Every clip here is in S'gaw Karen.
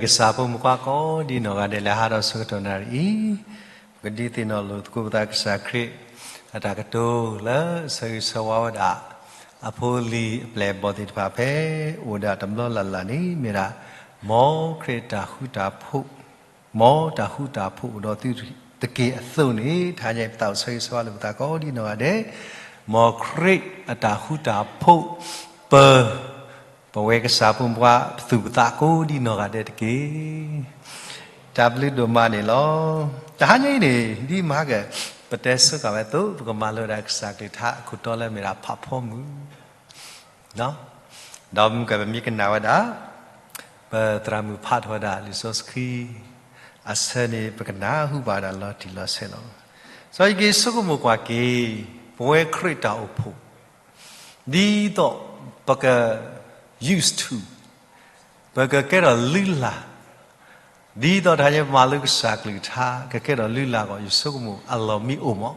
ကစၢ်ဖိမုၣ်ဖိခွါကိးဒ်နီၢ်ဂၤဒဲး လၢဟါဒီးဆၢကတီၢ်နၣ်ရံၣ်အံၤ, ပကဒုးသ့ၣ်နီၣ်လိာ်သကိးပသးကစၢ်ခရံာ် အတၢ်ကတိၤလၢအဆၢဂ့ၤဆၢဝါဝဲဒၣ် အဖိလံၤအပျဲၢ်အဘီၣ်သ့ၣ်တဖၣ်ဖဲ အိၣ်ဒၣ်တဘျီလၢ်လၢ်န့ၣ် မ့ၢ်ဒၣ် မ်ခရံာ်တၢ်ဃူတၢ်ဖိး, မ်တၢ်ဃူတၢ်ဖိးအိၣ်ဒီးသုတက့ၢ်အသိးန့ၣ် တဟါညါအံၤ ပသးအိၣ်ဆၢဂ့ၤဆၢဝါလိာ်ပသးကိးဒ်နီၢ်ဂၤဒဲး, မ်ခရံာ်အတၢ်ဃူတၢ်ဖိး ပၢ ပဝဲကစၢ်ဖိမုၣ်ဖိခွါပသူၣ်ပသးကိးဒ်နီၢ်ဂၤဒဲးတက့ၢ်. တၢ်ဘျုးဒိၣ်မးန့ၣ်လီၤ. တဟါညါအံၤန့ၣ် ဒ်မဟါက ပတဲဆိဃာ်ဝဲအသိး ပကမၤလိဝဲဒၣ်ကစၢ်ကလုၢ်ကထါအခိၣ်တီလၢမ့ၢ်ဒၣ်ဖးဖီမုၢ်, ဒီးမုၢ်ကပမ့ၢ်ကနၣ်ဝဲဒၣ် ပသရၣ်မုၣ်ဖးထီၣ်ဝဲဒၣ်လံာ်စီဆှံအဆၢန့ၣ် ပကနၢ်ဟူဘၣ်ဝဲဒၣ်လီၤတံၢ်လီၤဆဲးလီၤ. စီၤယက့ၤဆိကမိၣ်ကွၢ်က့ၤ ပဝဲခရံာ်တၢ်အိၣ်ဖှိၣ် ဒ်သိးပက used to ပကကဲထီၣ်လုၢ်လၢ်, ဒ်သိးတဟါညါပမၤလိကစၢ်ကလုၢ်ကထါ ကကဲထီၣ်လုၢ်လၢ်အဂီၢ် ယဆိကမိၣ်အလီၢ်မ့ၢ်အိၣ်မး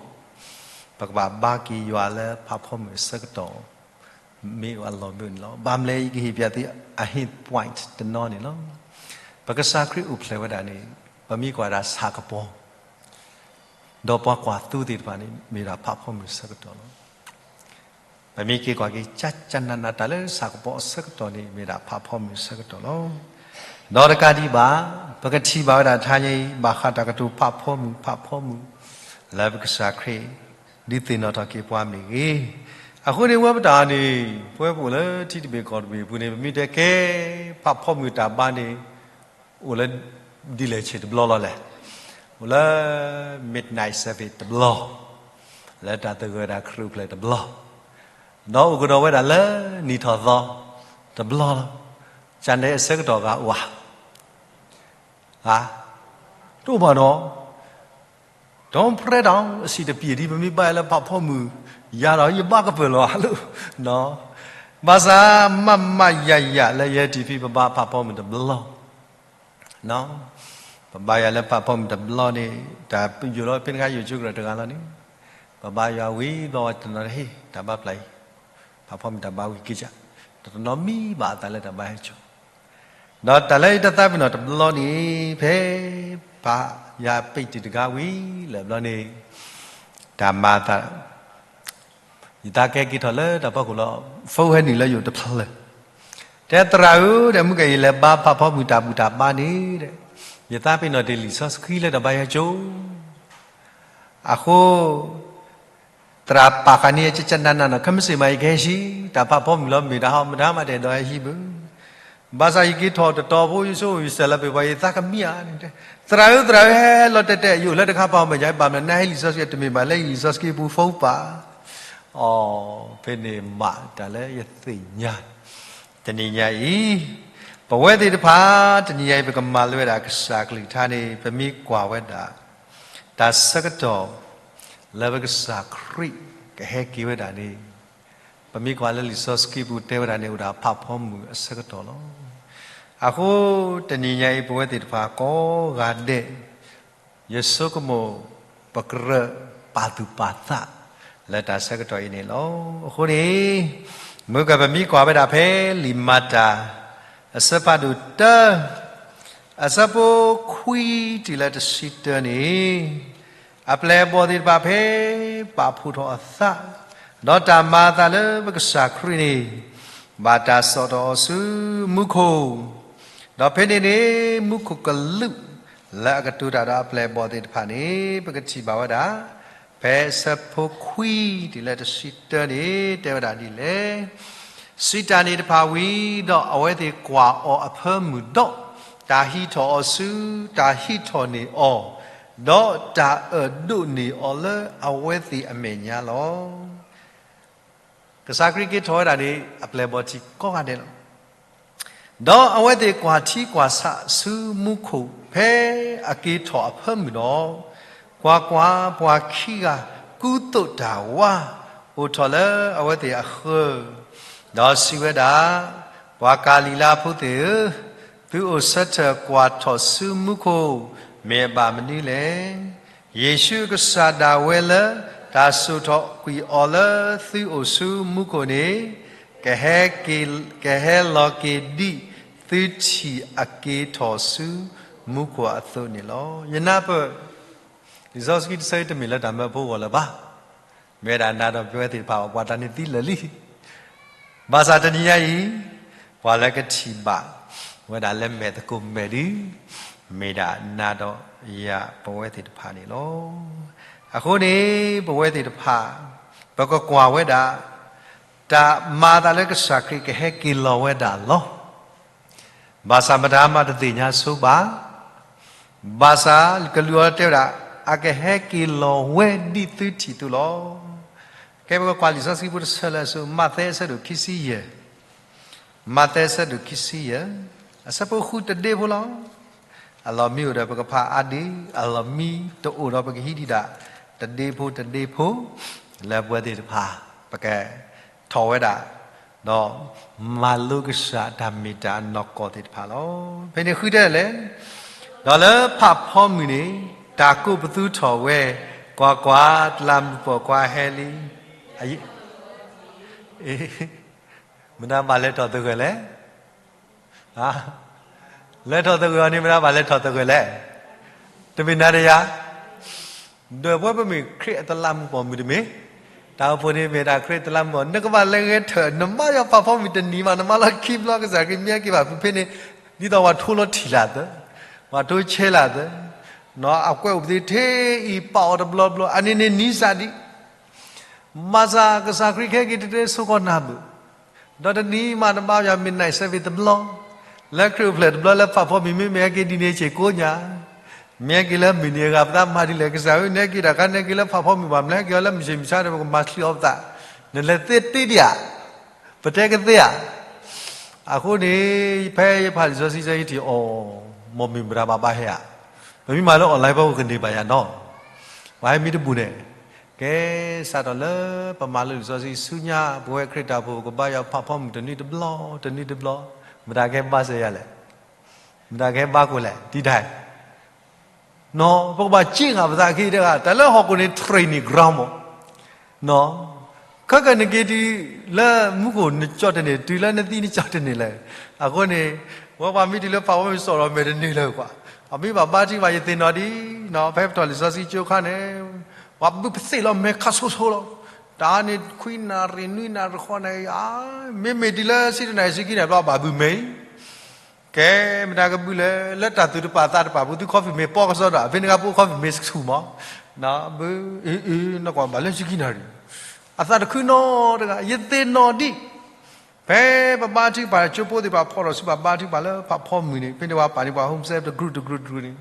ပကဘၣ်ဘါက့ၤယွၤလၢဖးဖီမုၢ်အဆၢကတီၢ် မ့ၢ်အလီၢ်မ့ၢ်အိၣ်န့ၣ်လီၤ. ဘၣ်မနုၤလဲၣ် ယကဟ့ၣ်ပျးသုအ hint point တနီၤန့ၣ်လီၤ. ပကစၢ်ခရံာ်အိၣ်ဖျဲၣ်ဝဲဒၣ်န့ၣ် ပမ့ၢ်ကွၢ်ဒၣ်ဆၣ်ကပီၤ ဒီးပှၤကွၢ်သိသ့ၣ်တဖၣ်န့ၣ် မ့ၢ်ဒၣ်ဖးဖီမုၢ်အဆၢကတီၢ်လီၤ. ပမ့ၢ်က့ၤကွၢ်က့ၤ ကၠၢ်ကၠၢ်နးနး တၢ်လၢဆၣ်ကပီၤအဆၢကတီၢ်န့ၣ် မ့ၢ်ဒၣ်ဖးဖီမုၢ်အဆၢကတီၢ်လီၤ. ဒီးတကးဒံးဘၣ် ပကထံၣ်ဘၣ်ဝဲဒၣ်တဟါညါအံၤ ဘၣ်ဃးတၢ်ကတိၤဖးဖီမုၢ် ဖးဖီမုၢ် လၢပကစၢ်ခရံာ် ဒုးသ့ၣ်နီၣ်ထီၣ်က့ၤပှၤမ့ၢ်ဂ့ၤ, အဃိန့ၣ်ဝဲပတၢ်န့ၣ် ပဝဲပအိၣ်လၢထံတဘ့ၣ်ကီၢ်တဘ့ၣ်အပူၤန့ၣ် ပမ့ၢ်တဲကဲ ဖးဖီမုၢ်တၢ်ဘါန့ၣ် အိၣ်လၢဒ်လဲၣ်ဆ့ၣ်တဘျီလီၤလဲၣ်. အိၣ်လၢ midnight service တဘျီ, လၢတၢ်သဂၢၢ်တၢ်ခရံာ်အိၣ်ဖျဲၣ်တဘျီ, ဒီးအိၣ်ကဒီးဝဲဒၣ်လၢနံၣ်ထီၣ်သီတဘျီလီၤ. ကၠၢ်နဲအဆၢကတီၢ်ဂၤအိၣ်ဧါ, တအိၣ်ဘၣ်ဒီး ဒီးဖရဲဒီး အဆံးတပျဲၢ်ဒ်ပမ့ၢ်ဘါယွၤလၢဖးဖီမုၢ် ယၤဒီးယဘါကပၢၢ်လီၤအလိၤ, ဘၣ်ဆၣ် မးမးယၤယၤလၢယဲတံၤဖံ ပဘါဖးဖီမုၢ်တဘျီ ပဘါယွၤလၢဖးဖီမုၢ်တဘျီန့ၣ် တၢ်ယိာ်လီၤဖဲန့ၣ်အခါ ယိာ်ကၠိကရၢၢ်တဂၤလီၤန့ၣ်, ပဘါယွၤဝံၤဘျီဝဲတနီၤဟ့ၣ် တၢ်ဘါပျၢ်အံၤ, ဖးဖီမုၢ်တၢ်ဘါဝံၤက့ၤကၠၢ်, တနီၤမံဘၣ်အသးလၢတၢ်ဘါဟဲကၠိ, ဒီးတၢ်လၢယတသးပ့ၤနီၣ်တဘျီန့ၣ် ဖဲပၢ်ယၤပ့းတံၢ်တဂၤဝံၤလၢဘျီန့ၣ် တၢ်မၤအသး ယသးကဟဲက့ၤထီၣ်လၢတၢ်ဖီခိၣ်လီၤ. phone ဟဲနုာ်လၢယအိၣ်တဖျၢၣ်, တဲသရၣ်ဧၢ, ဒီးမုၢ်ကယလဲၤဘါဖးဖီမုၢ်တၢ်ဘူၣ်တၢ်ဘါန့ၣ်, ယသးပ့ၤနီၣ်တ့ၢ်လံာ်စီဆှံလၢတၢ်ဘါယွၤကၠိ, အဃိ သရၣ်ပာ်ဃာ်န့ၢ်ယကၠၢ်ကၠၢ်နးနးနီၤ, ခဲမုၢ်ဆ့ၣ်မးယကဟဲဟံး, တၢ်ဖးဖီမုၢ်လီၤမ့ၢ်တၢ်ဟီ မတၤမးတအဲၣ်ဒိးဟဲဟံးဘၣ်. ဘၣ်ဆၣ်ယက့ၤထီၣ်တတီၤဖိ ယဆိယစဲးလီၤပှၤ ယသးကမံဧါန့ၣ်, သရၣ်ဧၢ သရၣ်ဧၢ ဟဲလီၤတဲာ်တဲာ် ယအိၣ်လၢတခါပၤ မ့ၢ်ယဘၣ်မနုၤနဟဲလံာ်စီဆှံ တမ့ၢ်ဘၣ်လၢယလံာ်စီဆှံပူၤ phone ပာ်, အီၤ ဖဲန့ၣ်မးတၢ်လၢယသ့ၣ်ညါ, တနံၤညါအံၤ ပဝဲသ့ၣ်တဖၣ် တနံၤညါအံၤ ပကမၤလိဝဲဒၣ်ကစၢ်ကလုၢ်ကထါန့ၣ် ပမ့ၢ်ကွၢ်ဝဲဒၣ် တၢ်ဆၢကတီၢ် လၢပကစၢ်ခရံာ်ကဟဲက့ၤဝဲဒၣ်န့ၣ်, ပမ့ၢ်ကွၢ်လၢလံာ်စီဆှံပူၤတဲဝဲဒၣ်န့ၣ် အိၣ်ဒၣ်ဖးဖီမုၢ်အဆၢကတီၢ်လီၤ. အဃိ တနံၤညါအံၤ ပဝဲသ့ၣ်တဖၣ်ကိးဂၤဒဲး ယဆိကမိၣ် ပကြၢးပာ်သူၣ်ပာ်သး လၢတၢ်ဆၢကတီၢ်အံၤန့ၣ်လီၤ. အဃိန့ၣ် မုၢ်ကပမ့ၢ်ကွၢ်ဝဲဒၣ်ဖဲလံာ်မၤတၢ် အဆၢဖးဒိၣ်တၢ အဆၢဖိခွံတုၤလၢတဆံတၢန့ၣ်, အပျဲၢ်အဘီၣ်သ့ၣ်တဖၣ်ဖဲ ပာ်ဖှိၣ်ထီၣ်အသး, ဒီးတၢ်မၤအသးလၢပကစၢ်ခရံာ်န့ၣ် ဘၣ်တၢ်စိာ်ထီၣ်အီၤဆူမူခိၣ်, ဒီးဖဲန့ၣ်န့ၣ် မူခိၣ်ကလူး လၢအကတိၤတၢ်ဒီးအပျဲၢ်အဘီၣ်သ့ၣ်တဖၣ်န့ၣ် ပကထံၣ်ဘၣ်ဝဲဒၣ် ဖဲအဆၢဖိခွံတုၤလၢတဆံတၢန့ၣ် တဲဝဲဒၣ်ဒ်လဲၣ်. စံးတၢ်န့ၣ်တဖၣ်ဝံၤဒီး အဝဲသ့ၣ်ကွၢ်အီၤအဖၢမုၢ်ဒီး တၢ်ဟံးထီၣ်အီၤဆူ တၢ်ဟံးထီၣ်န့ၢ်အီၤ, ဒီးတၢ်အၢၣ်ဒိးန့ၢ်အီၤလၢအဝဲသ့ၣ်အမဲာ်ညါလီၤ. ကစၢ်ခရံာ်က့ၤထီၣ်ဝဲဒၣ်န့ၣ် အပျဲၢ်အဘီၣ်ထံကိးဂၤဒဲးလီၤ. ဒီးအဝဲသ့ၣ်ကွၢ်ထံကွၢ်ဆးဆူမူခိၣ် ဖဲအက့ၤထီၣ်အဖၢမုၢ်ဒီး, ကွၢ်ကွၢ်, ပှၤခံဂၤကူသိးတၢ်ဝါ အိၣ်ထီၣ်လၢအဝဲသ့ၣ်အဃၢၤ, ဒီးစံးဝဲဒၣ်, ပှၤကၤလံၤလါဖိသ့ၣ်ဧၢ, သုအိၣ်ဆၢထၢၣ်ကွၢ်ထီၣ်ဆူမူခိၣ် မ့ၢ်အဘၣ်မနုၤလဲၣ်. ယ့ၣ်ၡူးအကစၢ်ဒၣ်ဝဲလၢ တၢ်စိာ်ထီၣ်ကွံာ်အီၤလၢသုအိၣ်ဆူမူခိၣ်န့ၣ် ကဟဲက့ၤ, ကဟဲလီၤက့ၤဒံး သုထံၣ်အက့ၤထီၣ်ဆူမူခိၣ်အသိးန့ၣ်လီၤ. ယနၢ်ပၢၢ် လံာ်စီဆှံတဆၢအံၤတမ့ၢ်လၢတၢ်မၢဖိအဂီၢ်လၢၤဘၣ်. မ့ၢ်ဝဲဒၣ်နၤဒီးပဝဲသ့ၣ်တဖၣ် ပှၤတၢ်န့ၢ်သံလၢာ်လံ. ဘၣ်ဆၣ်တနံၤညါအံၤ ပှၤလၢကထံၣ်ဘၣ်ဝဲဒၣ်လၢမဲာ်သကိးမဲာ်ဒု မ့ၢ်ဒၣ်နၤဒီးယၤပဝဲသ့ၣ်တဖၣ်န့ၣ်လီၤ. အဃိန့ၣ် ပဝဲသ့ၣ်တဖၣ် ပကကွၢ်ဝဲဒၣ် တၢ်မၤအသးလၢကစၢ်ခရံာ်ကဟဲက့ၤလီၤဝဲဒၣ်လီၤ. ဘၣ်ဆၣ်မတၤမးတသ့ၣ်ညါဆိဘၣ်. ဘၣ်ဆၣ်ကလုၢ်အီၤတဲဝဲဒၣ် အကဟဲက့ၤလီၤဝဲဒ်သုထံၣ်အသိးလီၤ. ကဲပကကွၢ်လံာ်စီဆှံဖိတဆၢလၢအဆိ မးသဲအဆၢဒိၣ်ခံဆံယဲၢ်, မးသဲအဆၢဒိၣ်ခံဆံယဲၢ်, အဆၢဖိဃုတဒ့ဖိလီၤ. အလီၢ်မံအိၣ်ဒီးပကဖးအါဒံး, အလီၢ်မံတအိၣ်ဒီးပကဟံးဒံးဒၣ် တဒ့ဖိတဒ့ဖိ လၢပဝဲသ့ၣ်တဖၣ် ပကထီၣ်ဝဲဒၣ် ဒီးမၤလိကစၢ်တၢ်မ့ၢ်တၢ်နီၢ်ကီၢ်သ့ၣ်တဖၣ်လီၤ. ဖဲန့ၣ်ဃုတဲလဲၣ်, ဒီးလၢဖးဖီမုၢ်န့ၣ် တၢ်ကိးပသူထီၣ်ဝဲ, ကွၢ်ကွၢ်, တလးမူးပိာ်ခွါဟဲလံ. မတၤဘၣ်လဲၤထီၣ်သဂၢၢ်လဲၣ်. လဲၤထီၣ်သဂၢၢ်အီၤန့ၣ် မတၤဘၣ်လဲၤထီၣ်သဂၢၢ်လဲၣ်. တမ့ၢ်နၤဒီးယၤ ဒီးပဝဲပမ့ၢ်ခရံာ်အတလးမူးပိာ်မုၣ်တမ့ၢ်, တၢ်အိၣ်ဖှိၣ်န့ၣ်မ့ၢ်ဒၣ်ခရံာ်အတလးမူးပိာ်, နကဘၣ်လဲၤဂဲၤထၢၣ် နမါယွၤဖးဖီမုၢ်တနံၤမး နမါလီၤခံဘျီကစၢ်ခရံာ်မ့ၢ်ဟဲက့ၤဘၣ်ဖုးဖဲန့ၣ်, ဒ်သိးပှၤထိလီၤထံၣ်လၢ်သၢ, ပှၤထိဆဲးလၢ်သၢ, အကွဲးအိၣ်ပသ့ထဲအံၤပာ်အီၤတဘျီဘျီ အန့ၣ်န့ၣ်နံၣ်စးဒံး ဘၣ်ဆၣ်ကစၢ်ခရံာ်ကဟဲက့ၤတတဲဆိကီးနၢ်ဘၣ်, ဒီးတနံၤမးနမါယွၤမ့ၢ်နံၣ်စဲးဖဲတဘျီ, လၢခရံာ်အိၣ်ဖျဲၣ်တဘျီလၢဖးဖီမုၢ်မ့မ့ၢ်ဟဲက့ၤဒ်န့ၣ်ဆ့ၣ်ကိးညါ, မ့ၢ်ဟဲက့ၤလၢမုၢ်နံၤအဂၤ ပသးမၤဒ်လဲၣ်, ကစၢ်ဧၢ နဟဲက့ၤတၢ်ခါ နဟဲက့ၤလၢဖးဖီမုၢ်ဘၣ်, မ့ၢ်ဟဲက့ၤအီၤလၢမုၢ်ဆ့ၣ်မုၢ်ဆါဒီး ပကမၤချံးအီၤပသး, နလဲၤသ့တ့ဒံးဧါ, ပတဲကသ့ဧါ. အဃိန့ၣ် ဖဲယဖးလံာ်စီဆှံယဲ ယထံၣ်အီၤ, မ်မ့ၢ်မတၤဘၣ်ဘၣ်ဟဲဧါ, ပမ့ၢ်မၤလၢ online ဖီခိၣ်ကန့ၢ်ဘၣ်ယၤနီၤ, ပှၤဟဲမံတဘူၣ်န့ၣ်, ကဲ စးထီၣ်လၢပမၤလိလံာ်စီဆှံဆူညါ ပဝဲခရံာ်တၢ်အိၣ်ဖှိၣ် ပကဘါယွၤဖးဖီမုၢ်တနွံတဘျီ တနွံတဘျီ, မတၤကဟဲဘါစၢၤယၤလဲၣ်, မတၤကဟဲဘါကွံာ်လဲၣ် တံဒဲး ပကဘၣ်စ့ၢ်ကီးပသးအခံတဂၤ, တၢ်လၢဟီၣ်ခိၣ်န့ၣ် training ground မး, ခဲကနက့ၤတုၤလၢမူခိၣ်နကၠီတန့ၢ်, တုၤလၢနသံနကၠီတန့ၢ်လဲၣ်. အဃိန့ၣ် ဝဲပှၤမ့ၢ်တုၤလၢဖးဖီမုၢ် စိာ်ထီၣ်မဲာ်တန့ၢ်လၢၤကွၢ်, အမ့ၢ်ဘၣ်ဘါထုကဖၣ် ယသ့ၣ်နီၣ်ဒံး, ဖဲပထီၣ်လံာ်စီဆှံကၠိခါန့ၣ် ပှၤဘုပသ့ၣ်လီၤမဲာ်ခါဆိဆိလီၤ, တၢ်န့ၣ်ခွံနၣ်ရံၣ်နွံနၣ်ရံၣ်ဃိးနၣ်ရံၣ်, မ့မ့ၢ်တုၤလၢဆံတၢနၣ်ရံၣ်ဆံခံနၣ်ရံၣ်ဘျီ ဘၣ်ဘုးမဲာ် ကဲ မတၤကဘုးလဲၣ်, လၢတၢ်သူၣ်တပာ်သးတပာ်ပူၤ သု coffee မ့ၢ်ပီကစီဒီး ဖဲန့ၣ်အခါ ပအိၣ် coffee မ့ၢ်ဆူၣ်မး, ဘုး အ့ အ့ နကွၢ်ဘၣ်လၢဆံခံနၣ်ရံၣ်, အသးတခုနီတဂၤ ယသ့ၣ်နီၣ်ဒံး, ဖဲပဘါထုကဖၣ် ကၠိဖိသ့ၣ်တဖၣ် ဖီၣ်ထီၣ်ဆူဘၣ်ဘါထုကဖၣ်လၢဖးဖီမုၢ်န့ၣ် ဖဲန့ၣ်ပှၤပာ်န့ၣ် ပှၤ home staff တကရူၢ်တကရူၢ်တကရူၢ်န့ၣ်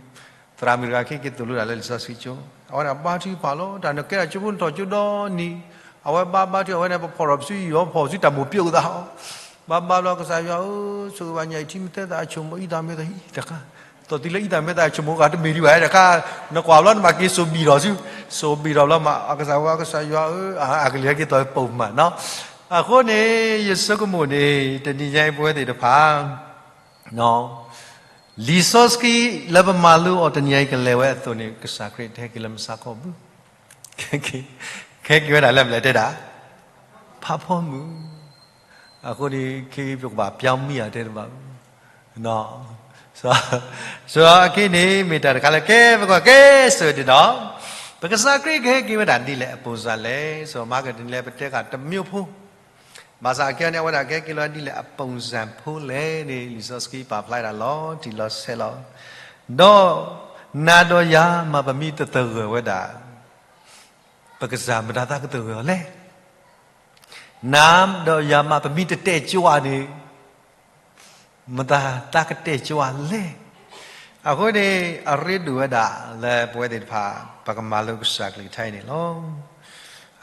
သရၣ်မုၣ်တဂၤခဲက့ၤသိၣ်လိဒၣ်လၢလံာ်စီဆှံကၠိ, အဝဲဒၣ်ဘါထုကဖၣ်လီၤ. တၢ်နကဲဒၣ်ကၠိဖိနထီၣ်ကၠိဒီနံၤ, အဝဲဘါဘါထုကဖၣ် အဝဲန့ၣ် ပဖီၣ်ထီၣ်ပစုယီၤ ဖီၣ်ဆူတၢ်မိၢ်ပၠိကသး, ဘါဘါဘျီ ကစၢ်ယွၤဧၢ, ဆိၣ်ဂ့ၤဘၣ်ညၣ်အံၤ ထံမ့ၢ်သၢသးအဆိမိၣ် အံသးမ့ၢ်သးဟံၣ်တခါ, သိးတုၤလၢအံသးမ့ၢ်သးအဆိမိၣ် ကတမ့ၢ်ဒံးဘၣ်တခါ, နကွၢ်ဘျီနဘၣ်က့ၤစိာ်ဘံၣ်ထီၣ်ဆူ, စိာ်ဘံၣ်ထီၣ်ဘျီမး အကစၢ်ဝဲ ကစၢ်ယွၤဧၢ, အကလုၢ်ဟဲက့ၤသိးပိာ်မးနီၤ. အဃိန့ၣ် ယဆိကမိၣ်န့ၣ် တနံၤညါအံၤပဝဲသ့ၣ်တဖၣ် လံာ်စီဆှံလၢပမၤလိအီၤတနံၤညါအံၤ ကလဲၤဝဲအသိးန့ၣ် ကစၢ်ခရံာ်တဟဲက့ၤလၢမုၢ်ဆါခီဘၣ်, ကဟဲက့ၤဝဲဒၣ်လၢပျဲၢ်တဲဒၣ် ဖးဖီမုၢ်, အဃိန့ၣ် ခဲအံၤပကဘၣ်ပျီမံဧါတဲတဘၣ်, စီၤအခံန့ၣ် မ့ၢ်တၢ်တခါလၢကဲ ပကွၢ်ကဲစၢၤဒံးဒီး ပကစၢ်ခရံာ်ကဟဲက့ၤဝဲဒၣ်ဒ်လဲၣ်အ ပုံစံ လဲၣ်, စီၤမၤကဒၤလီၤ ပတဲဃာ်တမံၤဖိ ဘၣ်ဆၣ်အခံန့ၣ် အဝဲဒၣ်ကဟဲက့ၤလီၤဒ်လဲၣ်အ ပုံစံ ဖိလဲၣ်န့ၣ် လံာ်စီဆှံပာ်ဖျါဒၣ်လီၤတံၢ်လီၤဆဲးလီၤ. ဒီးနၤဒီးယၤမး ပမ့ၢ်တသဂၢၢ်ဝဲဒၣ် ပကစၢ် မတၤသးကသဂၢၢ်အီၤလဲၣ်. နၤဒီးယၤမး ပမ့ၢ်တတဲာ်ကၠွါန့ၣ် မတၤသးကတဲာ်ကၠွါလဲၣ်. အဃိန့ၣ် အရ့ဒိၣ်ဝဲဒၣ်လၢပဝဲသ့ၣ်တဖၣ် ပကမၤလိကစၢ်ကလုၢ်ကထါအံၤန့ၣ်လီၤ.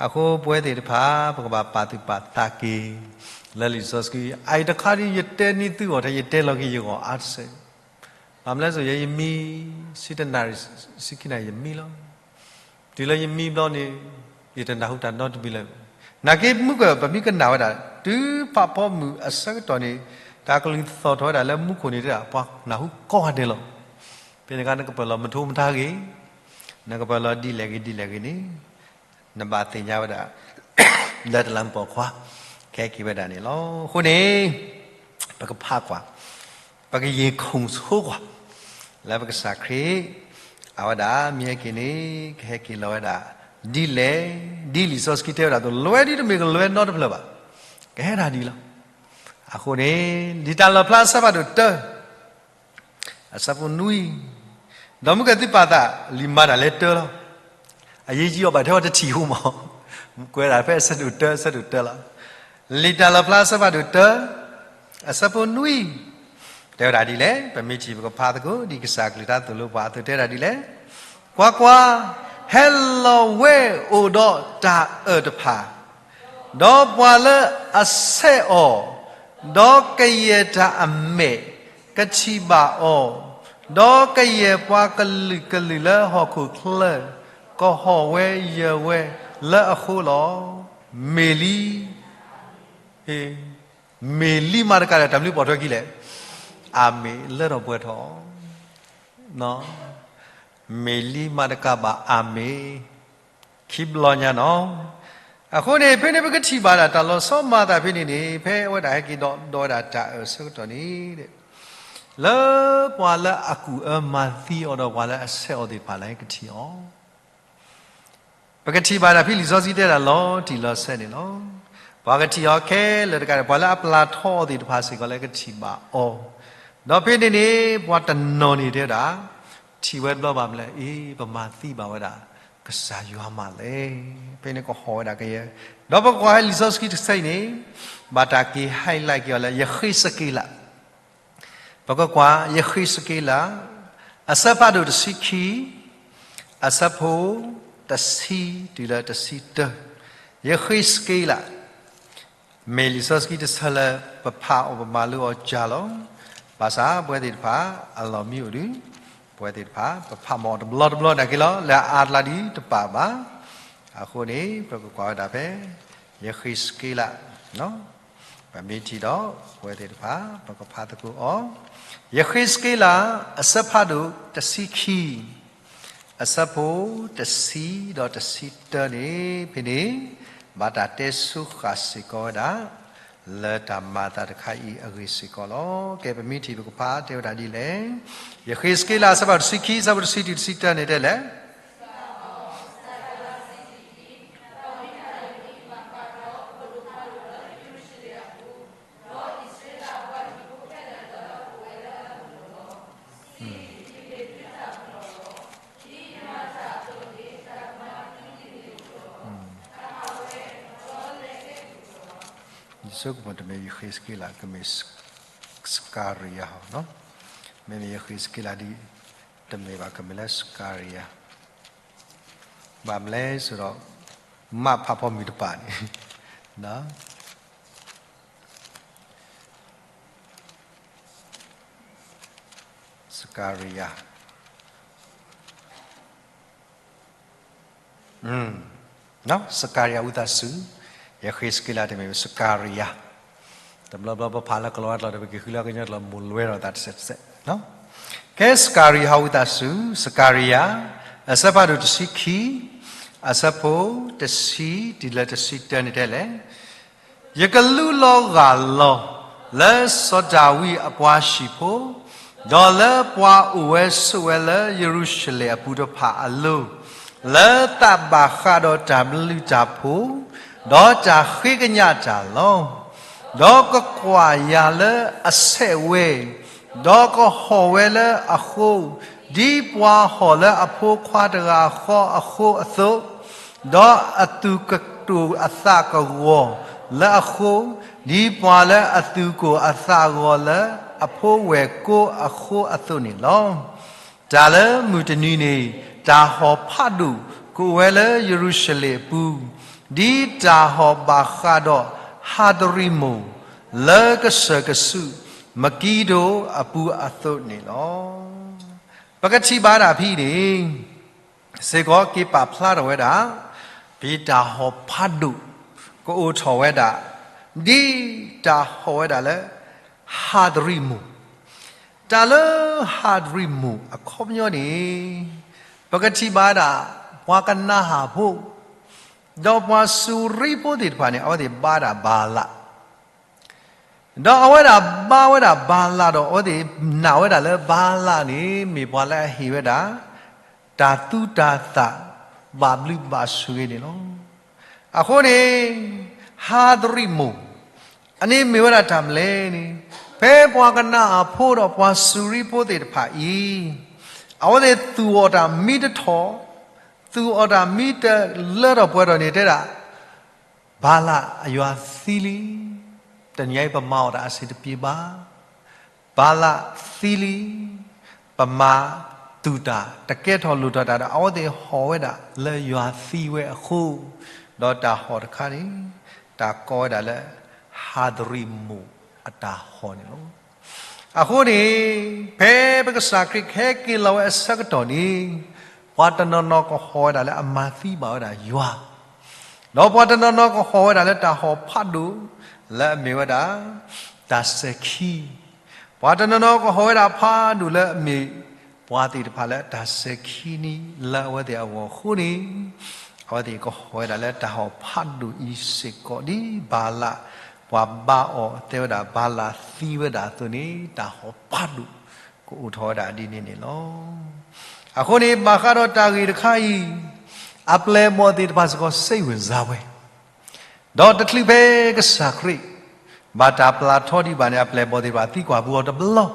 အဃိပဝဲသ့ၣ်တဖၣ် ပကဘၣ်ပာ်သူၣ်ပာ်သးက့ၤ လၢလံာ်စီဆှံ, အအံၤတခါဒ်ယတဲန့ၢ်သုဂီၢ်ထဲ ယတဲလီၤက့ၤယဂီၢ်အါတစဲး, ဘၣ်မနုၤလဲၣ် ယဲယမံ ဆံတနၣ်ရံၣ် ဆံခံနၣ်ရံၣ်ယမံလီၤ. တုၤလၢယမံဘျီန့ၣ် ယတနၢ်ဟူတၢ်နီတမံၤလၢၤဘၣ်. နာ်က့မုၢ်ကၢၢ် ပမ့ၢ်ကနၣ်ဝဲဒၣ် တုၤဖးဖီမုၢ်အဆၢကတီၢ်န့ၣ် တၢ်ကလုၢ်သီၣ်ထီၣ်ဝဲဒၣ်လၢမူခိၣ်န့ၣ် တဲဒၣ်ပှၤနၢ်ဟူကိးဂၤဒဲးလီၤ. ဖဲန့ၣ်အခါ နကပၢၢ်လီၤမုာ်မုာ်တၢ်ဂ့ၤ, နကပၢၢ်လီၤဒ်လဲၣ်ဂ့ၤဒ်လဲၣ်ဂ့ၤန့ၣ် နဘၣ်သ့ၣ်ညါဝဲဒၣ် လၢတလးမူးပိာ်ခွါ ကဟဲက့ၤဝဲဒၣ်န့ၣ်လီၤ. အဃိန့ၣ် ပကဖးကွၢ် ပကယံာ်ခိၣ်ဆိကွၢ် လၢပကစၢ်ခရံာ် အဝဲဒၣ်မ့ၢ်ဟဲက့ၤန့ၣ် ကဟဲက့ၤလီၤဝဲဒၣ် ဒ်လဲၣ်, ဒ်လံာ်စီဆှံတဲဝဲဒၣ်အသိး လွဲဒ်တမ့ၢ်ကလွဲနီတဖျၢၣ်ဘၣ်, ကဟဲဒၣ်ဒ်လီၤ. အဃိန့ၣ် လံာ်တၢ်လီၣ်ဖျါအဆၢဖးဒိၣ်တၢ အဆၢဖိနွံ, ဒီးမုၢ်ကသုးပာ်သး လံာ်မၤတၢ်လၢတၢလီၤ. အရေးကြီးအီၤဘၣ်ထဲအီၤတထံၣ်ဟူမး, ကွဲးဒၣ်ဖဲအဆၢဒိၣ်တၢ အဆၢဒိၣ်တၢလီၤ. လံာ်တၢ်လီၣ်ဖျါအဆၢဖးဒိၣ်တၢ အဆၢဖိနွံ, တဲဝဲဒၣ်ဒ်လဲၣ်, ပမ့ၢ်ထံၣ်ပကဖးသကိး ဒ်ကစၢ်အကလုၢ်တၢ်သိၣ်လိပှၤအသိးတဲဒၣ်ဒ်လဲၣ်, ကွၢ်ကွၢ်, ဟဲလီၤဝဲအိၣ်ဒီးတၢ်အၢၣ်တဖၣ် ဒီးပှၤလၢအဆဲးအီၤ, ဒီးကယဲၢ်တၢ်အမဲာ်ကထံၣ်ဘၣ်အီၤ, ဒီးကယဲၢ်ပှၤကလုာ်ကလုာ်လၢဟီၣ်ခိၣ်ချၢ ကဟီၣ်ဝဲယၢၤဝဲလၢအဃိလီၤ. မ့ၢ်လံ, မ့ၢ်လံမၤတကးဒီးတၢ်ဘျုးပိာ်ထွဲခံလဲၣ်. အၤမ့ၣ်လၢထီၣ်ပှဲၤထီၣ် မ့ၢ်လံမၤတကးဘၣ် အၤမ့ၣ်, ခံဘျီညါနီၤ. အဃိန့ၣ် ဖဲန့ၣ်ပကထံၣ်ဘၣ်ဒၣ်တၢ်လီၤဆီမၤအသးဖဲန့ၣ်န့ၣ် ဖဲအဝဲဒၣ်ဟဲက့ၤဒီး ဒီးဝဲဒၣ်တၢ်အၢၣ်ဆၢကတီၢ်န့ၣ် လၢပှၤလၢအကူၣ်အၢမၤသံအီၤဒီးပှၤလၢအဆဲးအီၤသ့ၣ်တဖၣ်လၢ ကထံၣ်အီၤ ပကထံၣ်ဘၣ်ဒၣ်ဖဲလံာ်စီဆှံတဲဒၣ်လီၤတံၢ်လီၤဆဲးန့ၣ်လီၤ. ပှၤကထံၣ်အီၤခဲလၢာ်တကးဒီး ပှၤလၢအပျၢ်ထီအီၤသ့ၣ်တဖၣ်စ့ၢ်ကီးလၢကထံၣ်ဘၣ်အီၤ, ဒီးဖဲန့ၣ်န့ၣ် ပှၤတနီၤန့ၣ်တဲဝဲဒၣ်, ထံၣ်ဝဲတဘျီဘၣ်မနုၤလဲၣ်, အ့ ပမၤသံဘၣ်ဝဲဒၣ် ကစၢ်ယွၤမးလဲၣ်. ဖဲန့ၣ်ကဟီၣ်ဝဲဒၣ်ကယဲၢ်, ဒီးပကကွၢ်လံာ်စီဆှံတဆၢအံၤန့ၣ် ဘၣ်တၢ်က့ၤ highlight က့ၤအီၤလၢ ယဃ့းစက့လး ပကကွၢ် ယဃ့းစက့လး အဆၢဖးဒိၣ်တဆံခံ, အဆၢဖိတဆံတုၤလၢတဆံတၢ, ယဃ့းစက့လး, မ့ၢ်လံာ်စီဆှံတဆၢလၢပဖးအီၤပမၤလိအီၤကၢ်လီၤ. ဘၣ်ဆၣ်ပဝဲသ့ၣ်တဖၣ် အလီၢ်မံအိၣ်ဒီး ပဝဲသ့ၣ်တဖၣ် ပဖးမီၤတဘျီတဘျီနာ်က့လီၤ လၢအအါတလါဒံးတပာ်ဘၣ်. အဃိန့ၣ် ပကကွၢ်ဝဲဒၣ်ဖဲ ယဃ့းစက့လး ပမ့ၢ်ထံၣ်ဒီး ပဝဲသ့ၣ်တဖၣ် ပကဖးသကိးအီၤ, ယဃ့းစက့လး အဆၢဖးဒိၣ်တဆံခံ, အဆၢဖိတဆံဒီးတဆံတၢန့ၣ် ဖဲန့ၣ် ဘၣ်တၢ်တဲဆိဃာ်စ့ၢ်ကီးဝဲဒၣ် လၢတၢ်မၤအသးတခါအံၤအဂ့ၢ်စ့ၢ်ကီးလီၤ. ကဲ ပမ့ၢ်ထံၣ်ပကဖးတဲဝဲဒၣ်ဒ်လဲၣ်. ယဃ့းစက့လး အဆၢဖးဒိၣ်တဆံခံ အဆၢဖိတဆံတုၤတဆံတၢန့ၣ်တဲလဲၣ် ယဆိကမိၣ်တမ့ၢ်ယဃ့းစက့လး ကမ့ၢ် စကၤရံယၤ, မ့မ့ၢ်ယဃ့းစက့လးဒ် တမ့ၢ်ဘၣ် ကမ့ၢ်လၢစကၤရံယၤ, ဘၣ်မနုၤလဲၣ်ဆိုတော့ မ့ၢ်ဖးဖီမုၢ်တပာ်န့ၣ် စကၤရံယၤ စကၤရံယၤဝံသးစူၤ, ယဃ့းစက့လးတမ့ၢ် စကၤရံယၤ, တဘျီဘျီပဖးလၢကလီၤဝါကျိာ်ဒီး ပက့ၤဃုလၢကညီကျိာ် မိၢ်လွဲဒီးသးတစဲးတစဲး, ကဲ စကၤရံယၤဝံသးစူၤ, စကၤရံယၤ အဆၢဖးဒိၣ်တဆံခံ, အဆၢဖိတဆံတုၤလၢတဆံတၢန့ၣ်တဲလဲၣ်. ယကလူလီၤဂာ်လီၤ လၢစီၤဒၤဝံးအပှၤဟံၣ်ဖိ, ဒီးလၢပှၤအိၣ်ဝဲဆိးဝဲလၢယရူၤၡလ့ၣ်အပူၤတဖၣ်အလိၤ, လၢသးဘၣ်ဃးဒီးတၢ်ဘျုးတၢ်ဖှိၣ်, ဒီးတၢ်ဃ့ကညးတၢ်လီၤ. ဒီးကကွၢ်ယၤလၢအဆဲးဝဲ, ဒီးကဟီၣ်ဝဲလၢအဃိ, ဒ်ပှၤဟီၣ်လၢအဖိခွါတဂၤဃီအဃိအသိး, ဒီးအသူၣ်ကတိၤအသးကဂီၤလၢအဃိ, ဒ်ပှၤလၢအသူၣ်ကိၢ်အသးဂီၤလၢအဖိဝဲၢ်ကိအဃိအသိးန့ၣ်လီၤ. တၢ်လၢမုၢ်တနံၤန့ၣ် တၢ်ဟီၣ်ဖးဒိၣ်ကအိၣ်ဝဲလၢယရူၤၡလ့ၣ်အပူၤ, ဒ်တၢ်ဟီၣ်ဘၣ်ဃးဒီးဟးဒရံမိၣ် လၢကစၢၢ်ကဆူးမကံဒိၣ်အပူၤအသိးန့ၣ်လီၤ. ပကထံၣ်ဘၣ်ဒၣ်ဖဲအံၤန့ၣ် စ့ၢ်ကီးက့ၤပာ်ဖျါထီၣ်ဝဲဒၣ် ဖဲတၢ်ဟီၣ်ဖးဒိၣ် ကအိၣ်ထီၣ်ဝဲဒၣ် ဒ်တၢ်ဟီၣ်ဝဲဒၣ်လၢ ဟးဒရံမိၣ်, တၢ်လၢဟးဒရံမိၣ်အခီပညီန့ၣ် ပကထံၣ်ဘၣ်ဒၣ် ပှၤကနၤဧၣ်ဖိ ဒီးပှၤစူၤရံဖိသ့ၣ်တဖၣ်န့ၣ် အဝဲသ့ၣ်ဘါဒၣ်ဘၤလး ဒီးအဝဲဒၣ်ဘါဝဲဒၣ်ဘၤလးဒီး အဝဲသ့ၣ်နာ်ဝဲဒၣ်လၢဘၤလးန့ၣ် မ့ၢ်ပှၤလၢအဟ့ၣ်ဝဲဒၣ် တၢ်သူတၢ်သၣ် ဘၣ်ဘျုးဘၣ်ဆိၣ်ဂ့ၤန့ၣ်လီၤ. အဃိန့ၣ် ဟးသရံးမိၣ် အန့ၣ်မ့ၢ်ဝဲဒၣ်တၢ်မနုၤလဲၣ်န့ၣ်, ဖဲပှၤကနၤအၣ်ဖိဒီးပှၤစူၤရံဖိသ့ၣ်တဖၣ်အံၤ အဝဲသ့ၣ်သူၣ်အီၣ်တၢ်မံတထီၣ်, သူၣ်အီၣ်တၢ်မံတလၢထီၣ်ပှဲၤထီၣ်န့ၣ်တဲဒၣ်, ဘၤလးအယွၤသံလံ, တနံၤအံၤပမၤအီၣ်တၢ်အဆင်တပြေဘၣ် ဘၤလးသံလံ, ပမၤသူၣ်တၢ်တကဲထီၣ်လိၣ်ထီၣ်တၢ်ဒီး အဝဲသ့ၣ်ဟီၣ်ဝဲဒၣ်လၢယွၤသံဝဲအဃိ, ဒီးတၢ်ဟီၣ်တခါန့ၣ် တၢ်ကိးဝဲဒၣ်လၢ ဟးသရံးမိၣ်အတၢ်ဟီၣ်န့ၣ်လီၤ. အဃိန့ၣ် ဖဲပကစၢ်ခရံာ်ကဟဲက့ၤလီၤဝဲအဆၢကတီၢ်န့ၣ်, ပှၤတနီၤနီၤကဟီၣ်ဝဲဒၣ်လၢအမၤသံဘၣ်ဝဲဒၣ်ယွၤ ဒီးပှၤတနီၤနီၤကဟီၣ်ဝဲဒၣ်လၢတၢ်ဟီၣ်ဖးဒိၣ် လၢအမ့ၢ်ဝဲဒၣ် တၢ်စဲၤခံ, ပှၤတနီၤနီၤကဟီၣ်ဝဲဒၣ်ဖးဒိၣ်လၢအမ့ၢ် ပှၤသ့ၣ်တဖၣ်လၢတၢ်စဲၤခံန့ၣ် လၢအဝဲသ့ၣ်အဂီၢ်အဃိန့ၣ်, အဝဲသ့ၣ်ကဟီၣ်ဝဲဒၣ်လၢတၢ်ဟီၣ်ဖးဒိၣ်အံၤစ့ၢ်ကီး ဒ်ဘၤလး ပှၤဘါအီၤတဲဝဲဒၣ် ဘၤလးသံဝဲဒၣ်အသိးန့ၣ် တၢ်ဟီၣ်ဖးဒိၣ် ကအိၣ်ထီၣ်ဝဲဒၣ်ဒ်န့ၣ်န့ၣ်လီၤ. အဃိန့ၣ် ဘၣ်ဃးဒီးတၢ်ဂ့ၢ်တခါအံၤ, အပျဲၢ်အဘီၣ်သ့ၣ်တဖၣ်စ့ၢ်ကီး စိတ်ဝင်စားပွဲ, ဒီးတချုးဖဲကစၢ်ခရံာ် ဘၣ်တၢ်ပျၢ်ထီဒံးဘၣ်န့ၣ် အပျဲၢ်အဘီၣ်သ့ၣ်တဖၣ်သံကွၢ်ပူၤအီၤတဘျီ,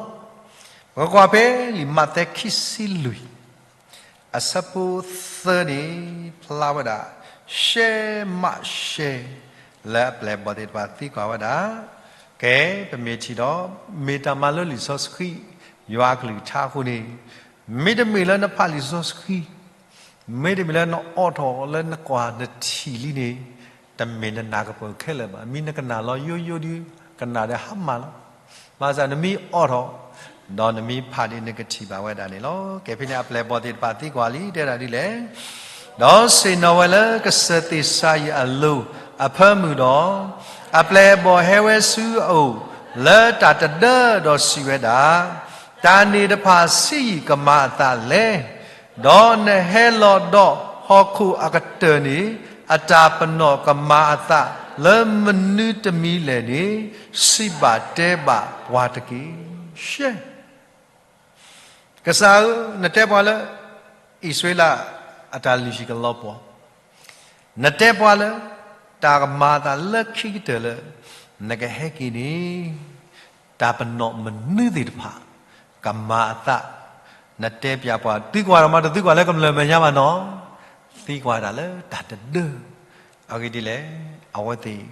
ပကကွၢ်ဖဲလံာ်မးသဲခံဆံလွံၢ် အဆၢဖိသၢန့ၣ် ဖျါဝဲဒၣ် ရှဲမးရှဲ လၢအပျဲၢ်အဘီၣ်သ့ၣ်တဖၣ်သံကွၢ်ဝဲဒၣ်, ကဲ ပမ့ၢ်ထံၣ်ဒီး မ့ၢ်တၢ်မၤလိလံာ်စီဆှံ ယွၤအကလုၢ်ကထါအဃိန့ၣ်, မ့တမ့ၢ်လၢနဖးလံာ်စီဆှံ မ့တမ့ၢ်လၢနအိးထီၣ်လၢနကွၢ်နထံၣ်လံန့ၣ်, တမ့ၢ်နနာ်ကပၢၢ်ခဲလၢာ်ဘၣ်. မ့ၢ်နကနၣ်လီၤယိယိဒီး ကနၣ်ဒီးဟါမၢ်လီၤ. ဘၣ်ဆၣ်နမ့ၢ်အိးထီၣ် ဒီးနမ့ၢ်ဖးဒ်န့ၣ် နကထံၣ်ဘၣ်ဝဲဒၣ်န့ၣ်လီၤ. ကဲဖဲန့ၣ် အပျဲၢ်အဘီၣ်သ့ၣ်တဖၣ်သံကွၢ်လံ တဲဒၣ်ဒ်လဲၣ်, ဒီးဆ့ၣ်နီၤဝဲလၢကစၢၢ်သ့ၣ်စၤယံးအလိၤအဖၢမုၢ်ဒီး, အပျဲၢ်အဘီၣ်ဟဲဝဲဆူအအိၣ်လၢတၢ်တဒၢဒီးစံးဝဲဒၣ်, တၢ်န့ၣ်တဖၣ်ဆံးယံာ်ကမၤအသးလဲၣ်. ဒီးနဟဲလီၤဒီးဟီၣ်ခိၣ်အကတၢၢ်န့ၣ် အတၢ်ပနီၣ်ကမၤအသးလၢမနုၤတမံၤလဲၣ်န့ၣ် စံးဘၣ်တဲဘၣ်ပှၤတက့ၢ်. ရှဲ ကစၢ်ဧၢ, နတဲပှၤလၢ အံၣ်စရ့လးအတၢ်လုၢ်ဟံၣ်ကလီၤပှီၢ်, နတဲပှၤလၢ တၢ်ကမၤအသးလၢခံကတၢၢ်လၢ နကဟဲက့ၤန့ၣ် တၢ်ပနီၣ်မနုၤသ့ၣ်တဖၣ် ကမၤအသး, နတဲပၠးပှၤ သုကွၢ်ဒီးမၤတသုကွၢ်လၢကမျၢၢ်မဲာ်ညါဘၣ်နီၤ, သံကွၢ်တၢ်လၢတၢ်တဒၢ အဂ့ၢ်ဒ်လဲၣ်, အဝဲသ့ၣ်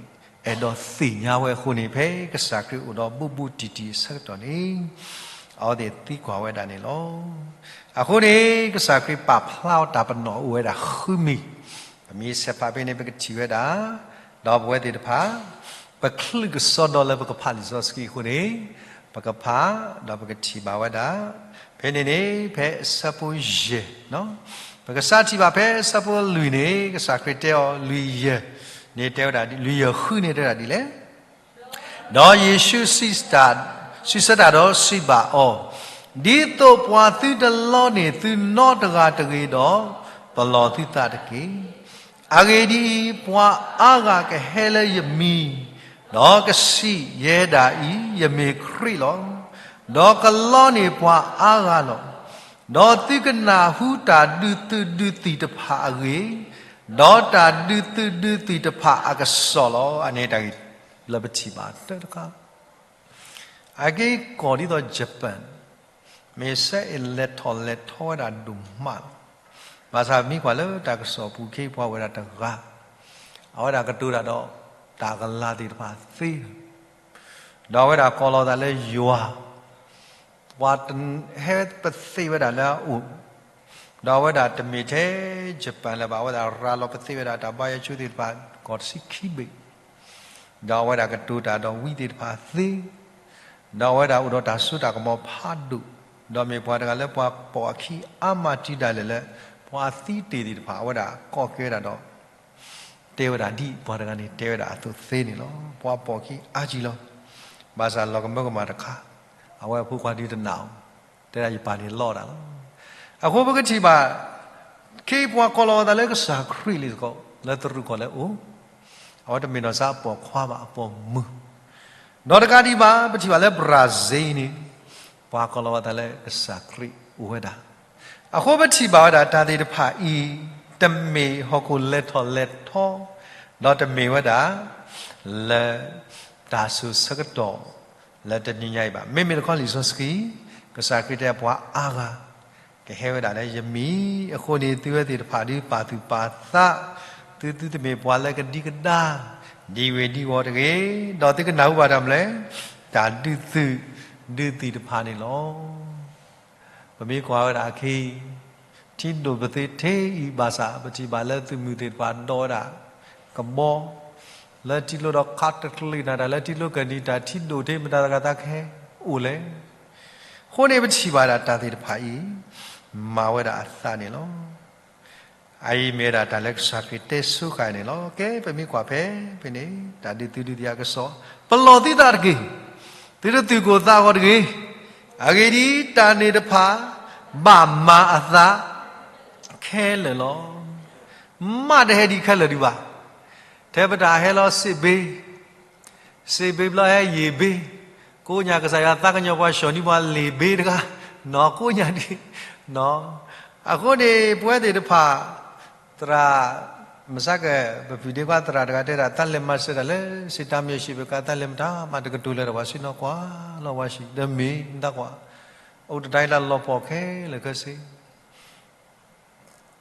အဲၣ်ဒိးသ့ၣ်ညါဝဲအဃိန့ၣ် ဖဲကစၢ်ခရံာ်အိၣ်ဒီးဘူးဘူးတံၢ်တံၢ်အဆၢကတီၢ်န့ၣ် အဝဲသ့ၣ်သံကွၢ်ဝဲဒၣ်န့ၣ်လီၤ. အဃိန့ၣ် ကစၢ်ခရံာ်ပာ်ဖျါအီၤတၢ်ပနီၣ်အိၣ်ဝဲဒၣ်ဃုမံၤ, ပမ့ၢ်ဆဲးဖးဖဲန့ၣ် ပကထံၣ်ဝဲဒၣ်, ဒီးပဝဲသ့ၣ်တဖၣ် ပချုးကစီဒီလၢပကဖးလံာ်စီဆှံအဃိန့ၣ်, ပကဖး ဒီးပကထံၣ်ဘၣ်ဝဲဒၣ်, ဖဲန့ၣ်န့ၣ် ဖဲအဆၢဖိယဲၢ်, ပကစးထံၣ်ဘၣ်ဖဲအဆၢဖိလွံၢ်န့ၣ် ကစၢ်ခရံာ်တဲအီၤ လွံၢ်ယဲၢ်န့ၣ်တဲဝဲဒၣ်, လွံၢ်ယဲၢ်ဃုန့ၣ်တဲဝဲဒၣ်ဒ်လဲၣ်. ဒီးယ့ၣ်ၡူးစံးဆၢတၢ်ဒီးစံးဘၣ်အီၤ, ဒ်သိးပှၤသုတလီန့ၢ်သုနီတဂၤတဂ့ၤဒီး, ပလီၢ်သုသးတက့ၢ်. အဂ့ၢ်ဒ်အံၤ, ပှၤအါဂၤကဟဲလၢယမံၤ, ဒီးကစံး, ယဲဒၣ်အံၤ, ယမ့ၢ်ခရံာ်လီၤ. ဒီးကလီန့ၢ်ပှၤအါဂၤလီၤ. ဒီးသုကနၢ်ဟူတၢ်ဒုးသုးဒုးသံၣ်တဖၣ်အဂ့ၢ်, ဒီးတၢ်ဒုးသုးဒုးသံၣ်တဖၣ်အကစီၣ်လီၤ. အန့ၣ်တၢ်ဂ့ၢ်လၢပထံၣ်ဘၣ်တၢ်တခါ, အက့ၢ်ကီၢ်ဒ်သိး Japan မ့ၢ်စဲအ့ၣ်လဲၤထီၣ်လဲၤထီဝဲဒၣ်ဒိၣ်မးလီၤ. ဘၣ်ဆၣ်မ့ၢ်ကွၢ်လၢတၢ်ကစီၣ်ပူၤခ့ပှၤဝဲဒၣ်တဂၤ, အဝဲဒၣ်ကတိၤတၢ်ဒီးတၢ်ကလၤသ့ၣ်တဖၣ်သ့, ဒီးအဝဲဒၣ်ကိးလီၤသးလၢယွၤ, ပှၤဟဲပသ့ဝဲဒၣ်လၢအအိၣ်, ဒီးအဝဲဒၣ်တမ့ၢ်ထဲ Japan လၢၤဘၣ်, အဝဲဒၣ်ရၤလီၤပသ့ဝဲဒၣ်တၢ်ဘါယွၤဆိသ့ၣ်တဖၣ် ကီၢ်တဆံခံဘ့ၣ် ဒီးအဝဲဒၣ်ကတိၤတၢ်ဒီးဝံသ့ၣ်တဖၣ်သ့, ဒီးအဝဲဒၣ်အိၣ်ဒီးတၢ်စိတၢ်ကမီၤဖးဒိၣ်, ဒီးမ့ၢ်ပှၤတဂၤလၢပှၤပိာ်အခံအါမးတုၤဒၣ်လဲာ်လၢ ပှၤသံတ့ၢ်သ့ၣ်တဖၣ် အဝဲဒၣ်ကိးကဲဝဲဒၣ်ဒီး တဲဝဲဒၣ်ဒ်ပှၤတဂၤန့ၣ်တဲဝဲဒၣ်အသိးသ့န့ၣ်လီၤ. ပှၤပိာ်အခံအါကံလီၤ. ဘၣ်ဆၣ်လီၤကမၢကမၣ်တခါ, အဝဲအဖိခွါဒုးတနာ်အီၤ, တဲဒၣ်ယပၢ်န့ၣ်လီတၢ်လီၤ. အဃိပကထံၣ်ဘၣ် ခ့ပှၤကိးလီၤအသးလၢကစၢ်ခရံာ်လံတကီး လၢတရူးကီၢ်လၢအအိၣ်, အဝဲတမ့ၢ်နီၢ်စၢ်အပိာ်ခွါဘၣ် အပိာ်မုၣ် ဒီးတကးဒံးဘၣ် ပထံၣ်ဘၣ်လၢ Brazil န့ၣ် ပှၤကိးလီၤဝဲသးလၢကစၢ်ခရံာ်အိၣ်ဝဲဒၣ်. အဃိပထံၣ်ဘၣ်ဝဲဒၣ်တၢ်သ့ၣ်တဖၣ်အံၤ တမ့ၢ်ဟီၣ်ခိၣ်လဲၤထီၣ်လဲၤထီ, ဒီးတမ့ၢ်ဝဲဒၣ် လၢတၢ်စိၤဆၢကတီၢ် လၢတနံၤညါအံၤဘၣ်. မ့မ့ၢ်တခီလံာ်စီဆှံ ကစၢ်ခရံာ်တဲပှၤအါဂၤ ကဟဲဝဲဒၣ်လၢယမံၤအဃိန့ၣ် သုဝဲသ့ၣ်တဖၣ်ဒုးပာ်သူၣ်ပာ်သး, သုသုတမ့ၢ်ပှၤလၢကဒံကဒါ ဒံဝ့ၤဒံဝီၤတဂ့ၤ, ဒီးသုကနၢ်ဟူဘၣ်တၢ်မနုၤလဲၣ်, တၢ်ဒုးသုး ဒုးသံၣ်တဖၣ်န့ၣ်လီၤ. ပမ့ၢ်ကွၢ်ဝဲဒၣ်အခံ ထံဒိၣ်ပသ့ထ့အံၤဘၣ်ဆၣ် ပထံၣ်ဘၣ်လၢသုးမုၢ်သ့ၣ်တဖၣ်ဒိးဝဲဒၣ် ကဘီ လၢထံကျိဒီးခးတကျ့ၤနၤတၢ် လၢထံကျိကနံၤတၢ် ထံဒိၣ်ထ့မတၤသဂၤသးကဟဲအိၣ်လဲၣ်. အဃိန့ၣ်ပထံၣ်ဘၣ်ဒၣ်တၢ်သ့ၣ်တဖၣ်အံၤ မၤဝဲဒၣ်အသးန့ၣ်လီၤ. အအံၤမ့ၢ်ဝဲဒၣ်တၢ်လၢကစၢ်ခရံာ်တဲဆိဃာ်န့ၣ်လီၤ. ကဲ ပမ့ၢ်ကွၢ်ဖဲဖဲန့ၣ် တၢ်ဒုးသုးဒုးသံၣ်အကစီၣ် ပလီၢ်သုသးတက့ၢ်. သုတသူၣ်ကိၢ်သးဂီၤတဂ့ၤ. အဂ့ၢ်ဒ်အံၤ, တၢ်န့ၣ်တဖၣ် ဘၣ်မၤအသးခဲလၢာ်လီၤ. မးတဟဲဒံးခဲလၢာ်ဒံးဘၣ်. ထဲပတၢ်ဟဲလီၤစ့ၣ်ဘ့ စ့ၣ်ဘ့ဘျီဟဲယံာ်ဘ့, ကိးညါကစၢ်ယွၤသးကညီၤပှၤ ဆှီၣ်နံၤပှၤလ့ၣ်ဘ့တဂၤ, နီၢ်ကိးညါဒံး, နီၢ်, အဃိန့ၣ် ပဝဲသ့ၣ်တဖၣ် သရၣ် မစၢ်က ပဖုၣ်ဒ့ခွါသရၣ်တဂၤတဲဒၣ် တၢ်လဲၤမၤစၢၤတၢ်လၢ စံးတၢ်မၠိၣ်ရှံးပကး တၢ်လဲၤမတၤမးတကတိၤလၢၤဒီး ပှၤစံးနီၢ်ကွၢ်လီၤ ပှၤစံး တမ့ၢ် နတၢ်ကွၢ်, အိၣ်တၢ်အံၤတၢ်လီၤပှီၢ်ခဲလၢာ်ခဲဆ့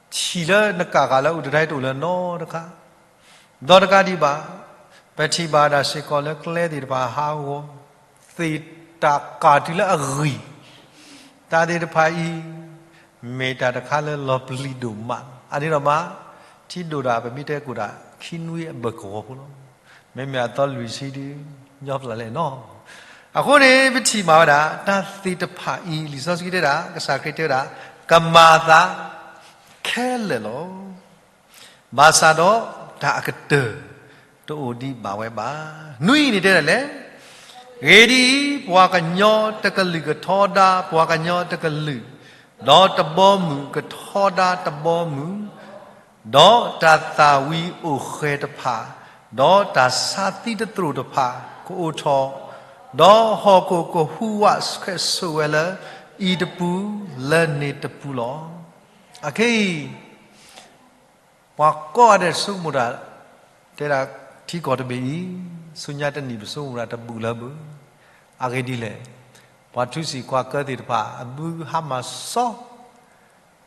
ထံၣ်လၢနကၣ်ကးလၢအိၣ်တၢ်အံၤတအိၣ်လၢၤနီတခါ, ဒီးတကးဒံးဘၣ်, ပထံၣ်ဘၣ်ဒၣ်စ့ၢ်ကီးလၢကျဲသ့ၣ်တဖၣ်ဟးဂီၤ, သ့ၣ်တၢ်ကၣ်တုၤလၢအဂံၢ်, တၢ်သ့ၣ်တဖၣ်အံၤ မ့ၢ်တၢ်တခါလၢလီၤပျံၤဒိၣ်မး, အန့ၣ်ဒီးမး, ထံဒိၣ်ဒၣ်ပမ့ၢ်တဲကိၣ်ဒၣ် ခံနွံအဘၢၣ်ကဝီၤဖိလီၤ. မ့မ့ၢ်အသီလွံၢ်ဆံဒုး ညီဖျၢၣ်လဲၣ်နီၤ. အဃိန့ၣ် ပထံၣ်ဘၣ်ဝဲဒၣ် တၢ်သ့ၣ်တဖၣ်အံၤ လံာ်စီဆှံတဲဒၣ် ကစၢ်ခရံာ်တဲဝဲဒၣ် ကမၤအသးခဲလၢာ်လီၤ. ဘၣ်ဆၣ်ဒီးတၢ်အကတၢၢ် တအိၣ်ဒံးဘၣ်ဝဲဘၣ်. နွံန့ၣ်တဲဒၣ်လဲၣ်, အဂ့ၢ်ဒ်အံၤ, ပှၤကညီတကလုာ်ကထီဒါပှၤကညီတကလုာ်, ဒီးတဘီမုၢ်ကထီဒါတဘီမုၢ်, ဒီးတၢ်သၣ်ဝံၤအိၣ်ဃဲၤတဖၣ်, ဒီးတၢ်ဆါသံတသရိာ်တဖၣ်ကအိၣ်ထီၣ်, ဒီးဟီၣ်ခိၣ်ကဟူးဝးဆှဲးဆိးဝဲလၢအံၤတပူၤလၢန့ၣ်တပူၤလီၤ. အခဲအံၤ ပှၤကိးဂၤဒဲးဆိကမိၣ်တၢ်, တဲဒၣ်ထံကီၢ်တဘ့ၣ်အံၤ, ဆူညါတနံၣ်ပဆိကမိၣ်တၢ်တဘူၣ်လၢၤဘၣ်. အဂ့ၢ်ဒ်လဲၣ်, ပှၤထူစံာ်ကွၢ်ကၢသ့ၣ်တဖၣ် အဘုဟါမၢ်စီ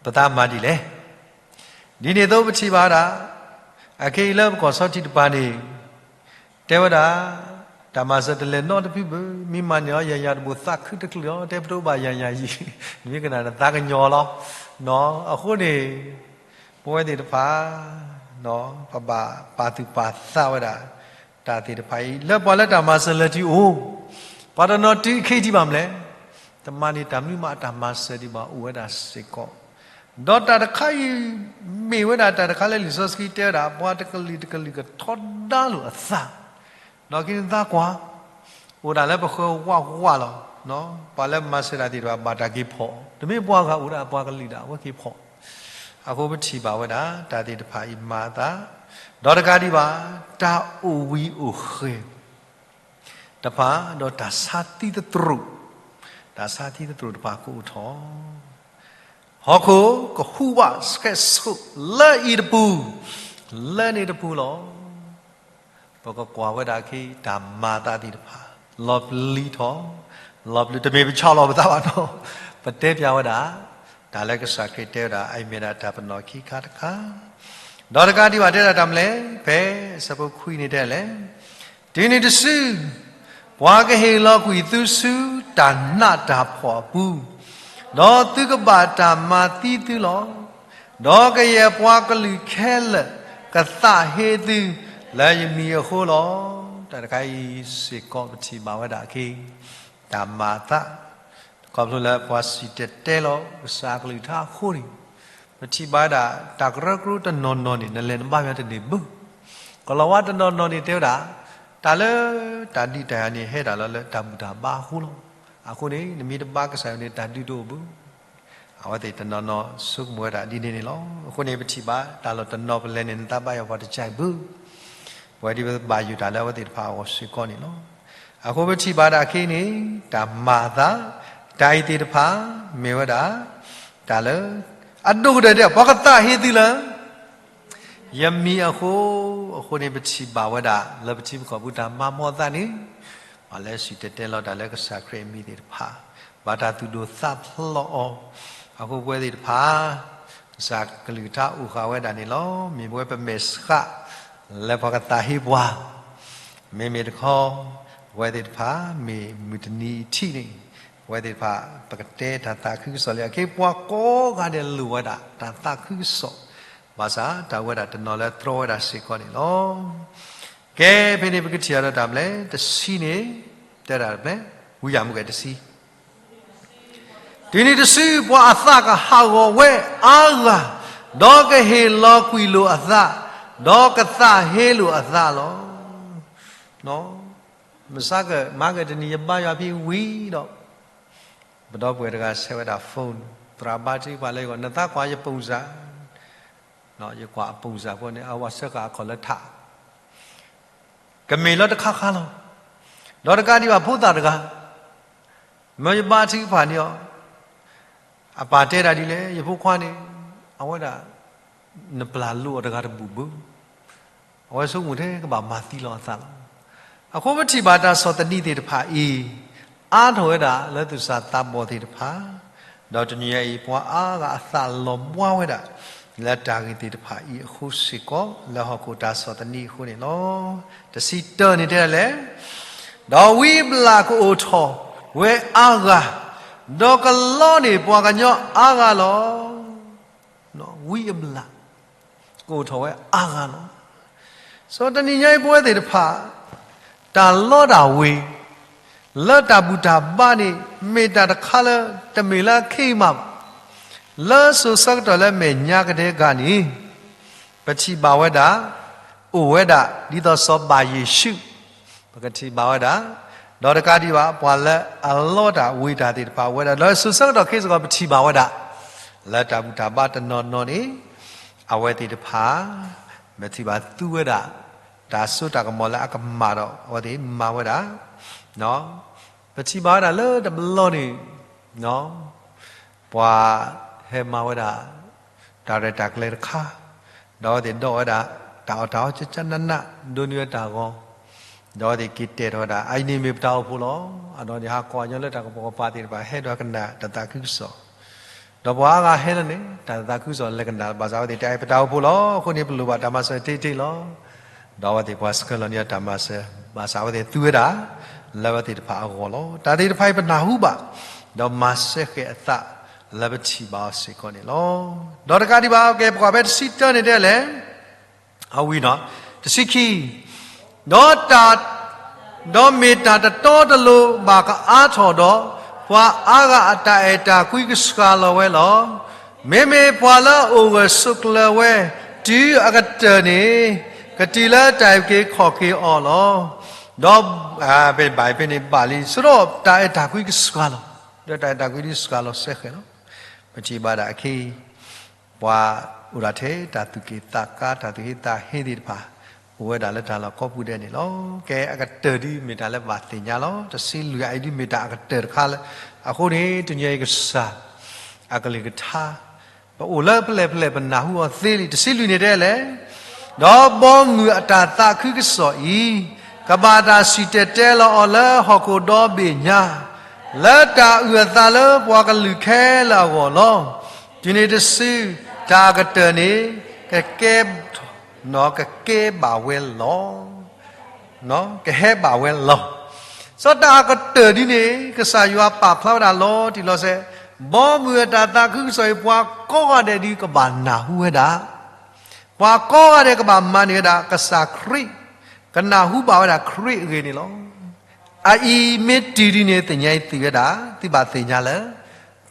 ပသးမၤဒ်လဲၣ်. ဒ်န့ၣ်အသိးပထံၣ်ဘၣ်ဝဲဒၣ်, အခဲအံၤလၢပကီၢ်စီထံတပၤန့ၣ် တဲဝဲဒၣ်, တၢ်မၤစၢၤတလဲၤနီတဖုဘၣ်, မ့ၢ်မၤန့ၢ်အီၤယၤယၤတဘိသးခုတချုးအီၤ, တဲပတအိၣ်ဘၣ်ယၤယၤယံၤ, နမ့ၢ်ကနၣ်နသးကညီၤလီၤ. အဃိန့ၣ် ပဝဲသ့ၣ်တဖၣ် ပဘၣ်ပာ်သူၣ်ပာ်သးဝဲဒၣ် တၢ်သ့ၣ်တဖၣ်အံၤ လၢပှၤလၢတၢ်မၤစၢၤလဲၤတုၤအိၣ်, ပှၤတနီၤတုၤခဲအံၤဒံးဘၣ်မနုၤလဲၣ်, တမၤန့ၢ်တၢ်မနုၤမးအတၢ်မၤစၢၤဒံးဘၣ်အိၣ်ဝဲဒၣ်စ့ၢ်ကီး, ဒီးတၢ်တခါအံၤ မ့ၢ်ဝဲဒၣ်တၢ်တခါလၢလံာ်စီဆှံတဲဝဲဒၣ် ပှၤတကလုာ်တကလုာ်ကထီဒါလိာ်အသး, ဒီးက့ၤနသးကွၢ် အိၣ်ဒၣ်လၢပဃၢၤဝးဝးလီၤ. ပှၤလၢမၤစၢၤတၢ်သ့ၣ်တဖၣ် ဘၣ်တၢ်က့ၤဖီၣ်, တမ့ၢ်ပှၤဂၤအိၣ်ဒၣ်ပှၤကလုာ်ဒၣ်ဝဲက့ၤဖီၣ်. အဃိပထံၣ်ဘၣ်ဝဲဒၣ် တၢ်သ့ၣ်တဖၣ်အံၤမၤအသး, ဒီးတကးဒံးဘၣ် တၢ်အိၣ်ဝံၤအိၣ်ဃဲၤတဖၣ်, ဒီးတၢ်ဆါသံသတြိာ်, တၢ်ဆါသံသတြိာ်တဖၣ်ကအိၣ်ထီၣ် ဟီၣ်ခိၣ်ကဟူးဝးဆှဲးဆိးလၢအံၤတပူၤ, လၢန့ၣ်တပူၤလီၤ. ပကကွၢ်ဝဲဒၣ်အခံ တၢ်မၤအသးသ့ၣ်တဖၣ် လီၤပျံၤထီၣ်, လီၤပျံၤ တမ့ၢ်ပဆီၣ်လီၤပသးဘၣ်နီၤ, ပတဲပၠးဝဲဒၣ် တၢ်လၢကစၢ်ခရံာ်တဲဝဲဒၣ် အအံၤမ့ၢ်ဒၣ်တၢ်ပနီၣ်ခံခါတခါ, ဒီးတကးဒံးဘၣ်တဲဒၣ်တၢ်မနုၤလဲၣ်, ဖဲအဆၢဖိခွံန့ၣ်တဲလဲၣ် တုၤနုၤတစု ပှၤကဟ့ၣ်လီၤကွံာ်သုဆူတၢ်နးတၢ်ဖှီၣ်အပူၤ, ဒီးသုကဘၣ်တၢ်မၤသံသုလီၤ. ဒီးကယဲၢ်ပှၤကလုာ်ခဲလၢာ်ကသးဟ့သုလၢယမံၤအဃိလီၤ. တၢ်တခါအံၤစ့ၢ်ကီးပထံၣ်ဘၣ်ဝဲဒၣ်အခံ တၢ်မၤအသး, ခီဖျိလၢပှၤစံၣ်တဲၤတဲလီၤကစၢ်အကလုၢ်ကထါအဃိန့ၣ်, ပထံၣ်ဘၣ်ဝဲဒၣ် တၢ်ကရၢကရိတနီၤနီၤန့ၣ် နလဲၤနဘါယွၤတန့ၢ်ဘၣ်. ကလီၤဝါတနီၤနီၤန့ၣ်တဲဝဲဒၣ်, တၢ်လၢတၢ်ဒုးတၢ်ယၤန့ၣ် ဟဲဒၣ်လီၤလၢတၢ်ဘူၣ်တၢ်ဘါအဃိလီၤ. အဃိန့ၣ် နမ့ၢ်တဘါကစၢ်ယွၤန့ၣ် တၢ်ဒုးတအိၣ်ဘၣ်. အဝဲသ့ၣ်တနီၤနီၤဆိကမိၣ်ဝဲဒၣ်ဒ်န့ၣ်န့ၣ်လီၤ. အဃိန့ၣ် ပထံၣ်ဘၣ်တၢ်လီၢ်တနီၤပလဲၤန့ၣ် နသးဘါယွၤပှၤတကၢၢ်ဘၣ်. ပဝဲဒ်ပဘၣ်ယိၣ်တၢ်လၢအဝဲသ့ၣ်တဖၣ်အဂီၢ်စ့ၢ်ကီးန့ၣ်လီၤ. အဃိပထံၣ်ဘၣ်ဒၣ်ခဲအံၤန့ၣ် တၢ်မၤအသး, တၢ်အံၤသ့ၣ်တဖၣ် မ့ၢ်ဝဲဒၣ် တၢ်လၢ အဒိၣ်ကတၢၢ်ဒဲး ပှၤကသးဟ့သုလၢ ယမံၤအဃိ, အဃိန့ၣ် ပထံၣ်ဘၣ်ဝဲဒၣ် လၢပထံပကီၢ်ပူၤတၢ်မၤမီၢ်အသးန့ၣ်, ပှၤလၢစံၣ်တဲၤတဲလီၤတၢ်လၢကစၢ်ခရံာ်အမံၤသ့ၣ်တဖၣ်, ဘၣ်တၢ်သူၣ်ဒိၣ်သးဖျိးအီၤ, အဃိပဝဲသ့ၣ်တဖၣ် ကစၢ်ကလုၢ်ကထါအိၣ်ဃာ်ဝဲဒၣ်န့ၣ်လီၤ. မ့ၢ်ပဝဲပမဲာ်ဆှး လၢပှၤကသးဟ့ပှၤ, မ့မ့ၢ်တခီ ပဝဲသ့ၣ်တဖၣ် မ့ၢ်မုၢ်တနံၤအံၤထံၣ်န့ၣ်, ပဝဲသ့ၣ်တဖၣ် ပကတဲတၢ်သးခုကစီၣ်လံ, အခဲအံၤပှၤကိးဂၤဒဲးလိၣ်ဝဲဒၣ် တၢ်သးခုကစီၣ်, ဘၣ်ဆၣ်တၢ်ဝဲဒၣ်တနီၤလၢတြီဝဲဒၣ်စ့ၢ်ကီးန့ၣ်လီၤ. ကဲ ဖဲန့ၣ်ပကထံၣ်အီၤဒီးတၢ်ဘျဲၣ် တဆံန့ၣ်, တဲဒၣ်တဘျဲၣ်, ဝံယၢ်မူကဲတဆံ တုၤနုၤတစု ပှၤအသးကဟးဂီၤဝဲအါဂၤ, ဒီးကဟ့ၣ်လီၤကွံာ်လိာ်အသး, ဒီးကသးဟ့လိာ်အသးလီၤ. မဆါကမၤကတနံၤ ယဘါယွၤဖဲဝံၤဒီး, ပဒီပုၢ်ဝဲၢ်တဂၤဆဲးဝဲဒၣ် phone, သရၣ်ဘါထုကဖၣ်လၢယဂီၢ်, နသးကွၢ်ယ ပုံစံ, ယကွၢ်အ ပုံစံ ဖိန့ၣ် အဝဲဆှၢဃာ်အခီၣ်လၢထး ကမ့ၢ်လၢတခါခါလီၤ. ဒီးတကးဒံးဘၣ်ဖိသၣ်တဂၤ, မၢယဘါထုကဖၣ်န့ၢ်အီၤ, အပၢ်တဲဒၣ်ဒ်လဲၣ်, ယဖိခွါန့ၣ်, အဝဲဒၣ်, နပျၢ်လိာ်အီၤတဂၤတဘူၣ်ဘၣ်, အဝဲဆိကမိၣ်ထဲကဘၣ်မၤသံလီၤအသးလီၤ. အဃိပထံၣ်ဘၣ်တၢ်ဆီၣ်သနံးသ့ၣ်တဖၣ်အံၤ, အါထီၣ်ဝဲဒၣ်လၢသူၣ်စၢ်သးဘီၣ်သ့ၣ်တဖၣ်, ဒီးတနံၤညါအံၤ ပှၤအါဂၤအသးလီၤဘှါဝဲဒၣ် လၢတၢ်ဂ့ၢ်သ့ၣ်တဖၣ်အံၤအဃိစ့ၢ်ကီး လၢဟီၣ်ခိၣ်တၢ်ဆီၣ်သနံးအဃိန့ၣ်လီၤ. တဆံတၢန့ၣ်တဲဒ်လဲၣ်, ဒီးဝံအဘျၣ်ကအိၣ်ထီၣ်ဝဲအါဂၤ, ဒီးကလီန့ၢ်ပှၤကညီအါဂၤလီၤ. ဝံအဘျၣ် ကအိၣ်ထီၣ်ဝဲအါဂၤလီၤ. စီၤတနံၤညါအံၤပဝဲသ့ၣ်တဖၣ် တၢ်လီတၢ်ဝ့ၤ လၢတၢ်ဘူၣ်တၢ်ဘါန့ၣ် မ့ၢ်တၢ်တခါလၢ တမ့ၢ်လၢအခဲအံၤမးဘၣ်. လၢစိၤဆၢကတီၢ်လၢမဲာ်ညါကဒဲကန့ၣ် ပထံၣ်ဘၣ်ဝဲဒၣ် အိၣ်ဝဲဒၣ် ဒ်သိးစီၤပၤယ့ၣ်ၡူး ပကထံၣ်ဘၣ်ဝဲဒၣ်, ဒီးတကးဒံးဘၣ် ပှၤလၢအလီတၢ်ဝ့ၤတၢ်သ့ၣ်တဖၣ်အိၣ်ဝဲဒၣ် ဒီးစိၤဆၢကတီၢ်ခဲစ့ၢ်ကီး ပထံၣ်ဘၣ်ဝဲဒၣ် လၢတၢ်ဘူၣ်တၢ်ဘါတနီၤနီၤန့ၣ် အဝဲသ့ၣ်တဖၣ် ပထံၣ်ဘၣ်သူဝဲဒၣ် တၢ်စိတၢ်ကမီၤလၢအကမၣ်ဒီး အဝဲသ့ၣ်မၤဝဲဒၣ် ပထံၣ်ဘၣ်ဝဲဒၣ်လၢတဘျီန့ၣ် ပှၤဟဲမၤဝဲဒၣ် တၢ်ရဲၣ်တၢ်ကျဲၤတခါ, ဒီးအဝဲသ့ၣ်ဒိးဝဲဒၣ် တၢ်အီၣ်တၢ်အီကကနးနး ဒိးန့ၢ်ဝဲတၢ်ဂီၤ, ဒီးအဝဲသ့ၣ်က့ၤတဲာ်ထီၣ်ဝဲဒၣ် အအံၤန့ၣ်မ့ၢ်ပတၢ်အိၣ်ဖှိၣ်လီၤ. အဒီးန့ၣ်ဟးကွၢ်ညီလၢတၢ်ကပိာ်ကပၤသ့ၣ်တဖၣ် ဟဲဒိးကနၣ်တၢ်သးခုကစီၣ်, ဒီးပှၤအါဂၤဟဲလၢန့ၣ် တၢ်သးခုကစီၣ်လဲၤကနၣ် ဘၣ်ဆၣ်အဝဲသ့ၣ်တဲအံၤပတၢ်အိၣ်ဖှိၣ်လီၤ. အဃိန့ၣ် ပလိၣ်ဘၣ်တၢ်မၤစၢၤတ့တ့ၢ်လီၤ. ဒီးအဝဲသ့ၣ်ပှၤဆှၢလီၤန့ၢ်တၢ်မၤစၢၤ, ဘၣ်ဆၣ်အဝဲသ့ၣ်သူဝဲဒၣ် လၢအဝဲသ့ၣ်တဖၣ်အဂီၢ်လီၤ. တၢ်သ့ၣ်တဖၣ်အံၤပနၢ်ဟူဘၣ်, ဒီးမၤစၢၤဃဲၤအသးလၢပထံၣ်ဘၣ်အီၤစ့ၢ်ကီးန့ၣ်လီၤ. ဒီးတကးဒံးဘၣ် ကဲပကွၢ်ဖဲတဆံတၢန့ၣ်တဲလဲၣ် အဝံၤနီၤ, တဆံခံ, ဒီးတၢ်, ဒီးမ့ၢ်တၢ်တတီတလိၤဘၣ်ကအါထီၣ်ဒီး, ပှၤအါဂၤအတၢ်အဲၣ်တၢ်ကွံကစှၤလီၤဝဲလီၤ. မ့မ့ၢ်ပှၤလၢအအိၣ်ဂၢၢ်ဆိးကျၢၤဝဲ တုၤအကတၢၢ်န့ၣ်, ကတုၤလၢတၢ်အုၣ်က့ၤခီၣ်က့ၤအီၤလီၤ. ဒီး, ဖဲန့ၣ်ဘၣ်ဖဲန့ၣ်ဘၣ်လံ, ဆိဒီးတၢ်အဲၣ်တၢ်ကွံကစှၤလီၤ, ဒီးတၢ်အဲၣ်တၢ်ကွံဒ်စှၤလီၤစဲဃဲၤလီၤ. ပထံၣ်ဘၣ်ဒၣ်အခဲအံၤ ပှၤအိၣ်ဒၣ်ထဲတၢ်သူၣ်က့ၣ်သးကါ တၢ်သူၣ်ဟ့သးဟ့သ့ၣ်တဖၣ် အိၣ်ဝဲဒၣ်လၢတၢ်လီၢ်ကိးပူၤဒဲးန့ၣ်လီၤ. ကဲအကတၢၢ်ဒ်မ့ၢ်တၢ်လၢဘၣ်သ့ၣ်ညါလီၤ. တဆံလွံၢ်အံၤဒ်မ့ၢ်တၢ်အကတၢၢ်တခါလၢ, အဃိန့ၣ် တနံၤအံၤကစၢ် အကလုၢ်ကထါ ပအိၣ်လၢဖဲလဲၣ်ဖဲလဲၣ်ပနၢ်ဟူအီၤသ့လံ. တဆံလွံၢ်န့ၣ်တဲလဲၣ်, ဒီးဘီမုၢ်အတၢ်သးခုကစီၣ်အံၤ ကဘၣ်တၢ်စံၣ်တဲၤတဲလီၤအီၤလၢဟီၣ်ခိၣ်ဒီဘ့ၣ်ညါ, လၢတၢ်အုၣ်အသးလၢပှၤကလုာ်ခဲလၢာ်အဂီၢ်လီၤ. တုၤန့ၣ်တစု တၢ်အကတၢၢ်န့ၣ် ကကဲ, ကကဲဘၣ်ဝဲလီၤ. ကဟဲဘၣ်ဝဲလီၤ. စီၤတၢ်အကတၢၢ်ဒ်န့ၣ် ကစၢ်ယွၤပာ်ဖျါဝဲဒၣ်လီၤတံၢ်လီၤဆဲး, ဘီမုၢ်အတၢ်သးခုကစီၣ်အံၤ ပှၤကိးဂၤဒဲးဒ်ကဘၣ်နၢ်ဟူဝဲဒၣ်, ပှၤကိးဂၤဒဲးကဘၣ်မၤန့ၢ်ဝဲဒၣ် ကစၢ်ခရံာ်, ကနၢ်ဟူဘၣ်ဝဲဒၣ်ခရံာ်အဂ့ၢ်န့ၣ်လီၤ. အအံၤမ့ၢ်တုၤဒ်န့ၣ် သ့ၣ်ညါအံၤသုဝဲဒၣ်, သုဘၣ်သ့ၣ်ညါလၢ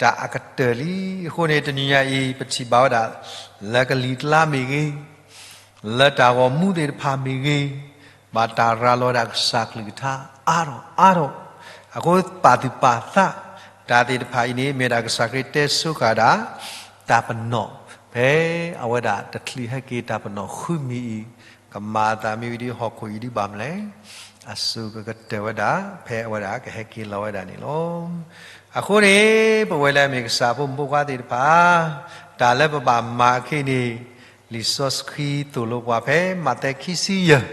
တၢ်အကတၢၢ်လံ. အဃိန့ၣ် တနံၤညါအံၤ ပထံၣ်ဘၣ်ဝဲဒၣ် လၢကလံၤကျါမ့ၢ်ဂ့ၤ, လၢတၢ်ဂီၤမူသ့ၣ်တဖၣ်မ့ၢ်ဂ့ၤ, ဘၣ်တၢ်ရၤလီၤဝဲဒၣ်ကစၢ်ကလုၢ်ကထါအါထီၣ်အါထီၣ်, အဃိပာ်သူၣ်ပာ်သး တၢ်သ့ၣ်တဖၣ်အံၤန့ၣ် မ့ၢ်ဒၣ်ကစၢ်ခရံာ်တဲဆိဃာ်ဒၣ် တၢ်ပနီၣ်, ဖဲအဝဲဒၣ်တချုးဟဲက့ၤတၢ်ပနီၣ်ဃုမံၤအံၤ, ကမၤအသးမ့ၢ်ဝံၤဒီးဟီၣ်ခိၣ်အံၤဒ်ဘၣ်မနုၤလဲၣ်. အစိၤကကတၢၢ်ဝဲဒၣ် ဖဲအဝဲဒၣ်ကဟဲက့ၤလီၤဝဲဒၣ်န့ၣ်လီၤ. အဃိန့ၣ် ပဝဲလၢအမ့ၢ်ကစၢ်ဖိမုၣ်ဖိခွါသ့ၣ်တဖၣ် တၢ်လၢပဘၣ်မၤအခံန့ၣ် လံာ်စီဆှံသိၣ်လိပှၤဖဲမးသဲခံဆံယဲၢ်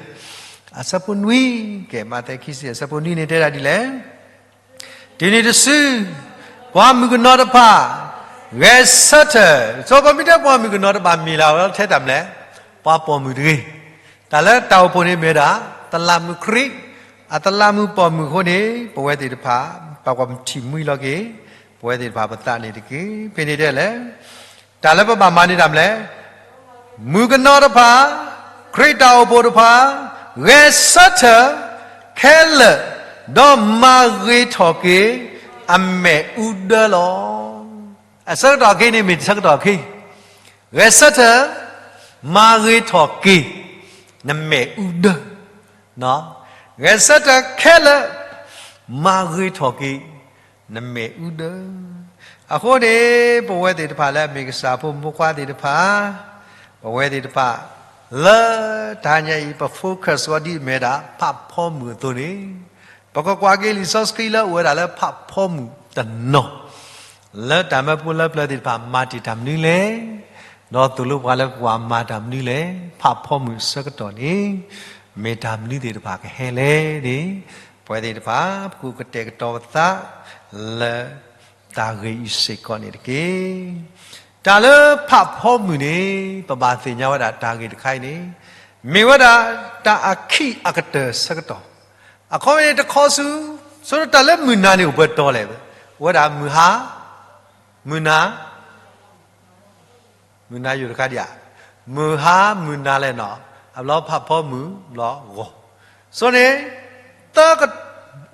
အဆၢဖိနွံ, ကဲ မးသဲခံဆံယဲၢ် အဆၢဖိနွံန့ၣ်တဲဒၣ်ဒ်လဲၣ်. တုၤနုၤတစု ပှၤမုၣ်ကနီၤတဖၣ် ဂဲၤဆၢထၢၣ်, စီၤပၤမ့ၢ်တဲပှၤမုၣ်ကနီၤတဖၣ်မ့ၢ်လၢအဝဲထဲတၢ်မနုၤလဲၣ်, ပှၤပိာ်မုၣ်တဂ့ၤ. တၢ်လၢတၢ်အိၣ်ဖှိၣ်န့ၣ်မ့ၢ်ဝဲဒၣ် သလးမုၣ်ခရံာ်, အသလးမုၣ်ပိာ်မုၣ်အဃိန့ၣ် ပဝဲသ့ၣ်တဖၣ် ပကထံၣ်မှံလီၤက့ၤ ပဝဲသ့ၣ်တဖၣ်ပသးန့ၣ်တက့ၢ်. ဖဲန့ၣ်တဲလဲၣ် တၢ်လၢပဘၣ်မၤန့ၢ်တၢ်မနုၤလဲၣ်, မုၣ်ကနီၤတဖၣ်, ခရံာ်တၢ်အိၣ်ဖှိၣ်တဖၣ်, ဂဲၤဆၢထၢၣ်ခဲလၢာ်, ဒီးမၤဂ့ၤထီၣ်က့ၤ အမဲာ်အူဒၢလီၤ. အဆၢကတီၢ်ခဲအံၤန့ၣ်မ့ၢ်တဆၢကတီၢ်ခဲအံၤ, ဂဲၤဆၢထၢၣ်, မၤဂ့ၤထီၣ်က့ၤ နမဲာ်အူဒၢ, ဂဲၤဆၢထၢၣ်ခဲလၢာ်, မၤဂ့ၤထီၣ်က့ၤ နမဲာ်အူဒၢ. အဃိန့ၣ် ပဝဲသ့ၣ်တဖၣ်လၢအမ့ၢ်ကစၢ်ဖိမုၣ်ဖိခွါသ့ၣ်တဖၣ်, ပဝဲသ့ၣ်တဖၣ် လၢတဟါညါအံၤ ပ focus ဝဲဒ်အမ့ၢ်ဝဲဒၣ် ဖးဖီမုၢ်အသိးန့ၣ်, ပကကွၢ်က့ၤလံာ်စီဆှံလၢအအိၣ်ဝဲဒၣ်လၢဖးဖီမုၢ်တနီၤ, လၢတၢ်မၢဖိလၢပျၢၤသ့ၣ်တဖၣ်မၤတ့ၢ်တၢ်မနုၤလဲၣ်, ဒီးသိၣ်လိပှၤလၢပကကွၢ်မၤတၢ်မနုၤလဲၣ်, ဖးဖီမုၢ်အဆၢကတီၢ်န့ၣ် မ့ၢ်တၢ်မနုၤသ့ၣ်တဖၣ်ကဟဲလဲၣ်န့ၣ်, ပဝဲသ့ၣ်တဖၣ် ပကကတဲာ်ကတီၤပသး လၢတၢ်ဂ့ၢ်အံၤစ့ၢ်ကီးန့ၣ်တက့ၢ်. တၢ်လၢဖးဖီမုၢ်န့ၣ် ပဘၣ်သ့ၣ်ညါဝဲဒၣ်တၢ်ဂ့ၢ်တခါအံၤန့ၣ်, မ့ၢ်ဝဲဒၣ်တၢ်အခံးအကတၢၢ်အဆၢကတီၢ်, အခီပညီန့ၣ်တခီဆူ, ဆိတၢ်လၢမုၢ်နၤန့ၣ်အိၣ်ပှဲၤတီၤလဲၣ်, အိၣ်ဝဲဒၣ်မုၢ်ဟါ, မုၢ်နၤ မုၢ်နၤယိာ်တခါဒံးဧါ, မုၢ်ဟါမုၢ်နၤလဲၣ်နီၤ, အဘျီဖးဖီမုၢ်ဘျီဂီၤ, ဆိန့ၣ်, သၢက,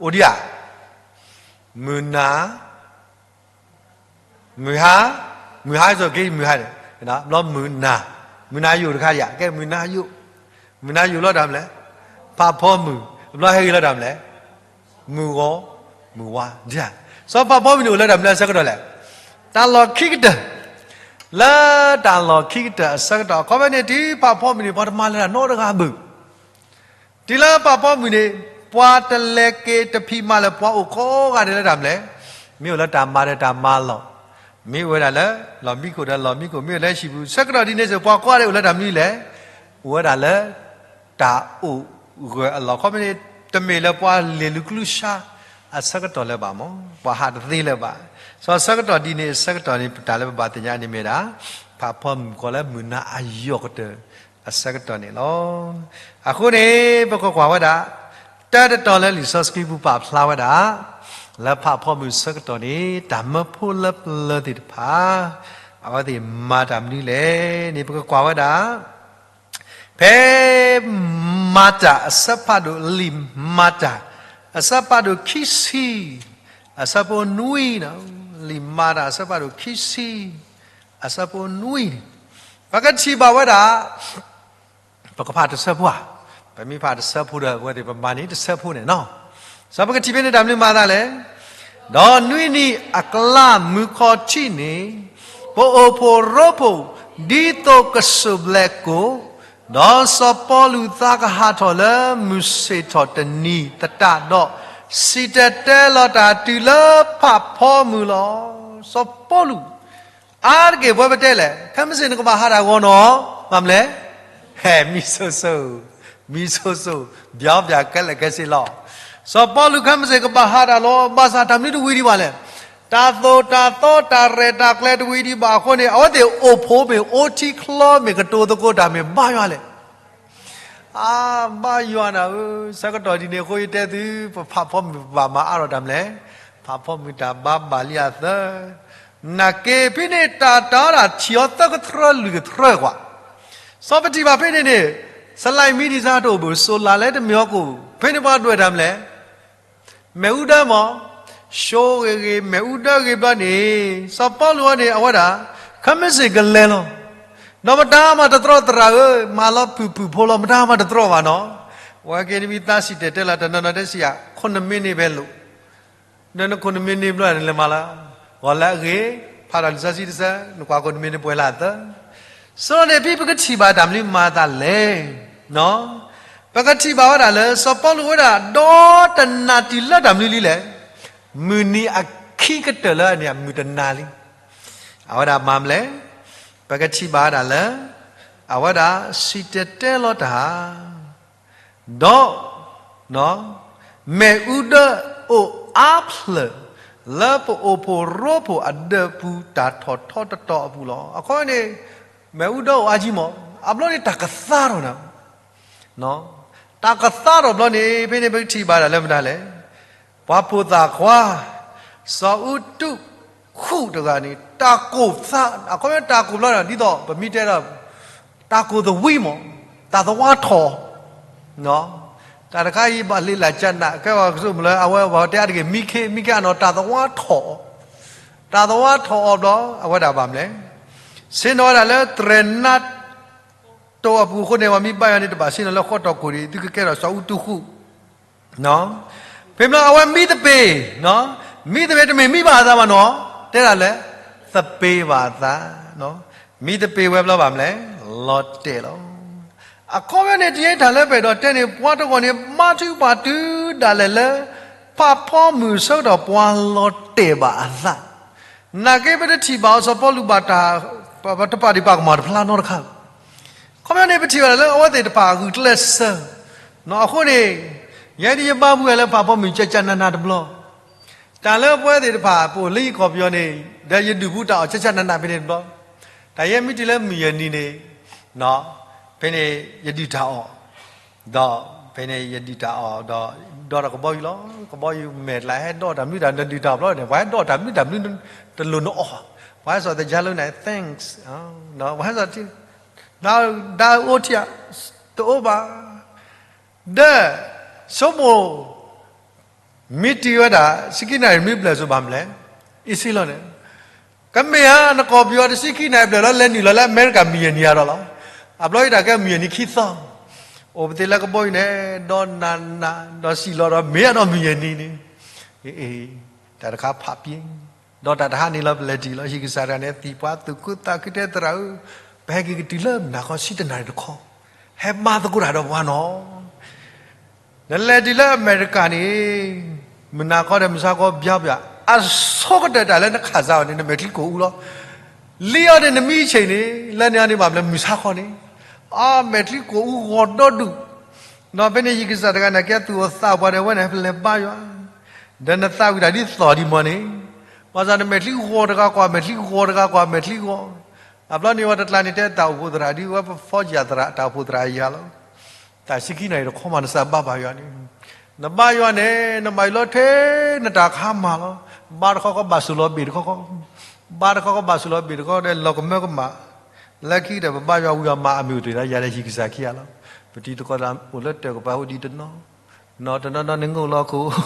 အိၣ်ဒံးဧါ, မုၢ်နၤ, မုၢ်ဟါ, မုၢ်ဟါစီၤက့ၤမုၢ်ဟါန့ၣ်, ဘျီမုၢ်နၤ, မုၢ်နၤယိာ်တခါဒံးဧါ, ကဲမုၢ်နၤယိာ်, မုၢ်နၤယိာ်လီၤတၢ်မနုၤလဲၣ်, ဖးဖီမုၢ်, ဘျီဟဲဂ့ၤလီၤတၢ်မနုၤလဲၣ်, မုၢ်ဂီၤ, မုၢ်ဝါ, ဒ်, စီၤဖးဖီမုၢ်န့ၣ်အိၣ်လၢတၢ်မနုၤအဆၢကတီၢ်လဲၣ်, တၢ်လီၢ်ခံကတၢၢ်, လၢတၢ်လီၢ်ခံကတၢၢ်အဆၢကတီၢ် အခီပညီန့ၣ် တုၤဖးဖီမုၢ်န့ၣ် ပှၤတမၤလၢတၢ်နီတဂၤဘၣ် တုၤလၢဖးဖီမုၢ်န့ၣ် ပှၤတလဲၤက့ၤတဖံးမၤလၢၤ ပှၤအိၣ်ကိးဂၤဒဲးလၢတၢ်မနုၤလဲၣ်, မ့ၢ်အိၣ်လၢတၢ်မၤဒီးတၢ်မၤလီၢ်, မ့ၢ်အိၣ်ဝဲဒၣ်လၢလီၢ်မံခိၣ်ဒီးလီၢ်မံခိၣ်, မ့ၢ်အိၣ်လၢဟံၣ်ပူၤ, ဆၢကတီၢ်ဒ်န့ၣ်စ့ၢ် ပှၤကိးဂၤဒဲးအိၣ်လၢတၢ်မနုၤလဲၣ်, အိၣ်ဝဲဒၣ်လၢတၢ်အိၣ်ဂၢၢ်အလီၢ်, အခီပညီန့ၣ် တမ့ၢ်လၢပှၤလဲၤလူၤကလူၤဆါအဆၢကတီၢ်လၢၤဘၣ်မး, ပှၤဟးတသ့လၢၤဘၣ်, စီၤဆၢကတီၢ်ဒ်န့ၣ်အဆၢကတီၢ်န့ၣ် ပတၢ်လၢပဘၣ်သ့ၣ်ညါန့ၣ်မ့ၢ်ဒၣ် ဖးဖီမုၢ်ကီးလၢမုၢ်နၤအယိာ်ကတၢၢ် အဆၢကတီၢ်န့ၣ်လီၤ. အဃိန့ၣ် ပကကွၢ်ဝဲဒၣ် တၢ်တတီၤလၢလံာ်စီဆှံပူၤပာ်ဖျါဝဲဒၣ် လၢဖးဖီမုၢ်ဆၢကတီၢ်န့ၣ် တၢ်မၢဖိလၢပျၢၤသ့ၣ်တဖၣ် အဝဲသ့ၣ်မၤတၢ်မနုၤလဲၣ်န့ၣ် ပကကွၢ်ဝဲဒၣ် ဖဲမၤတၢ်အဆၢဖးဒိၣ် လံာ်မၤတၢ် အဆၢဖးဒိၣ်ခံဆံ အဆၢဖိနွံ, လံာ်မၤတၢ်အဆၢဖးဒိၣ်ခံဆံ အဆၢဖိနွံန့ၣ် ပကထံၣ်ဘၣ်ဝဲဒၣ် ပကဖးတဆၢဖိဧါ, ပမ့ၢ်ဖးတဆၢဖိဒီး အဝဲသ့ၣ်ပမၤန့ၣ်တဆၢဖိန့ၣ်နီၤ, စီၤပကထံၣ်ဖဲန့ၣ်တၢ်မနုၤမၤသးလဲၣ်, ဒီးနွံနံၤအကျါမုၢ်ခီထံးန့ၣ် ပအိၣ်ဖှိၣ်ရိဖှိၣ် ဒ်သိးကစိၢ်ဘျဲးကိၣ်, ဒီးစီၤပီလူးသးကဟးထီၣ်လၢမုၢ်ဆ့ၣ်ထီၣ်တနံၤသတးဒီး စံၣ်တဲၤတဲလီၤတၢ်တုၤလၢဖးဖီမုၢ်လီၤ. စီၤပီလူး အါတက့ၢ်ပဝဲပတဲလဲၣ်, ခဲမုၢ်ဆ့ၣ်နကဘၣ်ဟးတၢ်ဂီၤနီၤ, မ့ၢ်မနုၤလဲၣ်, ဟဲ မံဆိၣ်ဆိၣ်, မံဆိၣ်ဆိၣ်, ဘျီဘျီခဲလၢာ်ခဲဆ့လီၤ. စီၤပီလူးခဲမုၢ်ဆ့ၣ်ကဘၣ်ဟးတၢ်လီၤ, ဘၣ်ဆၣ်တၢ်မနုၤတဝံၤဒံးဘၣ်လဲၣ်, တၢ်သိၣ်တၢ်သီတၢ်ရဲၣ်တၢ်ကျဲၤတဝံၤဒံးဘၣ်အဃိန့ၣ် အဝဲသ့ၣ်အိၣ်ဖှိၣ်မ့ၢ်အိၣ်ထံချီ မ့ၢ်ကတိၤသကိးတၢ်မ့ၢ်ဘါယွၤလဲၣ် အါ ဘါယွၤနၤဧၢ, ဆၢကတီၢ်ဒ်န့ၣ်အဃိ ယတဲသု ပဖးဖီမုၢ်ဘၣ်မၤအါထီၣ်တၢ်မနုၤလဲၣ်, ဖးဖီမုၢ်တၢ်ဘါဘၣ်လံအသၢ, နာ်က့ ဖဲန့ၣ်တၢ်တၢ်ဒၣ်ထံၣ်အီၤသၢကထြၢလွံၢ်ကထြၢကွၢ်, စီၤပထံၣ်ဘၣ်ဖဲန့ၣ်န့ၣ်, စလါမံဒံစါတအိၣ်ဘၣ်, စိလါလဲတမ့ၢ်အီၤကိၣ်, ဖဲန့ၣ်ပှၤဒွဲၣ်တၢ်မနုၤလဲၣ် မဲာ်အူဒၢမး, ဆိဂ့ၤဂ့ၤ မဲာ်အူဒၢဂ့ၤဘျီန့ၣ် စီၤပီလူးအံၤန့ၣ် အဝဲဒၣ် ခဲမုၢ်ဆ့ၣ်ကလဲၤလီၤ, ဒီးမတၤမၤတတြီသရၣ်ဧၢ, မၤလီၤဖုၣ်ဖုၣ်ဖိလီၤ မတၤမၤတတြီဘၣ်နီၤ, ဝဲက့ၤနမံသးစံၣ်တဲၤတဲလီၤ တနီၤနီၤတဲစံၣ်ယၤ ခိၣ်နမံန့ၣ်ဖဲလိာ်, ဒီးနခိၣ်နမံန့ၣ်ဘျီန့ၣ်လဲၤမၤလၢ ဂီၤလၢအဂ့ၤ, ဖးတၢ်လံာ်စီဆှံတဆၢ နကွၢ်ခိၣ်နမံန့ၣ်ပှဲၤလၢအသၢ, ဆိန့ၣ်ဖဲပကထံၣ်ဘၣ်တၢ်မနုၤမၤသးလဲၣ်, နီၤ ပကထံၣ်ဘၣ်ဝဲဒၣ်လၢ စီၤပီလူးဝဲဒၣ်ဒီတနၤတုၤလၢတၢ်မနုၤလံလဲၣ်. မုၢ်နံၤအခံကတၢၢ်လၢအန့ၣ် မုၢ်တနၤလံ. အဝဲဒၣ်မၤမလဲၣ်. ပကထံၣ်ဘၣ်ဝဲဒၣ်လၢ အဝဲဒၣ်စံၣ်တဲၤတဲလီၤတၢ် ဒီး မ့ၣ်အူဒၢအိၣ်အါဖျၢၣ် လၢပအိၣ်ဖှိၣ်ရိဖှိၣ်အဒၢးပူၤ တၢ်ထီၣ်ထီတတီၤအပူၤလီၤ. အခီန့ၣ် မ့ၣ်အူဒၢအိၣ်အါကံမး, အဘျီန့ၣ်တၢ်ကသါထီၣ်နၤ, တၢ်ကသါထီၣ်ဘျီန့ၣ် ဖဲန့ၣ်ပကထံၣ်ဘၣ်ဒၣ်လၢမတၤလဲၣ်. ပှၤဖိသၣ်ခွါ စီၤအူတူၣ်ခူၣ်တဂၤန့ၣ် တၢ်ကိၢ်သါ, အခီပညီတၢ်ကိၢ်ဘျီန့ၣ် ဒ်သိးပမ့ၢ်တဲဒီး တၢ်ကိၢ်သဝံမး, တၢ်သဝါထီၣ် တၢ်တခါအံၤဘၣ်လ့လၢ်ကနၣ် ကဲဝဲကစိၣ်မုၢ်လၢ အဝဲပှၤတဲအါတက့ၢ် မံခ့ မံခ့အနီၢ် တၢ်သဝါထီၣ်, တၢ်သဝါထီၣ်အီၤဘျီ အဝဲဒၣ်ဘၣ်မလဲၣ်. ဆ့ၣ်နီၤဝဲဒၣ်လၢတြဲၤနါတိၤအပူၤအဃိန့ၣ် ပှၤမ့ၢ်ဘါယွၤန့ၣ် တဘၣ်ဆ့ၣ်နီၤလၢဃီတီၢ်ခိၣ်ဒံး သုကကဲထီၣ်စီၤအူတူၣ်ခူၣ် ဖဲမ့ၢ်အဝဲမံသပ့ၤ, မံသပ့ၤတမ့ၢ်မံဘၣ်အသးဘၣ်နီၤ, တဲဒၣ်လဲၣ်, သပ့ၤဘၣ်အသး, မံသပ့ၤဝဲဘျီဘၣ်မလဲၣ်, လီၤတဲာ်လီၤ. အခီပညီန့ၣ် တယဲတၢ်လၢပအဲၣ်ဒိးတဲန့ၣ် ပှၤတဂီၢ်န့ၣ် ဘါထုကဖၣ်တုၤဒၣ်လဲာ်လၢ ဖးဖီမုၢ်ဆၢကတီၢ်ပှၤလီၤတဲာ်ဘၣ်အသး, နာ်က့ပတထံၣ်ဘၣ်အီၤ စီၤပီလူးဘၣ်တၢ် ပတပာ်ဒံးပာ်ကမၣ်တဖျါနီတခါ ခီပညီန့ၣ် ပထံၣ်ဘၣ်လၢအဝဲသ့ၣ်တဖၣ်အဂုာ်ကျဲးစၢး, အဃိန့ၣ် ယဲဒ်ယဘါမူဝဲလၢဖးဖီမုၢ်ကၠၢကၠၢနးနးတဘျီ, တၢ်လၢပဝဲသ့ၣ်တဖၣ် ပအိၣ်လၢယကီၢ်ပယီၤန့ၣ် ဒီးယဒုၣ်ပူၤတၢ်အီၣ်ကၠၢကၠၢနးနးဖဲန့ၣ်တဘျီ, တၢ်ယဲမ့ၢ်တုၤလၢမုၢ်ယဲၢ်နံၤန့ၣ်, ဖဲန့ၣ်ယဒုၣ်တၢ်အီၣ်, ဒီးဖဲန့ၣ်ယဒုၣ်တၢ်အီၣ်ဒီး ဒီးတၢ်ကဘီယူၤလီၤ, ကဘီယူၤမဲာ်ကျါဟဲဒီးတၢ်မနုၤတၢ်နဒုၣ်တၢ်အီၣ်ဘျီန့ၣ် ပှၤဟဲဒီးတၢ်မနုၤတၢ်မနုၤတလိၣ်နအီၣ်, ပှၤဟဲစိာ်သကြားလိာ်န့ၣ် thanks, ပှၤဟဲစိာ် ဒါအိၣ်ထံၣ် တအိၣ်ဘၣ်. ဒီး ဆိကမိၣ် မ့ၢ်တံၤဝဲဒၣ် ဆံခံနၣ်ရံၣ်မ့ၢ်ဘျဲၣ်စိဘၣ်မလဲၣ်, အ့ၣ်စ့လီၤန့ၣ်, ကမ့ၢ်ဧါ နကီၢ်ပယီၤတဆံခံနၣ်ရံၣ်ဘျဲၣ်လီၤ လဲၤနုာ်လီၤလၢအမဲရကၤမုၢ်ယဲၢ်နံၤအါဒီးလီၤ. အဘျီယတၢ်ကဲမုၢ်ယဲၢ်နံၤခံသီ, အိၣ်ပသ့လၢကဘီယူၤန့ၣ် ဒီးနးနး ဒီးစံၣ်လီၤဒီးမ့ၢ်အါဒီးမုၢ်ယဲၢ်နံၤန့ၣ်, တၢ်တခါဖးပျ့ၤ ဒီးတၢ်တဟါန့ၣ်လီၤ ပလဲၤတံၢ်လီၤ ဟံၣ်ကစၢ်တဂၤန့ၣ် သံၣ်ပှၤသူၣ်ခုသးခုတဲသရၣ်ဧၢ, ပဟဲက့ၤကတုၤလၢမုၢ်နၤခီဆံတနၣ်ရံၣ်တခီ, ဟဲမၤသကိးတၢ်ဒီးပှၤနီၤ. နလဲၤတုၤလၢအမဲရကၤန့ၣ် မုၢ်နၤခီဒီးမုၢ်ဆါခီဘျါဘျါ အဆိကတၢၢ်တၢ်လၢနခးစါအီၤန့ၣ် နမဲာ်ချံကိာ်အူလီၤ. လံအီၤန့ၣ်နမံဆ့ၣ်န့ၣ် လၢန့ၣ်အီၤန့ၣ်ဘၣ်မလဲၣ် မုၢ်ဆါခီန့ၣ် အမဲာ်ချံကိာ်အူဂီၤဒီဒူၣ်, ဒီးဖဲန့ၣ်ဟံၣ်ကစၢ်တဂၤန့ၣ် ကဲသူၣ်အိၣ်သးအိၣ်ပှၤဒီးဝဲန့ၣ် ပလဲၤဘါယွၤ, ဒီးနသးဝံၣ်တၢ်ဒ်သိးဒံးမီၢ်န့ၣ်, ဘၣ်ဆၣ်နမဲာ်ချံဂီၤတဂၤကွၢ် မဲာ်ချံဂီၤတဂၤကွၢ် မဲာ်ချံဂီၤ, အဘျီန့ၣ်ဝဲတကျါန့ၣ် တဲတၢ်အိၣ်ဖှိၣ်သရၣ်ဒ်ဝဲပဖီကၠၣ်သရၣ် တၢ်အိၣ်ဖှိၣ်သရၣ်အံၤယၤလီၤ. တၢ်ဆံခံနၣ်ရံၣ်တခီမး နစးဘါဘၣ်ယွၤန့ၣ်, နဘါယွၤန့ၣ် နဘၣ်ယွၤလီၤထဲ နတၢ်ခါမၤလီၤ. ဘါတခီခီဘၣ်ဆိၣ်လီၤဘ့ၣ်တခီခီ, ဘါတခီခီဘၣ်ဆိၣ်လီၤဘ့ၣ်တခီဒီး လီၤကမၢကမၣ်, လၢခံဒီးပဘါယွၤဝံၤအီၤမၤအမုာ်တ့ၢ်ဒီး ယၤဒီးဟံၣ်ကစၢ်ခံဂၤလီၤ. ပတံၤသကိးသးအိၣ်လၢတၢ်ကပၤအိၣ်ဒံးတနီၤ, နီၤတနီၤနီၤန့ၣ် နအိၣ်လီၤခိၣ်,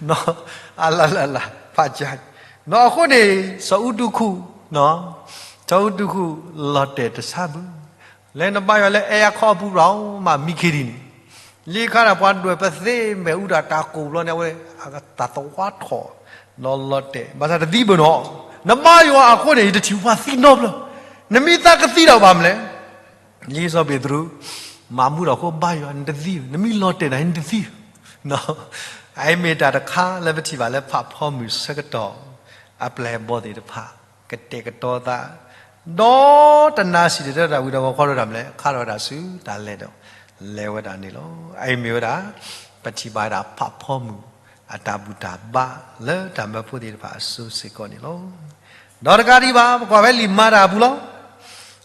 နီၤ အလၢ်လၢ်လၢ် ဖးကၠၢ်, နီၤအဃိန့ၣ် စီၤအူတူၣ်ခူၣ်, စီၤအူတူၣ်ခူၣ် လီၤတဲာ်တဆါဘၣ် လၢနဘါယွၤလၢအဲအခီအပူၤရၤမးမံခ့ဒံးန့ၣ်, လံခါဒီးပှၤဒွဲၣ်ပသ့မဲာ်အူဒၣ်တၢ်ကိၢ်ဘျီန့ၣ် အဝဲတၢ်သဝါထီၣ်, လီၤလီၤတဲာ် ဘၣ်ဆၣ်တသံဘၣ်နီၤ, နဘါယွၤအဃိန့ၣ် ယတထံၣ်ပှၤသံနီတဘျီ, နမံသးကသံဒီးဘၣ်မလဲၣ်. လံာ်စီၤပ့းတရူး မၤမူဒီးဃိဘါယွၤ နတသံ, နမံလီၤတဲာ်နၤ နတသံ. အအံၤမ့ၢ်တၢ်တခါလၢပထံၣ်ဘၣ်လၢဖးဖီမုၢ်ဆၢကတီၢ် အပျဲၢ်အဘီၣ်သ့ၣ်တဖၣ် ကတဲာ်ကတီၤသး, ဒီးတနါစံၣ်တဲၤတဲတၢ်ဝံၤဒီးဂီၤခီဒီးတၢ်မလဲၣ် ခါထီၣ်ဝဲဒၣ်ဆူတၢ်လဲၤဒီး လဲၤဝဲဒၣ်န့ၣ်လီၤ. အအံၤမ့ၢ်ဝဲဒၣ် ပထံၣ်ဘၣ်ဝဲဒၣ်ဖးဖီမုၢ် အတၢ်ဘူၣ်တၢ်ဘါလၢတၢ်မၢဖိသ့ၣ်တဖၣ်အစိၤစ့ၢ်ကီးန့ၣ်လီၤ. ဒီးတကးဒံးဘၣ် ပကွၢ်ဖဲလံာ်မၤတၢ်အပူၤလီၤ.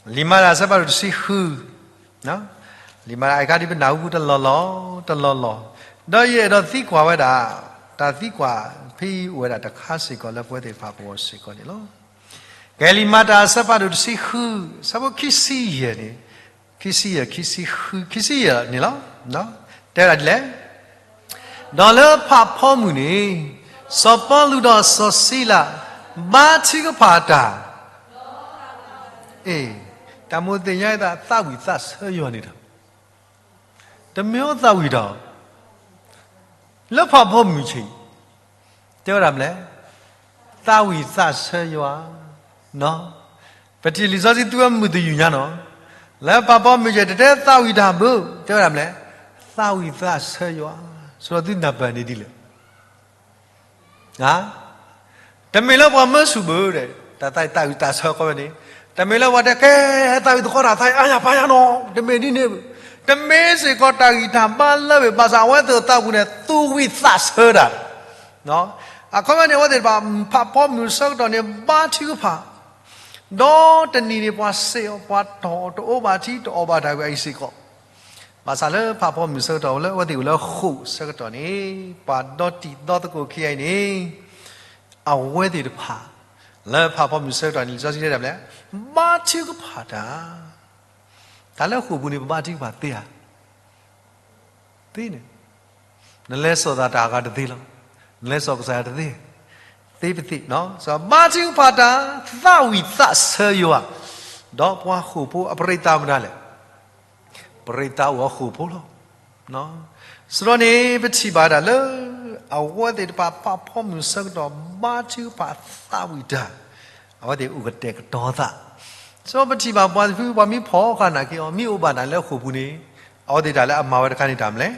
လံာ်မၤတၢ်အဆၢဖးဒိၣ်တဆံဃု, လံာ်မၤတၢ်အခါဒ်ပနၢ်ဟူပူၤတလီၢ်လီၢ်, တလီၢ်လီၢ်, ဒီးယအဲၣ်ဒိးသံကွၢ်ဝဲဒၣ်, တၢ်သံကွၢ်ဖဲအံၤအိၣ်ဝဲဒၣ်တခါစ့ၢ်ကီးလၢပဝဲသ့ၣ်တဖၣ်ပဂီၢ်စ့ၢ်ကီးန့ၣ်လီၤ. ကဲလံာ်မၤတၢ်အဆၢဖးဒိၣ်တဆံဃု, အဆၢဖိခံဆံယဲၢ်န့ၣ်, ခံဆံယဲၢ်, ခံဆံဃု, ခံဆံယဲၢ်န့ၣ်လီၤ. တဲဝဲဒၣ်ဒ်လဲၣ် ဒီးလၢဖးဖီမုၢ်န့ၣ်, စီၤပီလူးဒီးစီၤစံလး ဘါထုကဖၣ်တၢ်, အ့, တၢ်မိၣ်သ့ၣ်ညါအသး သးဝံၣ်သးဆၢယွၤန့ၣ်ဒီး, တမ့ၢ်အိၣ်သးဝံၣ်ဒီး, လၢဖးဖီမုၢ်ဆ့ၣ်, တဲဝဲဒၣ်မလဲၣ်, သးဝံၣ်သးဆၢယွၤ, ပထံၣ်လံာ်စီဆှံသူဝဲမုာ်သယုၢ်ညါနီၤ, လၢဖးဖီမုၢ်ဆ့ၣ် တတဲသးဝံၣ်တၢ်ဘၣ်, တဲဝဲဒၣ်မလဲၣ်, သးဝံၣ်သးဆၢယွၤ, ဆိဒီးသုနၢ်ပၢၢ်န့ၣ်ဒ်လဲၣ်. တမ့ၢ်လၢပှၤမၢဆူၣ်ဘၣ်ဒီး တၢ်သးဝံၣ်သးဆၢခီန့ၣ်, တမ့ၢ်လၢပှၤတဲကဲ သးဝံၣ်သကိးတၢ်သးအါညါပာ်ညါနီၤ, တမ့ၢ်ဒ်န့ၣ်, တမ့ၢ်စ့ၢ်ကီးတၢ်ဂံၢ်တၢ်ဘါလၢဝဲ ဘၣ်ဆၣ်အဝဲသ့ၣ်အသးပူၤန့ၣ် သူၣ်ဝံၣ်သးဆၢတၢ် အခီပညီန့ၣ် အဝဲသ့ၣ်တဖၣ် ဖးဖီမုၢ်ဆၢကတီၢ်န့ၣ် ဘါထုကဖၣ်, ဒီးတနံၤန့ၣ် ပှၤစံးအီၤ ပှၤတီၢ်အီၤတအိၣ်ဘၣ်ထံ တအီၣ်ဘၣ်တၢ်ဝဲအံၤစ့ၢ်ကီး, ဘၣ်ဆၣ်လၢဖးဖီမုၢ်ဆၢကတီၢ် လၢအဝဲသ့ၣ်အိၣ်လၢဃိာ်ဆၢကတီၢ်န့ၣ် ပှၤဒီတံၤသကိးခံဂၤအံၤန့ၣ် အဝဲသ့ၣ်တဖၣ် လၢဖးဖီမုၢ်ဆၢကတီၢ်န့ၣ် လံာ်စီဆှံတဲဒၣ်လဲၣ်, ဘါထုကဖၣ်တၢ်, တၢ်လၢဃိာ်ပူၤန့ၣ် ပဘါထုကဖၣ်သ့ဧါ သ့န့ၣ်, နလဲၤစိာ်သးတၢ်အဂၤတသ့လီၤ, နလဲၤစိာ်ကစၢ်ယွၤတသ့, သ့ပသ့ၣ်, ဘါထုကဖၣ်တၢ်, သးဝံၣ်သးဆၢယွၤ, ဒီးပှၤဃိာ်ဖိအပရံးသးမတၤလဲၣ်, ပရံးသးအိၣ်အဃိာ်ဖိလီၤ. စရီန့ၣ် ပထံၣ်ဘၣ်ဒၣ်လၢ အဝဲသ့ၣ်တဖၣ်ဖးဖီမုၢ်ဆၢကတီၢ် ဘါထုကဖၣ်သးဝံၣ်တၢ်, အဝဲသ့ၣ်အိၣ်ကတဲာ်ကတီၤသး, စရီပထံၣ်ဘၣ်ပှၤတဖု ပှၤမ့ၢ်ဖီၣ်ဃာ်နာ်က့အီၤ မ့ၢ်အိၣ်ဘၣ်နၤလၢအဃိာ်ပူၤန့ၣ်, အဝဲသ့ၣ်တၢ်လၢအမၤဝဲတခါန့ၣ်တၢ်မနုၤလဲၣ်,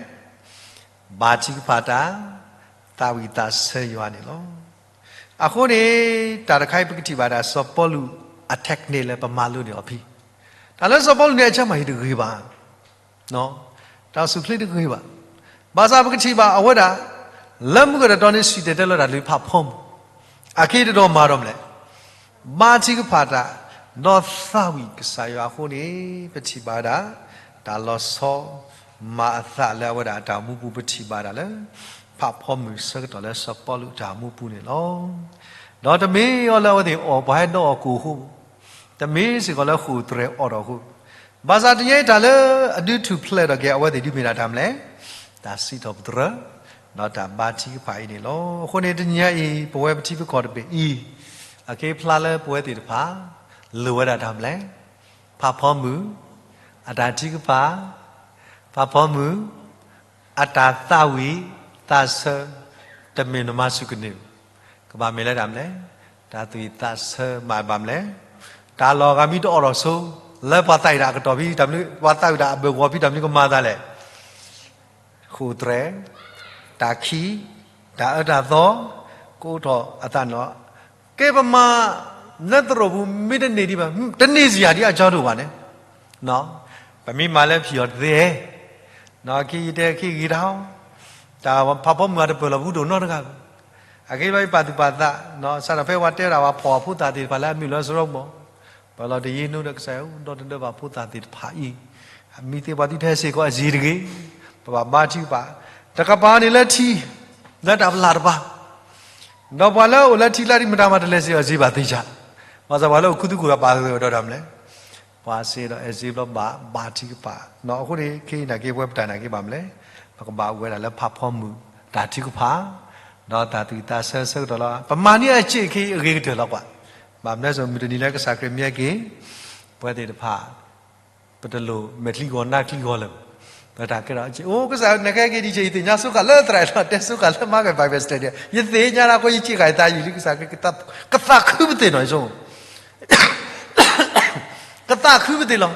ဘါထုကဖၣ်တၢ်, သးဝံၣ်သးဆၢယွၤန့ၣ်လီၤ. အဃိန့ၣ် တၢ်တခါအံၤပကထံၣ်ဘၣ်ဒၣ်စီၤပီလူးအ technique လၢပမၤလိန့ၢ်အီၤဖဲ, တၢ်လၢစီၤပီလူးန့ၣ် အကမၤဟံၣ်တဂ့ၤဘၣ်, တၢ်အိၣ်ဆူၣ်အိၣ်ချ့တဂ့ၤဘၣ်, ဘၣ်ဆၣ်ပကထံၣ်ဘၣ်အဝဲဒၣ် လၢမုၢ်ကတၢၢ်တီန့ၣ် စံၣ်တဲၤတဲလီၤတၢ်လၢဖးဖီမုၢ်, အက့တဒီးမၤဒီးမနုၤလဲၣ် ဘါထုကဖၣ်တၢ်, ဒီးသးဝံၣ်ကစၢ်ယွၤအဃိန့ၣ် ပထံၣ်ဘၣ်ဒၣ် တၢ်လီၤဆီမၤအသးလၢအဝဲဒၣ်အတၢ်အိၣ်မူပူၤ ပထံၣ်ဘၣ်ဒၣ်လၢ ဖးဖီမုၢ်ဆၢကတီၢ်လၢစီၤပီလူးအတၢ်အိၣ်မူပူၤန့ၣ်လီၤ. ဒီးတမ့ၢ်အီၤလၢအဝဲသ့ၣ်အီၣ်ပှၤဟဲဒီးအီၣ်ကိၣ်အဃိ, တမ့ၢ်စ့ၢ်ကီးလၢဃိာ်သရဲးအီၣ်ဒီးအဃိ, ဘၣ်ဆၣ်တနံၤအံၤတၢ်လၢအဒုးထူၣ်ဖျဲးထီၣ်က့ၤ အဝဲသ့ၣ်ဒုးမ့ၢ်ဒၣ်တၢ်မနုၤလဲၣ်, တၢ်စံးထီၣ်ပတြၢၤ, ဒီးတၢ်ဘါထုကဖၣ်အံၤန့ၣ်လီၤ. အဃိန့ၣ်တနံၤအံၤ ပဝဲပထံပကီၢ်တဘ့ၣ်အံၤ, အခ့အဖျါလၢပဝဲသ့ၣ်တဖၣ် လိၣ်ဝဲဒၣ်တၢ်မနုၤလဲၣ်, ဖးဖီမုၢ်, အတၢ်ထုကဖၣ်, ဖးဖီမုၢ်, အတၢ်သးဝံၣ်သးဆၢ, တမ့ၢ်နမၤစူၢ်ကနၣ်, ကဘၣ်မ့ၢ်လၢတၢ်မနုၤလဲၣ်, တၢ်သးဝံၣ်သးဆၢမၤဘၣ်မနုၤလဲၣ်, တၢ်လီၢ်အဂၤမ့ၢ်တအိၣ်ထီၣ်ဆိ, လၢပှၤသးဝံၣ်တၢ်အကတီၢ်ဖဲတၢ်မနုၤ, ပှၤသးဝံၣ်တၢ်အဘၢၣ်ဂီၤဖဲတၢ်မနုၤကမၤသးလဲၣ် ဃိာ်သရဲး, တၢ်ခံး, တၢ်အၢတၢ်သီ, ကအိၣ်ထီၣ်အသးန့ၣ်လီၤ. ကဲပမၤ လၢသရိာ်ပူၤမ့ၢ်တန့ၢ်ဒံးဘၣ်, တန့ၢ်စ့ၢ်ယၤဒ်အကၠီဒိၣ်ဘၣ်န့ၣ်, ပမ့ၢ်မၤလၢဖံးအီၤတသ့, အခဲအံၤယတဲခဲအံၤဂ့ၤတၢ်, တၢ်ဖးဖီမုၢ်အတပၢၢ်လီၤဘူးဒိၣ်နီတဂၤဘၣ်. အခဲအံၤယပာ်သူၣ်ပာ်သး, စးထီၣ်ဖဲပှၤတဲဝဲဒၣ်ပှၤဖှီၣ်အဖိသၣ်သ့ၣ်တဖၣ်လၢအမ့ၢ်လၢစရီပူၤ ပလီၢ်တယံၤနီဒီးကစၢ်ယွၤ ဒီတဒၢဘၣ်ဖိသၣ်သ့ၣ်တဖၣ်အံၤ, အမံၤသ့ၣ်ပှၤသုထဲစ့ၢ်ကီးအစ့တဂ့ၤ, ပဘၣ်ဘါထုကဖၣ်, တကပၤန့ၣ်လၢထံ, လၢတၢ်ပလၢ်တပၤ, ဒီးပှၤလၢအအိၣ်လၢထံကျါဒ်မတၤမၤတလဲၤစ့ၢ်ကီးအစ့ဘၣ်သ့ၣ်ညါ, ဘၣ်ဆၣ်ပှၤလၢအိၣ်ခူသူၣ်ကအိၣ်ဒီးပာ်သဂၢၢ်ဒီးတၢ်မနုၤလဲၣ်, ပှၤစ့ဒီးအဲၣ်စ့ဘျီဘၣ်ဘါထုကဖၣ်, အဃိန့ၣ် ခဲအံၤနာ်က့ပဝဲပတၢ်နာ်က့ဘၣ်မနုၤလဲၣ်, ပကဘၣ်အိၣ်ဝဲဒၣ်လၢဖးဖီမုၢ်တၢ်ထုကဖၣ်, ဒီးတၢ်သူၣ်ဝံၣ်သးဆၢဆၢကတီၢ်လီၤ. ပမၤန့ၢ်အစ့ခဲအံၤအဂ့ၤကတၢၢ်လီၤကွၢ်, ဘၣ်မနုၤစိၤမုၢ်တနံၤလၢကစၢ်ခရံာ်မ့ၢ်ဟဲက့ၤ, ပဝဲသ့ၣ်တဖၣ် ပတလိၣ်မဲာ်ချံဂီၤနါချံဂီၤလၢၤ, ပတၢ်ကဲထီၣ်အစ့, အိ ကစၢ်နကဟဲက့ၤဒ်အံၤ ယသ့ၣ်ညါစ့ၢ်ကီးလၢသရၣ်လီၤ, တဲစ့ၢ်ကီးလၢမၤက့ၤ Bible study, ယသ့ၣ်ညါဒၣ်ဃိ ယစ့ၢ်ကီးယသးယံာ်လံ ကစၢ်ခရံာ် ကသးခုပသ့ၣ်နီၤ, ယဆိ ကသးခုပသ့ၣ်လီၤ.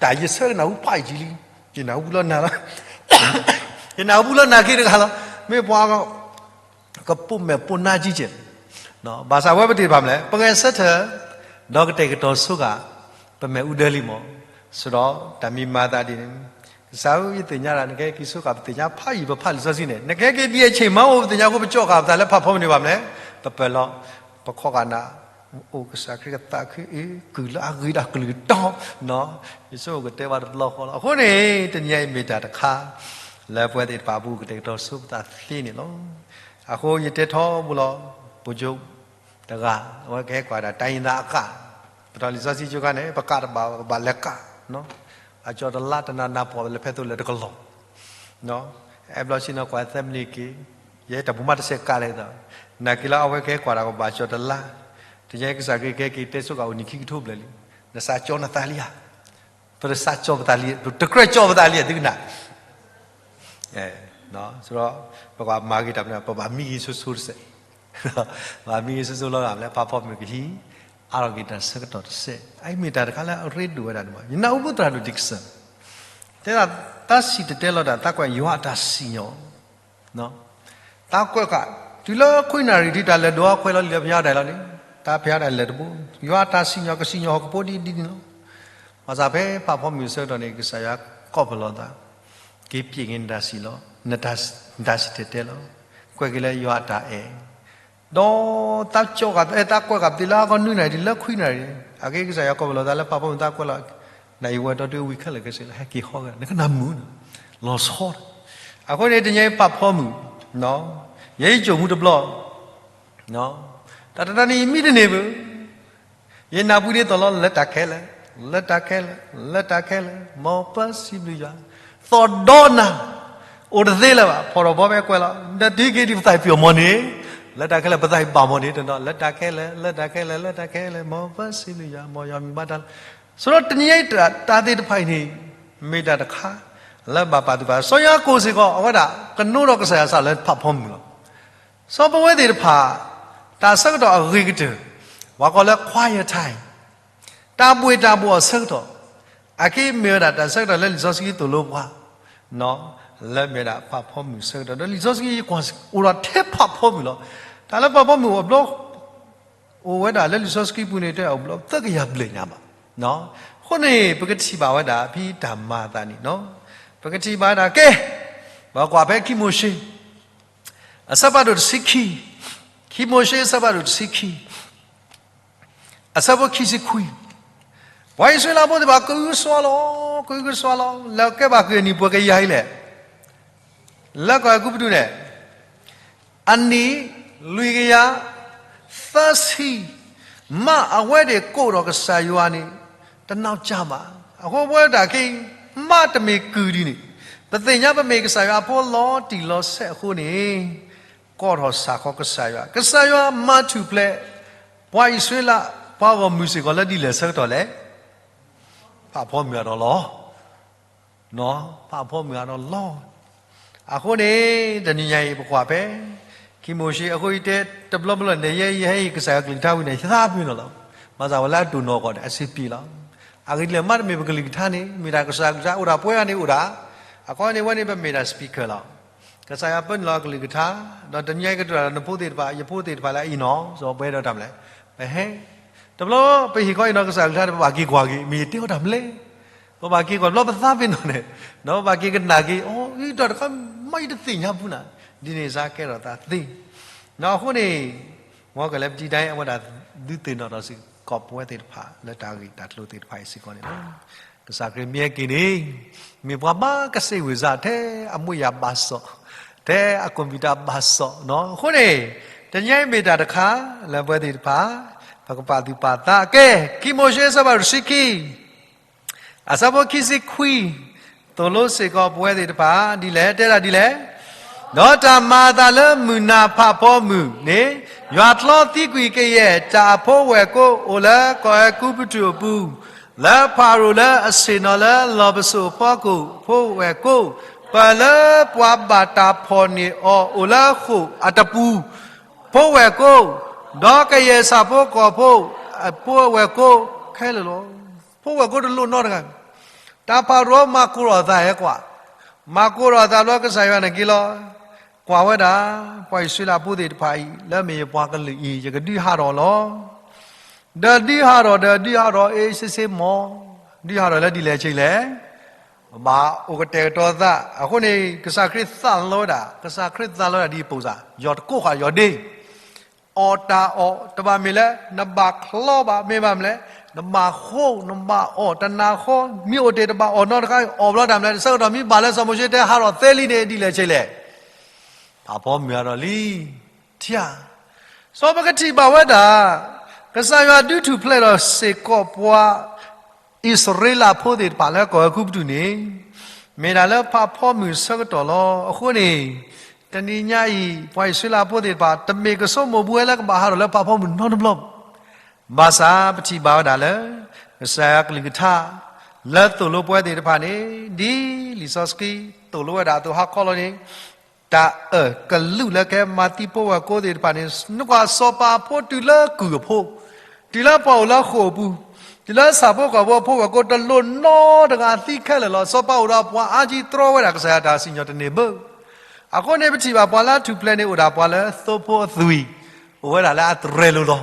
တၢ်ယဆၢကနၢ်ဟူဖးယံာ်လံ, ယနၢ်ဟူလၢနၤလီၤ, ယနၢ်ဟူလၢနၤက့ၤတဂၤလီၤ, မ့ၢ်ပှၤ ကပိာ်မဲာ်ပိာ်နါကံကဲး, ဘၣ်ဆၣ်ဝဲပသ့ၣ်တဖၣ်မနုၤလဲၣ်, ပဂဲၤဆၢထၢၣ်, ဒီးကတဲာ်ကတီၤဆိဃာ် ပမဲာ်အူဒၢလံမး, စဒီးတၢ်မံၤမၤသးဒ်န့ၣ်, ကစၢ်ဧၢ ယသ့ၣ်ညါဒၣ် နကဟဲက့ၤဆိဃာ် ပသ့ၣ်ညါဖးယံာ် ပဖးလံာ်စီဆှံန့ၣ် နကဟဲက့ၤဒ်အဆ့ၣ်မၤအိၣ် ပသ့ၣ်ညါအဃိ ပကၠီဃာ်ပသးလၢဖးဖီမုၢ်န့ၣ်ဘၣ်မနုၤလဲၣ်, ပပၢၢ်လီၤ, ပခီဂာ်နၤ, အိၣ်ကစၢ်ခရံာ်ကသးခု အ့ ကုၢ်လၢအဂ့ၤတၢ်ကလုၢ်တီ, ယဆိကမိၣ်ကတဲဘၣ်တဘျီဃီလီၤ. အဃိန့ၣ် တနံၤအံၤမ့ၢ်တၢ်တခါ လၢပဝဲသ့ၣ်တဖၣ်အပူၤ ကတဲာ်ကတီၤဆိပသးသ့န့ၣ်လီၤ. အဃိယတဲထီဘိလီၤ, ပကၠိ တဂၤ အဝဲကဟဲကွၢ်ဒၣ် တိုင်းရင်းသားအကး, ပတီၢ်လံာ်စီဆှံကၠိခါန့ၣ် ပကးတဘၣ် ပဘၣ်လဲၤကး, အကၠီတလါ တနၤနၤ ပှၤလဲၤဖဲသိးလဲၤတကလီၢ်, အဲဘျီဆ့ၣ်နီၤ ကွၢ်သၢမံးနံးက့ၤ, ယဲတၢ်ပူၤမးတစဲးကးလဲၣ်သး, နာ်က့ၤလၢအဝဲကဟဲကွၢ်ဒၣ် ပဘၣ်ကၠီတလါ, တညါကစၢ်ခရံာ်ကဟဲက့ၤ တဲဆိဃာ်အိၣ်နံၣ်ခံကထိဘျဲၣ်လံ, နစးကၠီနသးလံဧါ, ပတစးကၠီပသးလံ, တကြၢးကၠီပသးလံဧါ သုကနၣ် ဒီး ပကဘၣ်မၤဂ့ၤတၢ်မနုၤ ပဘၣ်မံဂ့ၤဆိဆိတစဲး, ဘၣ်မံဂ့ၤဆိဆိလီၤဂာ်လၢ ဖးဖီမုၢ်ကဟံး အါထီၣ်က့ၤတၢ်ဆၢကတီၢ်တစဲး, အအံၤမ့ၢ်တၢ်တခါလၢအရ့ဒိၣ်ဝဲဒၣ်န့ၣ်မး, ယနၢ်ဟူဘၣ်သရၣ်ဒိၣ် Dixon, တဲဒၣ်, တၢ်စံၣ်တဲၤတဲလီၤတၢ် သးကွဲးယွၤအတၢ်စံၣ်ညီၣ်, သးကွဲးဃာ်, တုၤလၢခွံနၣ်ရံၣ် တုၤတၢ်လဲၤဒိးအီၣ်ခွဲးလီၤလံာ်လၢပယီၤဒၣ်လီၤန့ၣ်, တၢ်ဖဲအဒၣ်လဲၤတဘိ, ယွၤအတၢ်စံၣ်ညီၣ် ကစံၣ်ညီၣ်ဟီၣ်ခိၣ်ဖိဒ်ဒ်န့ၣ်လီၤ. ဘၣ်ဆၣ်ဖဲဖးဖီမုၢ်ဆၢကတီၢ်န့ၣ် ကစၢ်ယွၤကိးပလီၢ်သး, က့ၤပျဲၢ်က့ၤနတၢ်စံၣ်လီၤ, နတၢ်စံၣ်တဲၤတဲလီၤ, ကွဲးက့ၤလၢယွၤအတၢ်အဲၣ် ဒီးသးကၠီဃာ် သးကွဲးဃာ်ပသ့လၢအဂီၢ်နွံနၣ်ရံၣ် တုၤလၢခွံနၣ်ရံၣ်, အဂ့ၢ်ကစၢ်ယွၤကိးပလီၢ်သးလၢဖးဖီမုၢ် သးကွဲးလီၤ, နအံၤဝဲတီတုၤဝံၤခဲလၢာ်ခဲဆ့လီၤ ဟဲက့ၤဟီဂ့ၤ နကနၢ်မုာ်, လီၤဆီ, အဃိန့ၣ်တနံၤအံၤဖးဖီမုၢ်, ယဲယကိာ်မူတဘျီ, တၢ်တနံၤအံၤမံတန့ၢ်ဘၣ် ယနၢ်ပူၤဒ်သိးလီၤ လၢတၢ်ခဲလၢာ်, လၢတၢ်ခဲလၢာ်, လၢတၢ်ခဲလၢာ် မ်ပစံးဘျုးယွၤ, သီၣ်ဒီနၤ, အိၣ်တသ့လၢၤဘၣ် ဖီၣ်ထီၣ်ဘီဖဲကွဲးလီၤ နတုၤက့ၤဒ်ပသးအံၤပျီၢ်မီၢ်န့ၣ်, လၢတၢ်ခဲလၢာ် ပသးအံၤဘၣ်မီၢ်န့ၣ်တနီၤ လၢတၢ်ခဲလၢာ် လၢတၢ်ခဲလၢာ် လၢတၢ်ခဲလၢာ် မ်ပစံးဘျုးယွၤ မ်ယွၤမံၤဘၣ်တၢ်လီၤ. ဆိဒီးတနံၤအံၤတၢ်သ့ၣ်တဖၣ်အံၤန့ၣ် မ့ၢ်တၢ်တခါ လၢဘၣ်ပာ်သူၣ်ပာ်သး စီၤယၤကိာ်စ့ၢ်ကီး အဝဲဒၣ်ကနိဒီးကစၢ်ယွၤစးလၢဖးဖီမုၢ်လီၤ. စီၤပဝဲသ့ၣ်တဖၣ် တၢ်ဆၢကတီၢ်အဂ့ၤကတၢၢ် ပှၤကိးလၢ quiet time တၢ်ဘှ့ၣ်တၢ်ဘှီၣ်အဆၢကတီၢ်, အက့မ့ၢ်ဝဲဒၣ်တၢ်ဆၢကတီၢ်လၢလံာ်စီဆှံသိၣ်လိပှၤ, လၢမ့ၢ်ဒၣ်ဖးဖီမုၢ်ဆၢကတီၢ် ဒီးလံာ်စီဆှံယကွၢ် အိၣ်ဒီးထဲဖးဖီမုၢ်လီၤ. တၢ်လၢဖးဖီမုၢ်အိၣ်ဘျီ အိၣ်ဝဲဒၣ်လၢလံာ်စီဆှံပူၤန့ၣ် တဲအိၣ်ဘျီသၢကယၤဘျဲၣ်ညါဘၣ်. အဃိန့ၣ် ပကထံၣ်ဘၣ်ဝဲဒၣ် ဖဲတၢ်မၤအသးန့ၣ်, ပကထံၣ်ဘၣ်ဝဲဒၣ် ကဲ, ပကွၢ်ဖဲခံမိၤၡ့ အဆၢဖးဒိၣ်တဆံခံ, ခံမိၤၡ့အဆၢဖးဒိၣ်တဆံခံ အဆၢဖိခံဆံခွံ, ပှၤအံၣ်စရ့လးဖိသ့ၣ်တဖၣ် ကအုကစွါလီၤ, ကအုကစွါလီၤ, လဲၤကဲဘၣ်ကွံာ်အနံၣ်ပှဲၤကယၤအံၤလဲၣ်, လၢကီၢ်အဲၤကူပတူးန့ၣ်, အနံၣ်လွံၢ်ကယၤသၢဆံ, မ့ၢ်အဝဲသ့ၣ်ကိးဒီးကစၢ်ယွၤန့ၣ် တနီၢ်ကၢဘၣ်. အဃိပဝဲဒၣ်ခဲအံၤ မ့ၢ်တမ့ၢ်ကုၢ်ဒ်န့ၣ်, ပသ့ၣ်ညါပမ့ၢ်ကစၢ်ယွၤအဖိလီၤတံၢ်လီၤဆဲးအဃိန့ၣ်, ကိးထီၣ်စးဃီကစၢ်ယွၤ, ကစၢ်ယွၤမၤထူၣ်ဖျဲး ပှၤအံၣ်စရ့လး ပှၤဂီၢ်မုၢ်စ့ၢ်ကီးလၢဒ်လဲၣ်ဆၢကတီၢ်လဲၣ်, ဖးဖီမုၢ်အဒီးလီၤ ဖးဖီမုၢ်အဒီးလီၤ. အဃိန့ၣ် တနံၤညါအံၤပကွၢ်ဖဲ ခံမိၤၡ့ အဃိယတဲတဘျီဘျီန့ၣ် ယဲယဟဲအံၤကစၢ်ယွၤကလုၢ်ကထါဝံၤန့ၣ် ယသးပ့ၤနီၣ်လီၤ. ဘၣ်ဆၣ်ဝဲလၢအတိၢ်နီၣ်ကီၢ်န့ၣ် အဆံးပံၤလီၤ. အဂ့ၢ်ဒ်လဲၣ် မ့တမ့ၢ်ပကလုၢ်ကထါန့ၣ် မ့ၢ်ဒၣ်ကစၢ်ယွၤကလုၢ်ကထါအိၣ်ဒၣ်ပှဲၤဂၤန့ၣ်အိၣ်ဒၣ်, အခီန့ၣ်ဝဲန့ၣ် ပမ့ၢ်ဒၣ် speaker လီၤ. ကစၢ်ယွၤပၢနုာ်လီၤကလုၢ်ကထါ, ဒီးတနံၤညါအံၤကတိၤတၢ်ဒီးနဖိသ့ၣ်တဖၣ် ယဖိသ့ၣ်တဖၣ်လၢအအံၤနီၤ စီၤပှဲဒီးတၢ်မလဲၣ်, ပဟဲ တဘျီပဟ့ၣ်ခီအံၤနီၤ ကစၢ်ယွၤကလုၢ်ကထါ ပဘၣ်က့ၤကွၢ်က့ၤ မ့ၢ်ယတဲအီၤတၢ်မလဲၣ်, ပဘၣ်က့ၤကွၢ်ဘျီပသးပ့ၤနီၣ်န့ၣ်, ဒီးပဘၣ်က့ၤကနၣ်က့ၤ အိ တၢ်တခါ မ့ၢ်ယတသ့ၣ်ညါပူၤနၤ, ဒ်န့ၣ်စ့ၢ်ကဲထီၣ်သးသ့. အဃိန့ၣ် မ်ကလဲၤပတံၤတၢ်အံၤ အဝဲဒၣ်သုသ့ၣ်နီၣ်ထီၣ်စ့ၢ်ကီးပဝဲသ့ၣ်တဖၣ် လၢတၢ်ဂ့ၢ်တၢ်ကျိၤသ့ၣ်တဖၣ်အံၤစ့ၢ်ကီးန့ၣ်လီၤ. ကစၢ်ခရံာ်မ့ၢ်ဟဲက့ၤန့ၣ် မ့ၢ်ပှၤဘၣ်ကစ့ၢ်ဝံၤစ့ၢ် ထဲအမူယၤဘၣ်စီၣ်, ထဲအ computer ဘၣ်စီၣ်နီၤ. အဃိန့ၣ် တနံၤအံၤမ့ၢ်တၢ်တခါလၢပဝဲသ့ၣ်တဖၣ် ပကပာ်သူၣ်ပာ်သး ကဲ, ခံမိၤၡ့အဆၢဖးဒိၣ်တဆံခံ အဆၢဖိခံဆံခွံ, သိၣ်လိစ့ၢ်ကီးပဝဲသ့ၣ်တဖၣ်ဒ်လဲၣ်, တဲဒၣ်ဒ်လဲၣ်, ဒီးတၢ်မၤအသးလၢမုၢ်နၤဖးဖီမုၢ်န့ၣ် ယွၤချီသံကွံာ်ကယဲၢ်တၢ်အဖိဝဲၢ်ကိာ် အိၣ်လၢကီၢ်အဲၤကူပတူးအပူၤ, လၢဖၤရိၤလၢအဆ့ၣ်နီၤလၢလီၢ်ပစိာ်အဖီခိၣ်ဖိဝဲၢ်ကိာ်, ပၢၢ်လၢပှၤဘၣ်တၢ်ဖီၣ်န့ၢ်အီၤအိၣ်လၢဃိာ်အတပူၤ ဖိဝဲၢ်ကိာ်, ဒီးကယဲၢ်ဆၣ်ဖိကီၢ်ဖိအဖိဝဲၢ်ကိာ်ခဲလၢာ်လီၤ. ဖိဝဲၢ်ကိာ်တလိၣ်နီတဂၤ, တၢ်ဖၤရိၤမၤကိးထီၣ်အသးဟဲကွၢ်, မၤကိးထီၣ်အသးဘျီကစၢ်ယွၤန့ၣ်က့ၤလီၤ. ကွၢ်ဝဲဒၣ် ပှၤအံၣ်စရ့လးဖိသ့ၣ်တဖၣ်အံၤ လၢမ့ၢ်ယပှၤကလုာ်အံၤ ယကဒုးဟးထီၣ်လီၤ. ဒီးဒုးဟးထီၣ်ဒီးဒုးဟးထီၣ်အ့ၣ်စ့စ့မီၤ, ဒုးဟးထီၣ်လၢဒ်လဲၣ်ဆ့လဲၣ် ဘၣ်အိၣ်ကတဲာ်ကတီၤသး. အဃိန့ၣ် ကစၢ်ခရံာ်သးလီဝဲဒၣ်, ကစၢ်ခရံာ်သးလီဝဲဒၣ်ဒ်အံၤ ပူၤစ့ၢ်, ယွၤတကိးဃာ်ယွၤဒ့, အီၣ်တၢ်အီၣ် တဘၣ်မ့ၢ်လၢ နဘၣ်ချီဘၣ် မ့ၢ်ဘၣ်မနုၤလဲၣ်, နဘၣ်ဃိ နဘၣ်အီၣ်တနၤဃီ, မ့ၢ်အိၣ်တ့ၢ်တဘၣ်အီၣ်နီတခါ အီၣ်ဘျီတၢ်မနုၤလဲၣ်, ဆၢကတီၢ်မ့ၢ်ဘၣ်လၢစီၤမိၤၡ့တဲဟးထီၣ်သ့လံန့ၣ် ဒ်လဲၣ်ဆ့လဲၣ်, ဖးဖီမုၢ်အါထီၣ်လံ, ထံဧါ. စီၤပကထံၣ်ဘၣ်ဝဲဒၣ် ကစၢ်ယွၤဒုးထူၣ်ဖျဲးဒီးစ့ၢ်ကီးပှၤ အံၣ်စရ့လးဖိသ့ၣ်တဖၣ်လၢကီၢ်အဲၤကူပတူးန့ၣ်, မ့ၢ်ဒၣ်လၢဖးဖီမုၢ်ဆၢကတီၢ်လီၤ. အဃိန့ၣ် တနံၤညါအံၤ ပှၤအံၣ်စရ့လးဖိသ့ၣ်တဖၣ် တမ့ၢ်ကဆိကမိၣ်ဘူးဝဲလၢကဘၣ်ဟးထီၣ်လၢဖးဖီမုၢ်နီတဘျီဘၣ်. ဘၣ်ဆၣ်ပထံၣ်ဘၣ်ဝဲဒၣ်လၢ ကစၢ်ယွၤကလုၢ်ကထါ လၢသိၣ်လိပဝဲသ့ၣ်တဖၣ်န့ၣ် ဒ်လံာ်စီဆှံသိၣ်လိဝဲဒၣ်အသိးဟါခီလီၤန့ၣ် တၢ်အၢၣ်ကလူးလၢကဟဲမၤသံဖိဝဲၢ်ကိာ်သ့ၣ်တဖၣ်န့ၣ် နကွၢ်စီၤပၤအဖိတုၤလၢကုၢ်အဖိ, တုၤလၢပှၤအိၣ်လၢဃိာ်အပူၤ, လၢဆၣ်ဖိကီၢ်ဖိအဖိဝဲၢ်ကိတလိၣ်နီတဂၤသံခဲလၢာ်လီၤ. စီၤပၤအိၣ်ဒီးပှၤအါကံတြီဝဲဒၣ်ကစၢ်ယွၤတၢ်စံၣ်ညီၣ်တန့ၢ်ဘၣ်. အဃိန့ၣ် ပထံၣ်ဘၣ်ပှၤလၢအထူၣ်ဖျဲးန့ၣ် အိၣ်ဒၣ်ပှၤလၢသိဖိအသွံၣ်, အိၣ်ဝဲဒၣ်လၢအတြဲၤလိၤလီၤ.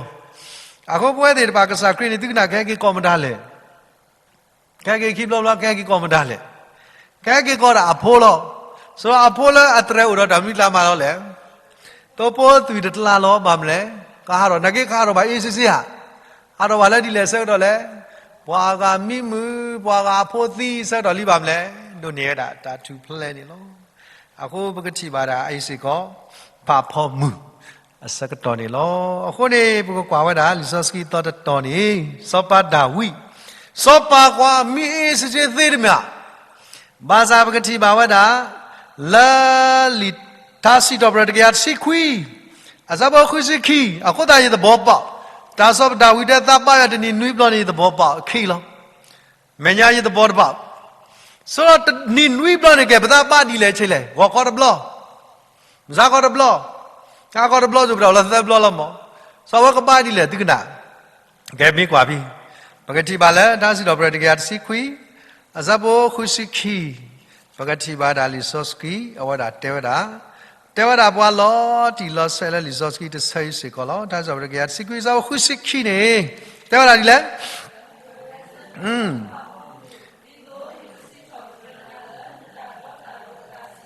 အဃိပဝဲသ့ၣ်တဖၣ် ကစၢ်ခရံာ်န့ၣ် သုကနၣ်ကဟဲက့ၤကီၢ်မတၤလဲၣ်. ကဟဲက့ၤခံဘျီဘျီ ကဟဲက့ၤကီၢ်မတၤလဲၣ်. ကဟဲက့ၤကီၢ်ဒၣ်အဖိလီၤ. စီၤပၤအဖိလၢအတြဲၤအိၣ်ဒီးတၢ်မနုၤကျါမးလီၤလဲၣ်. သိဖိသွံၣ်တကျါလီၤ ဘၣ်မနုၤလဲၣ်. ကဟးထီၣ် နာ်က့ကဟးထီၣ်ဘၣ်အ့စ့စ့ဧါ. ဟးထီၣ်ဘၣ်လၢဒ်လဲၣ်ဆၢကတီၢ်လဲၣ်. ပှၤဂၤမံမုာ် ပှၤဂၤအဖိသံဆၢကတီၢ်လံ ဘၣ်မနုၤလဲၣ်. ဒိးန့ၢ်ဝဲဒၣ်တၢ်ထူၣ်ဖျဲးန့ၣ်လီၤ. အဃိပကထံၣ်ဘၣ်ဒၣ်အံၤစ့ၢ်ကီး ဖးဖီမုၢ်အဆၢကတီၢ်န့ၣ်လီၤ. အဃိန့ၣ် ပကကွၢ်ဝဲဒၣ် လံာ်စီဆှံသီတတီၤန့ၣ် စီၤပၤဒၤဝံး, စီၤပၤကွၢ်မံအ့စ့စ့သ့တမ့ၢ်ဧါ. ဘၣ်ဆၣ်ပကထံၣ်ဘၣ်ဝဲဒၣ် လၢလံာ်ထါစံးထီၣ်ပတြၢၤတကယၤတဆံခွံ, အဆၢဖိဃုဆံခံ, အဃိသတးယသဘီပၣ်, တၢ်စီၤပၤဒၤဝံးတဲ သးဘါယွၤတနံၤနွံဘျီန့ၣ်ယသဘီပၣ်, ခံလီၤ. မဲာ်ညါယသဘီတဘၣ်. ဆိဒီးနံၤနွံဘျီန့ၣ်ကဲ ပသးဘါဒ်လဲၣ်ဆဲးလဲၣ်, ဂီၤခီတဘျီ, မုၢ်ဆါခီတဘျီ, ဟါခီတဘျီ စူးပတၢ်လီၤသၢဘျီလီၤမး. စီၤဝဲကဘါဒ်လဲၣ်သုကနၣ်, ကဲမ့ၢ်ကွၢ်ဖံ, ပကထံၣ်ဘၣ်လၢ ထါစံးထီၣ်ပတြၢၤတကယၤတဆံခွံ, အဆၢဖိဃုဆံခံ, ပကထံၣ်ဘၣ်ဒၣ်လံာ်စီဆှံ အဝဲဒၣ်တဲဝဲဒၣ်, တဲဝဲဒၣ်ပှၤလီၤတံၢ်လီၤဆဲးလၢလံာ်စီဆှံတဆၢအံၤစ့ၢ်ကီးလီၤ. ထါစံးထီၣ်ပတြၢၤတကယၤတဆံခွံ အဆၢဖိဃုဆံခံန့ၣ်, တဲဝဲဒၣ်ဒ်လဲၣ်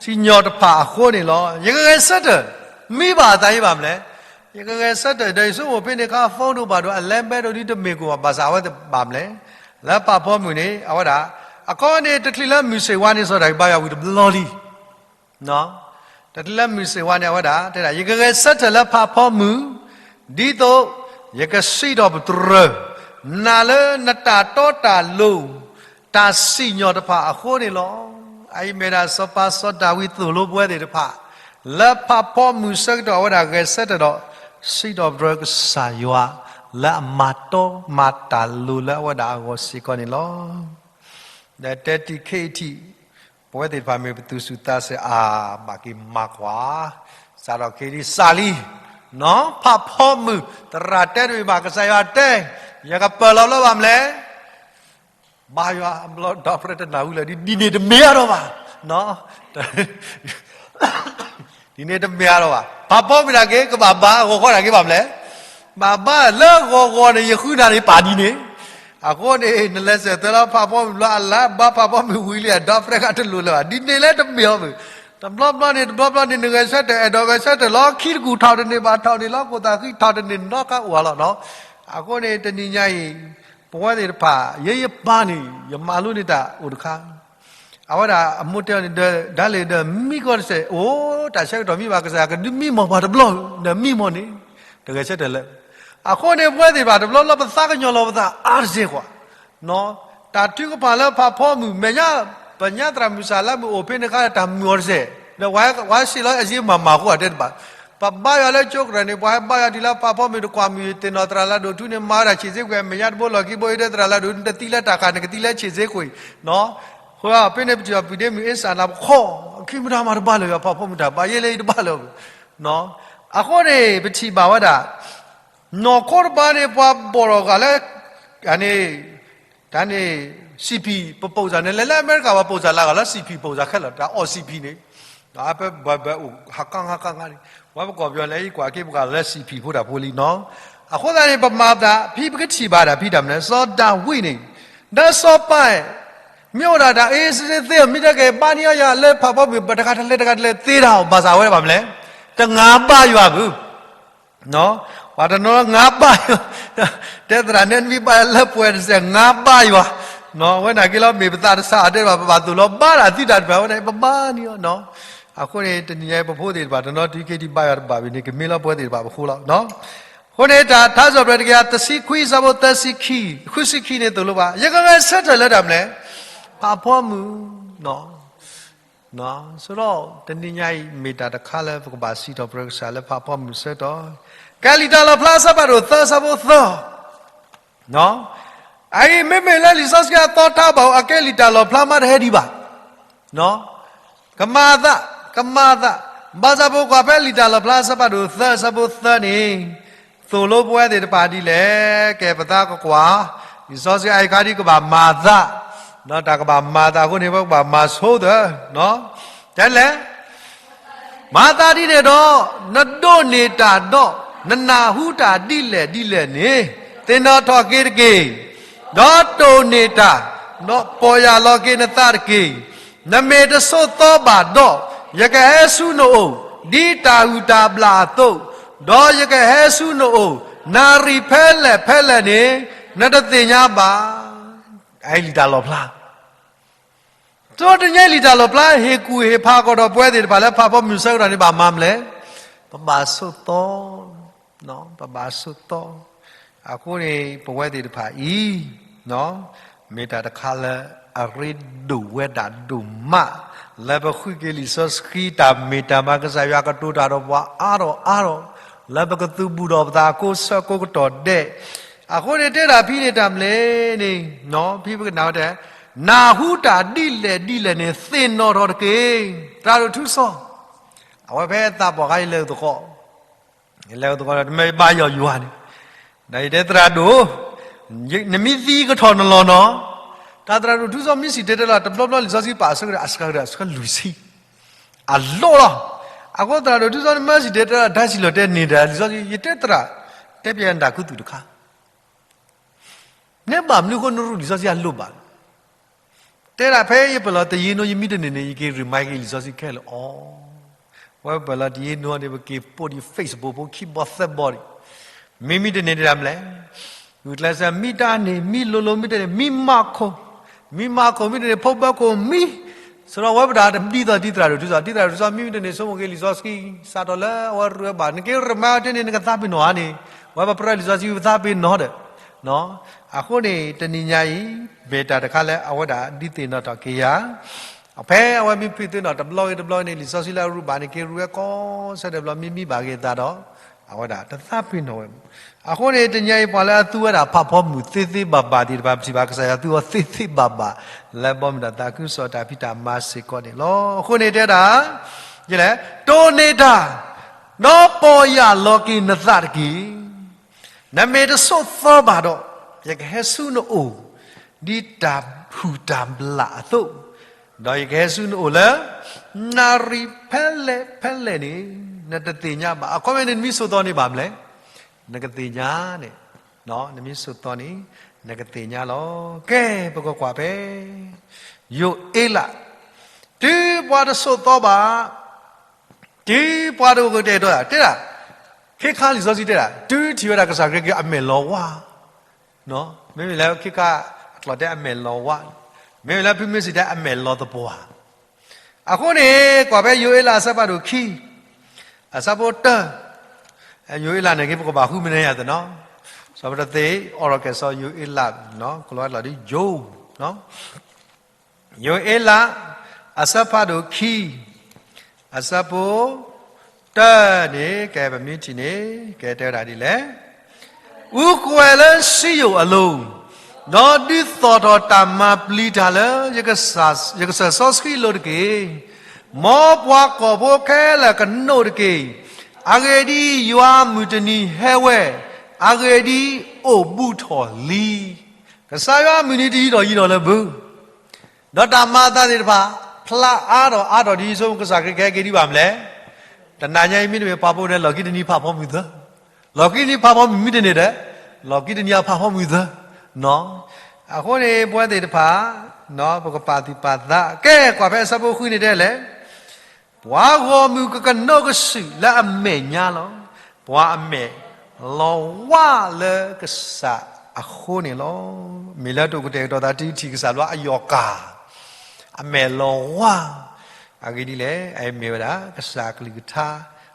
စံၣ်ညီၣ်တဖၣ်အဃိန့ၣ်လီၤ. ယကဂဲၤဆၢထၢၣ်, မံဘၣ်အသးအံၤဘၣ်မနုၤလဲၣ်. ယကဂဲၤဆၢထၢၣ် ဒီးယဆိကမိၣ်ဖဲန့ၣ်အခါ phone ဒိၣ်ဘၣ်ဒိၣ် အလဲဘဲဒိၣ်ဒ်တမ့ၢ်ကီးဘၣ် ဘၣ်ဆၣ်အဝဲသ့ၣ်ဘၣ်မနုၤလဲၣ်. လၢဖးဖီမုၢ်န့ၣ် အဝဲဒၣ်, အခီန့ၣ် တချုးလၢမုၢ်ဆ့ၣ်ဝါန့ၣ် စီၤဒၤဝံးဘါယွၤဝံၤတဘျီလံ တချုးလၢမုၢ်ဆ့ၣ်ဝါန့ၣ် အဝဲဒၣ်တဲဒၣ် ယကဂဲၤဆၢထၢၣ်လၢဖးဖီမုၢ်, ဒ်သိးယကစံးထီၣ်ပတြၢၤ နၤလၢနတၢ်တီတၢ်လိၤ တၢ်စံၣ်ညီၣ်တဖၣ်အဃိန့ၣ်လီၤ. အအံၤမ့ၢ်ဒၣ်စီၤပၤစီၤဒၤဝံးသိၣ်လိပဝဲသ့ၣ်တဖၣ် လၢဖးဖီမုၢ်ဆၢကတီၢ် အဝဲဒၣ်ဂဲၤဆၢထၢၣ်ဒီး စံးထီၣ်ပတြၢၤကစၢ်ယွၤ လၢအမၤတီမၤတၢ်လိၤလၢအဝဲဒၣ်အဂီၢ်စ့ၢ်ကီးန့ၣ်လီၤ. ဒီးတဲတံၢ်ခဲအံၤထံး ပဝဲသ့ၣ်တဖၣ်မ့ၢ်ပသူၣ်စူၤသးစဲၤအါ ဘၣ်က့ၤမၤကွၢ်, စးထီၣ်ခဲအံၤဒ်စးလံ, နီၢ်ဖးဖီမုၢ် သရၣ်တဲတမ့ၢ်ဘၣ် ကစၢ်ယွၤတဲ, ယကပၢၢ်လီၤလၢဘၣ်မနုၤလဲၣ်, ဘါယွၤအဘျီဒီဖရဲတနၢ်ဟူလၢာ် ဒ်န့ၣ်တမ့ၢ်အါထီၣ်ဘၣ် ဒ်န့ၣ်တမ့ၢ်အါထီၣ်ဘၣ်. ဖးဖီမုၢ်နာ်က့ ကဘၣ်ဘါဂီၤဂီၤနာ်က့ဘၣ်မနုၤလဲၣ်, ဘၣ်ဘါလၢဂီၤဂီၤန့ၣ် ယဃုနၤန့ၣ်ပာ်ဒ်န့ၣ်, အဃိန့ၣ် နလဲၤဆဲးသွဲလၢဖးဖီမုၢ်ဘျီ အလါဘါဖးဖီမုၢ်ဝံၤလံ အဒီဖရဲကတလိၤလၢၤဘၣ် ဒ်န့ၣ်လၢတမ့ၢ်အီၤမုၢ်, တဘျီဘျီန့ၣ် တဘျီဘျီန့ၣ် နဂဲၤဆၢထၢၣ် အဲၣ်ဒိးဂဲၤဆၢထၢၣ်လီၤ ခံတကူၣ်ထီၣ်တန့ၢ်ဘၣ်ထီၣ်န့ၣ်လီၤ ကိၣ်သးဃံထီၣ်တန့ၢ်နီတခါအိၣ်လီၤနီၤ. အဃိန့ၣ် တနံၤညါအံၤ ပဝဲသ့ၣ်တဖၣ် ယဲယပၢ်န့ၣ် ယမၤလိန့ၢ်တၢ်အိၣ်တခါ အဝဲဒၣ်အမိၢ်တဲအီၤန့ၣ်ဒီး ဒၣ်လဲာ်ဒီးမံကီၢ်တစဲး အိၣ် တၢ်ဆၢကတီၢ်မံဘၣ်ကစၢ်ယွၤ ကဒုးမံမီၢ်ပှၤတဘျီ ဒီးမံမီၢ်န့ၣ် တဂဲၤဆၢထၢၣ်လၢ. အဃိန့ၣ် ပဝဲသ့ၣ်တဖၣ်တဘျီဘျီ ပသးကညီၤလီၤပသးအါတစဲးကွၢ် တၢ်ထုကဖၣ်လၢဖးဖီမုၢ် မဲာ်ညါ ပညါသရၣ်မုၣ်စၢ်လၢမုၢ်အိၣ်ဖဲန့ၣ်ခါ တၢ်မုာ်အီၤတစဲး ဒီးပှၤဟဲစံးလီၤအစ့မၤမၤဃိအတဲတဘၣ် ပဘါယွၤလၢကၠိကရၢၢ်န့ၣ် ပှၤဟဲဘါယွၤတုၤလၢဖးဖီမုၢ်တကွၢ်မုၢ် သ့ၣ်နီၣ်သရၣ်လၢဒိၣ်ထူန့ၣ် မၤဝဲဒၣ်ဆံးစ့ကွံာ် မဲာ်ညါတဘိလီၢ်ခံဘိအံၤ တဲသရၣ်လၢဒိၣ် နတသံလၢတၢ်ဃာ် နကသံလၢဆံးစ့ကွံာ် ဃိဖဲန့ၣ် ပထံၣ်အီၤပုၢ်ဒ့မုၣ်အ့စၢ်နၤပခီၣ် ခံမတၤမၤတဘၣ်လၢၤယွၤ ဖးဖီမုၢ်တၢ်ဘါယဲလၢယတဘၣ်လၢၤ အဃိန့ၣ် ပထံၣ်ဘၣ်ဝဲဒၣ် နီၢ်ခိတဘါန့ၣ် ပှၤဘီၣ်ထီၣ်ဂၤလၢ န့ၣ် တၢ်န့ၣ် စံၣ်ဖံၣ် ပပိာ်စၢ်န့ၣ် လဲၤလၢအမဲရကၤ ပှၤပိာ်စၢ်လၢဂၤလၢ စံၣ်ဖံၣ်ပိာ်စၢ်ခဲလၢာ် တၢ်အီၣ်စံၣ်ဖံၣ်န့ၣ် ပဘၣ်အိၣ်ဟးကါငါကါငါန့ၣ် ပှၤပကိာ်ပယီၤလဲၤအံၤကွၢ်က့ၤပှၤလၢစံၣ်ဖံၣ်ဖိတၢ်ဖိလံနီၤ. အဃိသတးန့ၣ် ပမၤသး ဖံပကထံၣ်ဘၣ်ဒၣ်ဖံတၢ်မနုၤ စီၤဒၤဝံးန့ၣ် ဒီးစီၤပၤ မ့ၢ်အိၣ်ဒၣ်တၢ်အ့စ့သ့ မ့ၢ်တကဲဘါန့ၢ်အီၤယၤလၢဖးဖီမုၢ် တဂၤတလဲၤတဂၤတလဲၤသ့တၢ်အီၤ ဘၣ်ဆၣ်ဝဲဘၣ်မနုၤလဲၣ် တငါဘါယွၤဘၣ် ပှၤတနီၤငါဘါယွၤ တဲသရၣ်နဲနမံၤဘါယွၤလၢပှဲၤတစဲး ငါဘါယွၤ အဝဲနာ်က့လီၤ မ့ၢ်ပသးတဆါအတဲဘၣ် ပဘၣ်သိၣ်လီၤဘါတၢ်သံတၢ်တဖၣ် အဝဲန့ၣ် ပဘါန့ၢ်အီၤနီၤ. အဃိန့ၣ် တနံၤညါအံၤ ပဖိသ့ၣ်တဖၣ် တနီၤတုၤခဲအံၤဒံးဘါယွၤတဘၣ်ဘၣ်န့ၣ် ကမ့ၢ်လၢပဝဲသ့ၣ်တဖၣ်ပဃိလီၤ. အဃိန့ၣ် တၢ်ထါစံးထီၣ်ပတြၢၤတကယၤတဆံခွံ အဆၢဖိသၢဆံခံ ဃုဆံခံန့ၣ်သိၣ်လိဘၣ် ယကဂဲၤဆၢထၢၣ်လၢတၢ်မနုၤလဲၣ် ဖးဖီမုၢ် ဆိဒီးတနံၤညါအံၤ မ့ၢ်တၢ်တခါလၢပကဘၣ်စံးထီၣ်ပတြၢၤကစၢ်လၢဖးဖီမုၢ်ဆၢကတီၢ် ကဲလံာ်တၢ်လီၣ်ဖျါအဆၢဖးဒိၣ်သၢ အဆၢဖိသၢ အအံၤမ့မ့ၢ်လၢလံာ်စီဆှံအသီတၢ်ဘၣ်အူ အကဲလံာ်တၢ်လီၣ်ဖျါမးတဟဲဒံးဘၣ် ကမၤအသး ကမၤအသး ဘၣ်ဆၣ်ပကွၢ်ဖဲလံာ်တၢ်လီၣ်ဖျါအဆၢဖးဒိၣ်သၢ အဆၢဖိသၢန့ၣ် သိၣ်လိပဝဲသ့ၣ်တဖၣ်ဒ်လဲၣ် ကဲပသးကကွၢ် လံာ်စီဆှံအံၤခါဒ်ကဘၣ်မၤသး, တၢ်ကဘၣ်မၤသးအဃိန့ၣ် ပကဘၣ်မၤဆိသၢ, တဲလဲၣ်, မၤသးဒ်န့ၣ်ဒီး, နဒိးန့ၢ်တၢ်ဒီး, နနၢ်ဟူတၢ်ဒ်လဲၣ်ဒ်လဲၣ်န့ၣ်, သ့ၣ်နီၣ်ထီၣ်က့ၤတက့ၢ်, ဒီးတိၢ်န့ၢ်တၢ်, ဒီးပီၢ်ယၢ်လီၤက့ၤနသးတက့ၢ်. နမ့ၢ်တဆိးသီဘၣ်ဒီး, ယကဟဲဆူနအိၣ်, ဒ်တၢ်ဟုၣ်တၢ်ဘျၣ်အသိး, ဒီးယကဟဲဆူနအိၣ်, နၣ်ရံၣ်ဖဲလဲၣ်ဖဲလဲၣ်န့ၣ်, နတသ့ၣ်ညါဘၣ်. အအံၤလံာ်တၢ်လီၣ်ဖျါ တနံၤညါအံၤလံာ်တၢ်လီၣ်ဖျါ ဟ့ၣ်ကူၣ်ဟ့ၣ်ဖးကဒီးပဝဲသ့ၣ်တဖၣ်လၢဖးဖီမုၢ်ဆၢကတီၢ်န့ၣ် ဘၣ်မၤမလဲၣ်, ပဘၣ်ဆိးသီ, ပဘၣ်ဆိးသီ. အဃိန့ၣ် ပဝဲသ့ၣ်တဖၣ်အံၤ မ့ၢ်တၢ်တခါလၢအရ့ဒိၣ်ဝဲဒၣ်ဒိၣ်မး, လၢပဃုက့ၤလံာ်စီဆှံတၢ်မ့ၢ်တၢ်မၤ ကစၢ်ယွၤကတိၤတၢ်ဒီးပှၤအါထီၣ်အါထီၣ်, လၢပကသုးဘူးဒီးပသးအကိးဆၢကိးကတီၢ်ဒဲး, အဃိန့ၣ်တဲဒၣ်ဖဲန့ၣ်တၢ်မလဲၣ်န့ၣ်, ဖဲပကနၣ်ဝဲတဲ, နၢ်ဟူတၢ်ဒ်လဲၣ်ဒ်လဲၣ်န့ၣ် သ့ၣ်နီၣ်ထီၣ်တက့ၢ်. သရၣ်ဒိၣ်ထူစီ, အဝဲဖဲသးပှၢ်ခါအံၤလဲၤသကိး လဲၤသကိးဒီး တမ့ၢ်ဘါယွၤယွၤန့ၣ်, ဒီးယတဲသရၣ်ဒိၣ်, နမ့ၢ်သံကထီၣ်နလီၢ်နီၤ, တၢ်သရၣ်ဒိၣ်ထူစီမ့ၢ်စံၣ်တဲၤတဲလီၤ တဘျီဘျီလံာ်စီဆှံပာ်အဆၢကတီၢ် အဆၢကတီၢ် အဆၢကတီၢ်လွံၢ်ဆံ, အလိၣ်လီၤ. အဃိသရၣ်ဒိၣ်ထူစီန့ၣ်မ့ၢ်စံၣ်တဲၤတဲလီၤ တၢ်စံၣ်လီၤတဲန့ၢ်ဒီး လံာ်စီဆှံ ယတဲသရၣ်, တဲပျဲနတၢ်ခူသူၣ်တခါ နဘၣ်မနုၤအဃိနရူၢ်လံာ်စီဆှံအလိၣ်ဘၣ်, တဲဒၣ်ဖဲယပၢၢ်လီၤတယ့နိ ယမ့ၢ်တန့ၢ်န့ၣ် ယက့ၤ remind က့ၤလံာ်စီဆှံခဲလၢာ်အီၤ, ဝဲပၢၢ်လီၤတယ့နိန့ၣ် ပက့ၤ post ဒီး Facebook ဖိခံဘီသၢဘီန့ၣ်, မ့မ့ၢ်တန့ၢ်ဒၣ်မလဲၣ်, ဂုာ်ကျဲးစၢးမံတၢ်န့ၣ် မံလိၤလိၤမ့ၢ်တန့ၢ် မံမၤခိၣ်, မံမၤခိၣ်မ့ၢ်တန့ၢ် ဖိဘၢခိၣ်မံ စရီဝဲပဒၣ်တဒ်သိးဒ်သရၣ်ဒိၣ်ထူစီ, ဒ်သရၣ်ဒိၣ်ထူစီမ့မ့ၢ်တန့ၢ် ဆိကမိၣ်က့ၤလံာ်စီဆှံ စးထီၣ်လၢအဝဲရူၢ်ဝဲဘၣ် နက့ၤ remind အီၤတန့ၢ် နကသးပ့ၤနီၣ်ဧါန့ၣ်, ဝဲပကြၢးလံာ်စီဆှံပသးပ့ၤနီၣ်ဒီး, အဃိန့ၣ် တနံၤညါအံၤ မ့ၢ်တၢ်တခါလၢအဝဲဒၣ်ဒုးသ့ၣ်နီၣ်ထီၣ်က့ၤယၤ, ဖဲအဝဲမ့ၢ်ဖုးသ့ၣ်နီၣ်တဘျီဂ့ၤတဘျီဂ့ၤန့ၣ် လံာ်စီဆှံလၢအရူၢ်ဘၣ်န့ၣ် က့ၤရူၢ်ဝဲကိးဆၢဒဲးဘျီမ့ၢ်မံဘၣ်က့ၤအသးဒီး, အဝဲဒၣ်တသးပ့ၤနီၣ်ဝဲ. အဃိန့ၣ် တနံၤညါအံၤပှၤလၢအသူဝဲဒၣ်ဖးဖီမုၢ်သ့သ့ဘၣ်ဘၣ်သ့ၣ်တဖၣ် ပထံၣ်ဘၣ်ကစၢ်ယွၤသူအီၤသ့သ့ဘၣ်ဘၣ် လၢဘီမုၢ်တၢ်သးခုကစီၣ်တၢ်ဖံးတၢ်မၤစ့ၢ်ကီးန့ၣ်လီၤ. အဃိန့ၣ်တဲဒၣ်, ယလဲၣ်, တိၢ်န့ၢ်တၢ်, ဒီးပီၢ်ယၢ်လီၤက့ၤနသးတက့ၢ်. နမ့ၢ်တဆိးသီဘၣ်ဒီး, ယကဟဲဆူနအိၣ်, ဒ်တၢ်ဟုၣ်တၢ်ဘျၣ်အသိး, ဒီးယကဟဲဆူနအိၣ်လၢ နၣ်ရံၣ်ဖဲလဲၣ်ဖဲလဲၣ်န့ၣ် နတသ့ၣ်ညါဘၣ်. အခီပညီန့ၣ် နမ့ၢ်ဆိးသီန့ၣ်ဘၣ်မလဲၣ်, နကသ့ၣ်ညါန့ၣ်, နမ့ၢ်ဆိးသီန့ၣ် နကသ့ၣ်ညါလီၤ. ကဲ ပကကွၢ်ဖဲ ယိၤအ့လး, တုၤပှၤတဆိးသီဘၣ် တုၤပှၤတအိၣ်ကတဲာ်ကတီၤတၢ် တဲဒၣ်, ခဲခါလံာ်စီဆှံတဲဒၣ် တုၤထံၣ်ဝဲဒၣ်ကစၢ်ခရံာ်က့ၤအမဲာ်လီၤဝါ, မ့မ့ၢ်လၢခဲခါအကျိာ်တဲအမဲာ်လီၤဝါ, မ့မ့ၢ်လၢဖုမ့ၢ်စံၣ်တဲအမဲာ်လီၤသပှၢ်. အဃိန့ၣ် ကွၢ်ဖဲယိၤအ့လးအဆၢဖးဒိၣ်ခံ, အဆၢဖိတၢ, ယိၤအ့လးန့ၣ်က့ၤ ပကဘၣ်ဃုမနုၤယၤသ့ၣ်နီၤ, စီၤပတသ့ အိၣ်ဒီးကဲၣ်စီယိၤအ့လး, ကလီၤဝဲတလီၤဒ်ယိၤ ယိၤအ့လး အဆၢဖးဒိၣ်ခံ, အဆၢဖိတၢန့ၣ် ကဲပမ့ၢ်ထံၣ်န့ၣ် ကဲတဲဝဲဒၣ်ဒ်လဲၣ်, အူကွဲၤလၢစံယိၣ်အလိၤ, ဒီးဒုးသီၣ်ထီၣ်တၢ်မၤပျံၤတၢ်လၢ ယကစၢ်စီဆှံအလိၤတက့ၢ်. မ်ပှၤကီၢ်ဖိခဲလၢာ်ကနိးတက့ၢ်. အဂ့ၢ်ဒ်အံၤ, ယွၤအမုၢ်တနံၤဟဲဝဲ, အဂ့ၢ်ဒ်အံၤ, အိၣ်ဘူးထီၣ်လံ. ကစၢ်ယွၤအမုၢ်နံၤတယံၤထီၣ်ယံၤထီၣ်လၢဘု ဒီးတၢ်မၤအသးသ့ၣ်တဖၣ် ဖျါအါထီၣ်အါထီၣ်ဒ်အံၤ ဆိကမိၣ်ကစၢ်ခရံာ်ကဟဲက့ၤဒံးဘၣ်မလဲၣ်. တနၤညါအံၤမ့တမ့ၢ်ဖးဖီမုၢ်သၢ လီၢ်ခံတနံၤဖးဖီမုၢ်သၢ, လီၢ်ခံတနံၤဖးဖီမုၢ်မ့တန့ၢ်ဒီး, လီၢ်ခံတနံၤအဖးဖီမုၢ်သၢ, အဃိန့ၣ် ပဝဲသ့ၣ်တဖၣ် ပကပာ်သူၣ်ပာ်သး ကဲကွၢ်ဖဲအဆၢဖိဃုန့ၣ်တဲလဲၣ် ပှၤဂီၢ်မုၢ်ကကနိးကစုာ်လၢအမဲာ်ညါလီၤ. ပှၤအမဲာ်လီၤဝါလၢကစၢ်အဃိန့ၣ်လီၤ. မ့ၢ်လၢတအိၣ်ကတဲာ်ကတီၤသးတုၤထံၣ်ကစၢ်လၢအယီၢ်ကၢ်, အမဲာ်လီၤဝါ, အဂ့ၢ်ဒ်လဲၣ်, အမ့ၢ်ဝဲဒၣ် ကစၢ်အကလုၢ်ကထါ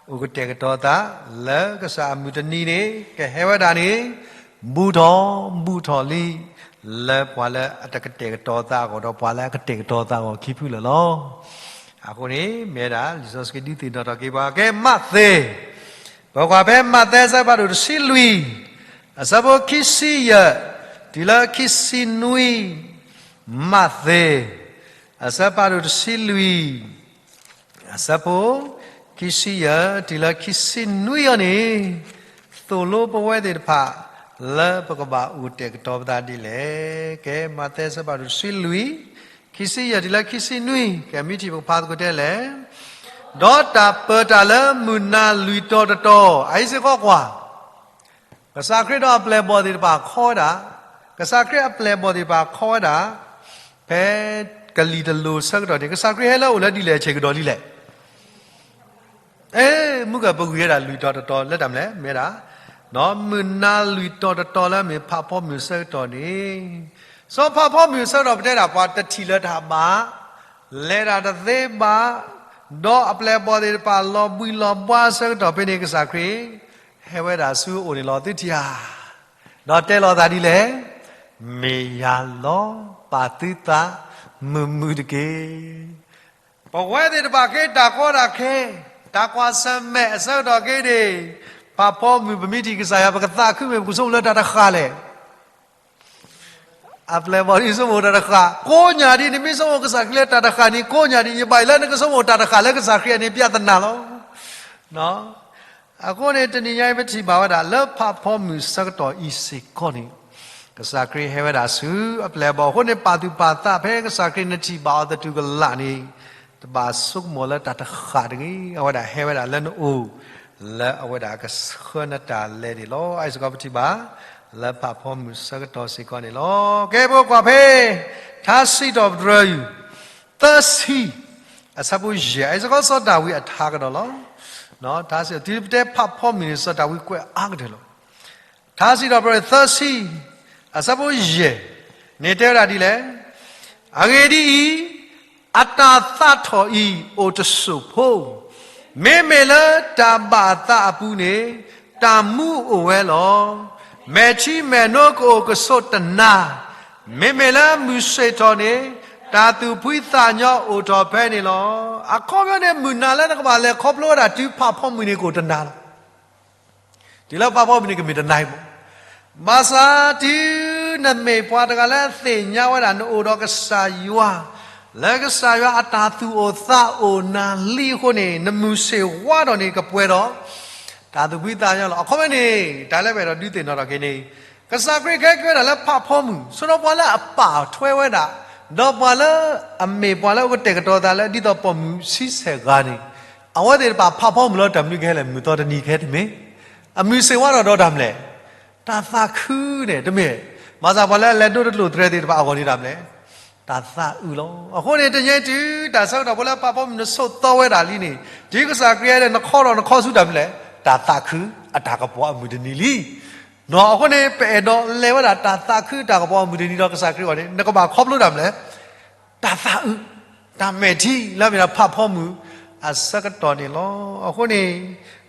အိၣ်ကတဲာ်ကတီၤသး လၢကစၢ်အမုၢ်တနံၤန့ၣ် ကဟဲဝဲဒၣ်န့ၣ် ဘူးထီၣ်, ဘူးထီၣ်လံ, လၢပှၤလၢအတကတဲာ်ကတီၤသးအဂီၢ် ဒီးပှၤလၢအကတဲာ်ကတီၤသးအဂီၢ်ခံဖုလၢာ်လီၤ. အဃိန့ၣ် မ့ၢ်ဝဲဒၣ် လံာ်စီဆှံဒုးသ့ၣ်နီၣ်ထီၣ်က့ၤပှၤ ကဲမးသဲ, ပကွၢ်ဖဲမးသဲအဆၢဖးဒိၣ်တဆံလွံၢ်, အဆၢဖိခံဆံယဲၢ်, တုၤလၢခံဆံနွံ, မးသဲ, အဆၢဖးဒိၣ်တဆံလွံၢ် အဆၢဖိ ခံဆံယဲၢ် တုၤလၢခံဆံနွံအံၤန့ၣ်, သိၣ်လိပဝဲသ့ၣ်တဖၣ် လၢပကဘၣ်အိၣ်တဲာ်ကတီၤပသးဒ်လဲၣ်. ကဲ မးသဲအဆၢဖးဒိၣ်တဆံလွံၢ်, ခံဆံယဲၢ်တုၤလၢခံဆံနွံ, ကဲ မ့ၢ်ထံၣ်ပကဖးသကိးတဲလဲၣ်. ဒီးတၢ်ပၢတၢ်လၢမုၢ်နၤလွံၢ်တီၤတတီၤ, အအံၤစ့ၢ်ကီးကွၢ် ကစၢ်ခရံာ်ဒီးအပျဲၢ်အဘီၣ်သ့ၣ်တဖၣ်ခီဝဲဒၣ်, ကစၢ်ခရံာ်အပျဲၢ်အဘီၣ်သ့ၣ်တဖၣ်ခီဝဲဒၣ်, ဖဲကလံၤတလိၤဆၢကတီၢ်န့ၣ် ကစၢ်ခရံာ်ဟဲလၢအအိၣ်လၢဒ်လဲၣ်အဆ့ၣ်ကဒီးလံလဲၣ်. အဲ မုၢ်ကပဂံၢ်ဝဲဒၣ်လွံၢ်တီၤတတီၤလၢတၢ်မနုၤလဲၣ်, မ့ၢ်ဒၣ် မုၢ်နၤလွံၢ်တီၤတတီၤလၢအမ့ၢ်ဖးဖီမုၢ်ဆၢကတီၢ်န့ၣ်, စီၤဖးဖီမုၢ်ဆၢကတီၢ်ပတဲဒၣ်ပှၤတထံၣ်လၢၤတၢ်ဘၣ်, လဲၤတၢ်တသ့ဘၣ်, ဒီးအပျဲၢ်အဘီၣ်သ့ၣ်တဖၣ်လီၤဘှံးလီၤဘှါဆၢကတီၢ်ဖဲန့ၣ် ကစၢ်ခရံာ် ဟဲဝဲဒၣ်ဆူအအိၣ်န့ၣ်လီၤ. သုထံၣ်ဧါ, ဒီးတဲလီၤသးဒ်လဲၣ်, မ့ၢ်ယၤလီၤ, ပာ်သုသး, မုာ်မုာ်တက့ၢ်. ပဝဲသ့ၣ်တဖၣ်ကဲတၢ်ကီတၢ်ခဲ, တၢ်ကွၢ်ဆၢၣ်မဲာ်အဆၢကတီၢ်ကဲန့ၣ်, ဖးဖီမုၢ်ပမ့ၢ်ထံၣ်ကစၢ်ယွၤ ပကသးခုမ့ၢ်ပကဆိကမိၣ်လၢတၢ်တဃၣ်လဲၣ်. အပျဲၢ်အဘီၣ်ဒ်ဆိကမိၣ်တၢ်တဃၣ်, ကိးညၣ်ဒ်နမ့ၢ်ဆိကမိၣ်ကစၢ်ခရံာ်လၢတၢ်တဃၣ်န့ၣ် ကိးညၣ်ဒ် ယဘၣ်အံၤလၢနကဆိကမိၣ်တၢ်တဃၣ်လၢကစၢ်ခရံာ်အန့ၣ် ပြဿနာလီၤ. အဃိန့ၣ် တနံၤညါအံၤပထံၣ်ဘၣ်ဝဲဒၣ် လၢဖးဖီမုၢ်ဆၢကတီၢ်အံၤစ့ၢ်ကီးန့ၣ်, ကစၢ်ခရံာ်ဟဲဝဲဒၣ်ဆူအပျဲၢ်အဘီၣ်အဃိန့ၣ် ပာ်သူၣ်ပာ်သးဖဲကစၢ်ခရံာ်နထံၣ်ဘၣ်အီၤသတူၢ်ကလာ်န့ၣ်, တဘၣ်ဆိကမိၣ်လၢတၢ်တဃၣ်တဂ့ၤ, အဝဲဒၣ်ဟဲဝဲဒၣ်လၢနအိၣ်, လၢအဝဲဒၣ်ကဆှၢနတၢ်လဲၤန့ၣ်လီၤ. အအံၤစ့ၢ်ကီးပထံၣ်ဘၣ် လၢဖးဖီမုၢ်ဆၢကတီၢ်စ့ၢ်ကီးန့ၣ်လီၤ. ကဲ ပကကွၢ်ဖဲ ထါစံးထီၣ်ပတြၢၤ သၢဆံ အဆၢဖိယဲၢ်, အအံၤစ့ၢ်ကီးစီၤဒၤဝံးအထါကဒီးလီၤ. ထါစံး တုၤပတဲဖးဖီမုၢ်န့ၣ် စီၤဒၤဝံးကွဲးအါကတၢၢ်လီၤ. ထါစံးထီၣ်ပတြၢၤ သၢဆံ အဆၢဖိယဲၢ်န့ၣ်တဲဝဲဒၣ်ဒ်လဲၣ်, အဂ့ၢ်ဒ်အံၤ, အတၢ်သးထီၣ်အံၤအိၣ်တစိၢ်ဖိ, မ့မ့ၢ်လၢတၢ်ဘၣ်အသးအပူၤန့ၣ် တၢ်မူအိၣ်ဝဲလီၤ. မဲာ်ထံမဲာ်နိကအိၣ်ကဆိးတနၤ, မ့မ့ၢ်လၢမုၢ်ဆ့ၣ်ထီၣ်န့ၣ် တၢ်သူၣ်ဖှံသးညီအိၣ်ထီၣ်ဖဲန့ၣ်လီၤ. အခီပညီန့ၣ် မုၢ်နၤလၢနကဘၣ်လဲၤခီဖျိဝဲဒၣ်တုၤဖးဖီမုၢ်န့ၣ်ကအိၣ်တနၤလီၤ. တုၤလၢဖးဖီမုၢ်န့ၣ်ကမ့ၢ်တနၤအံၤမး, ဘၣ်ဆၣ်တုၤနမ့ၢ်ပှၤတဂၤလၢအသ့ၣ်ညါဝဲဒၣ် နအိၣ်ဒီးကစၢ်ယွၤ, လၢကစၢ်ယွၤအတၢ်သူၣ်အိၣ်သးအိၣ်နၤလံအဃိန့ၣ် နမုၢ်ဆ့ၣ်ဝါထီၣ်န့ၣ် ကပှဲၤဒီး တၢ်သူၣ်ဖှံသးညီလီၤ. အခီပညီန့ၣ် တၢ်လၢပအဲၣ်ဒိးဒုးသ့ၣ်နီၣ်ထီၣ်က့ၤန့ၣ်, ကစၢ်ခရံာ်ကဟဲက့ၤဝဲဒၣ်လၢဖးဖီမုၢ်, ဆိဒီးပှၤလၢအပာ်ထွဲဝဲဒၣ်, ဒီးပှၤလၢအမ့ၢ်ပှၤလၢအအိၣ်ကတဲာ်ကတီၤသးလၢဒ်သိးပိာ်မုၣ်ဆံဆဲၣ်ဂၤန့ၣ်, အဝဲသ့ၣ်တဖၣ်ဖးဖီမုၢ်လီၤတၢ်မနုၤကဟဲလဲၣ်, မုၢ်သီတနံၤကဟဲတမ့ၢ်, အမုၢ်ဆ့ၣ်ဝါထီၣ်ဒီးတၢ်မနုၤလဲၣ်, တၢ်သးခုန့ၣ်တမ့ၢ်, ဘၣ်ဆၣ်ပှၤလၢအလဲၤဒိတကျိၣ်တြဲၤသ့ၣ်တဖၣ်အဂီၢ်န့ၣ်တၢ်မနုၤလဲၣ်, တၢ်သးအုးလီၤ. အဃိန့ၣ် တနံၤအံၤတုၤတၢ်ဆၢကတီၢ်ဖိလၢဖးဖီမုၢ်နဆိးသီဝဲဒၣ်လံန့ၣ်, တုၤကစၢ်ခရံာ်ဟဲဒီးနခီထီၣ်နခီဆူတၢ်မနုၤလဲၣ်, တၢ်သးခုအတၢ်ကပီၤအမုၢ်တနံၤလံ. အဃိန့ၣ် ပအဲၣ်ဒိးလဲၤဝဲဒၣ်တၢ်သးခုတၢ်ကပီၤအမုၢ်တနံၤဒီးကစၢ်ခရံာ်အဂီၢ်န့ၣ် နကဘၣ်ခီဖျိတၢ်မနုၤလဲၣ်, တၢ်သးအုး, တၢ်မဲာ်ထံလၢအမ့ၢ်ဒၣ်ဖးဖီမုၢ်အဆၢကတီၢ်န့ၣ်လီၤ. အဃိန့ၣ်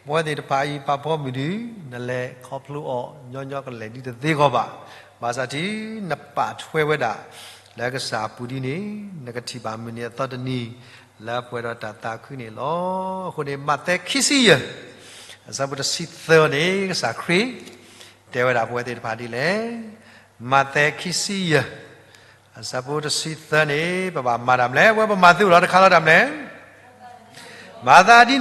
ပဝဲသ့ၣ်တဖၣ်အံၤဖးဖီမုၢ်ဒုး နလဲၤခီဖျိအီၤညီညီကလဲာ်ဒ်တသ့ဂီၢ်ဘၣ်. ဘၣ်ဆၣ်တုၤနပာ်ထွဲဝဲဒၣ် လၢကစၢ်အပူၤဒ်န့ၣ် နကထံၣ်ဘၣ်မုၢ်နံၤအသီတနံၤ လၢအပှဲၤဒီးတၢ်သးခုန့ၣ်လီၤ. အဃိန့ၣ် မးသဲခံဆံယဲၢ် အဆၢဖိတဆံသၢန့ၣ် ကစၢ်ခရံာ် တဲဝဲဒၣ်ပဝဲသ့ၣ်တဖၣ်ဒ်လဲၣ်. မးသဲခံဆံယဲၢ် အဆၢဖိတဆံသၢန့ၣ် ပဘၣ်မၤတၢ်မနုၤလဲၣ်, ပဝဲပမၤသ့အိၣ်လီၤတခါလီၤတၢ်မနုၤလဲၣ်. မၤသးဒ်န့ၣ်ဒီး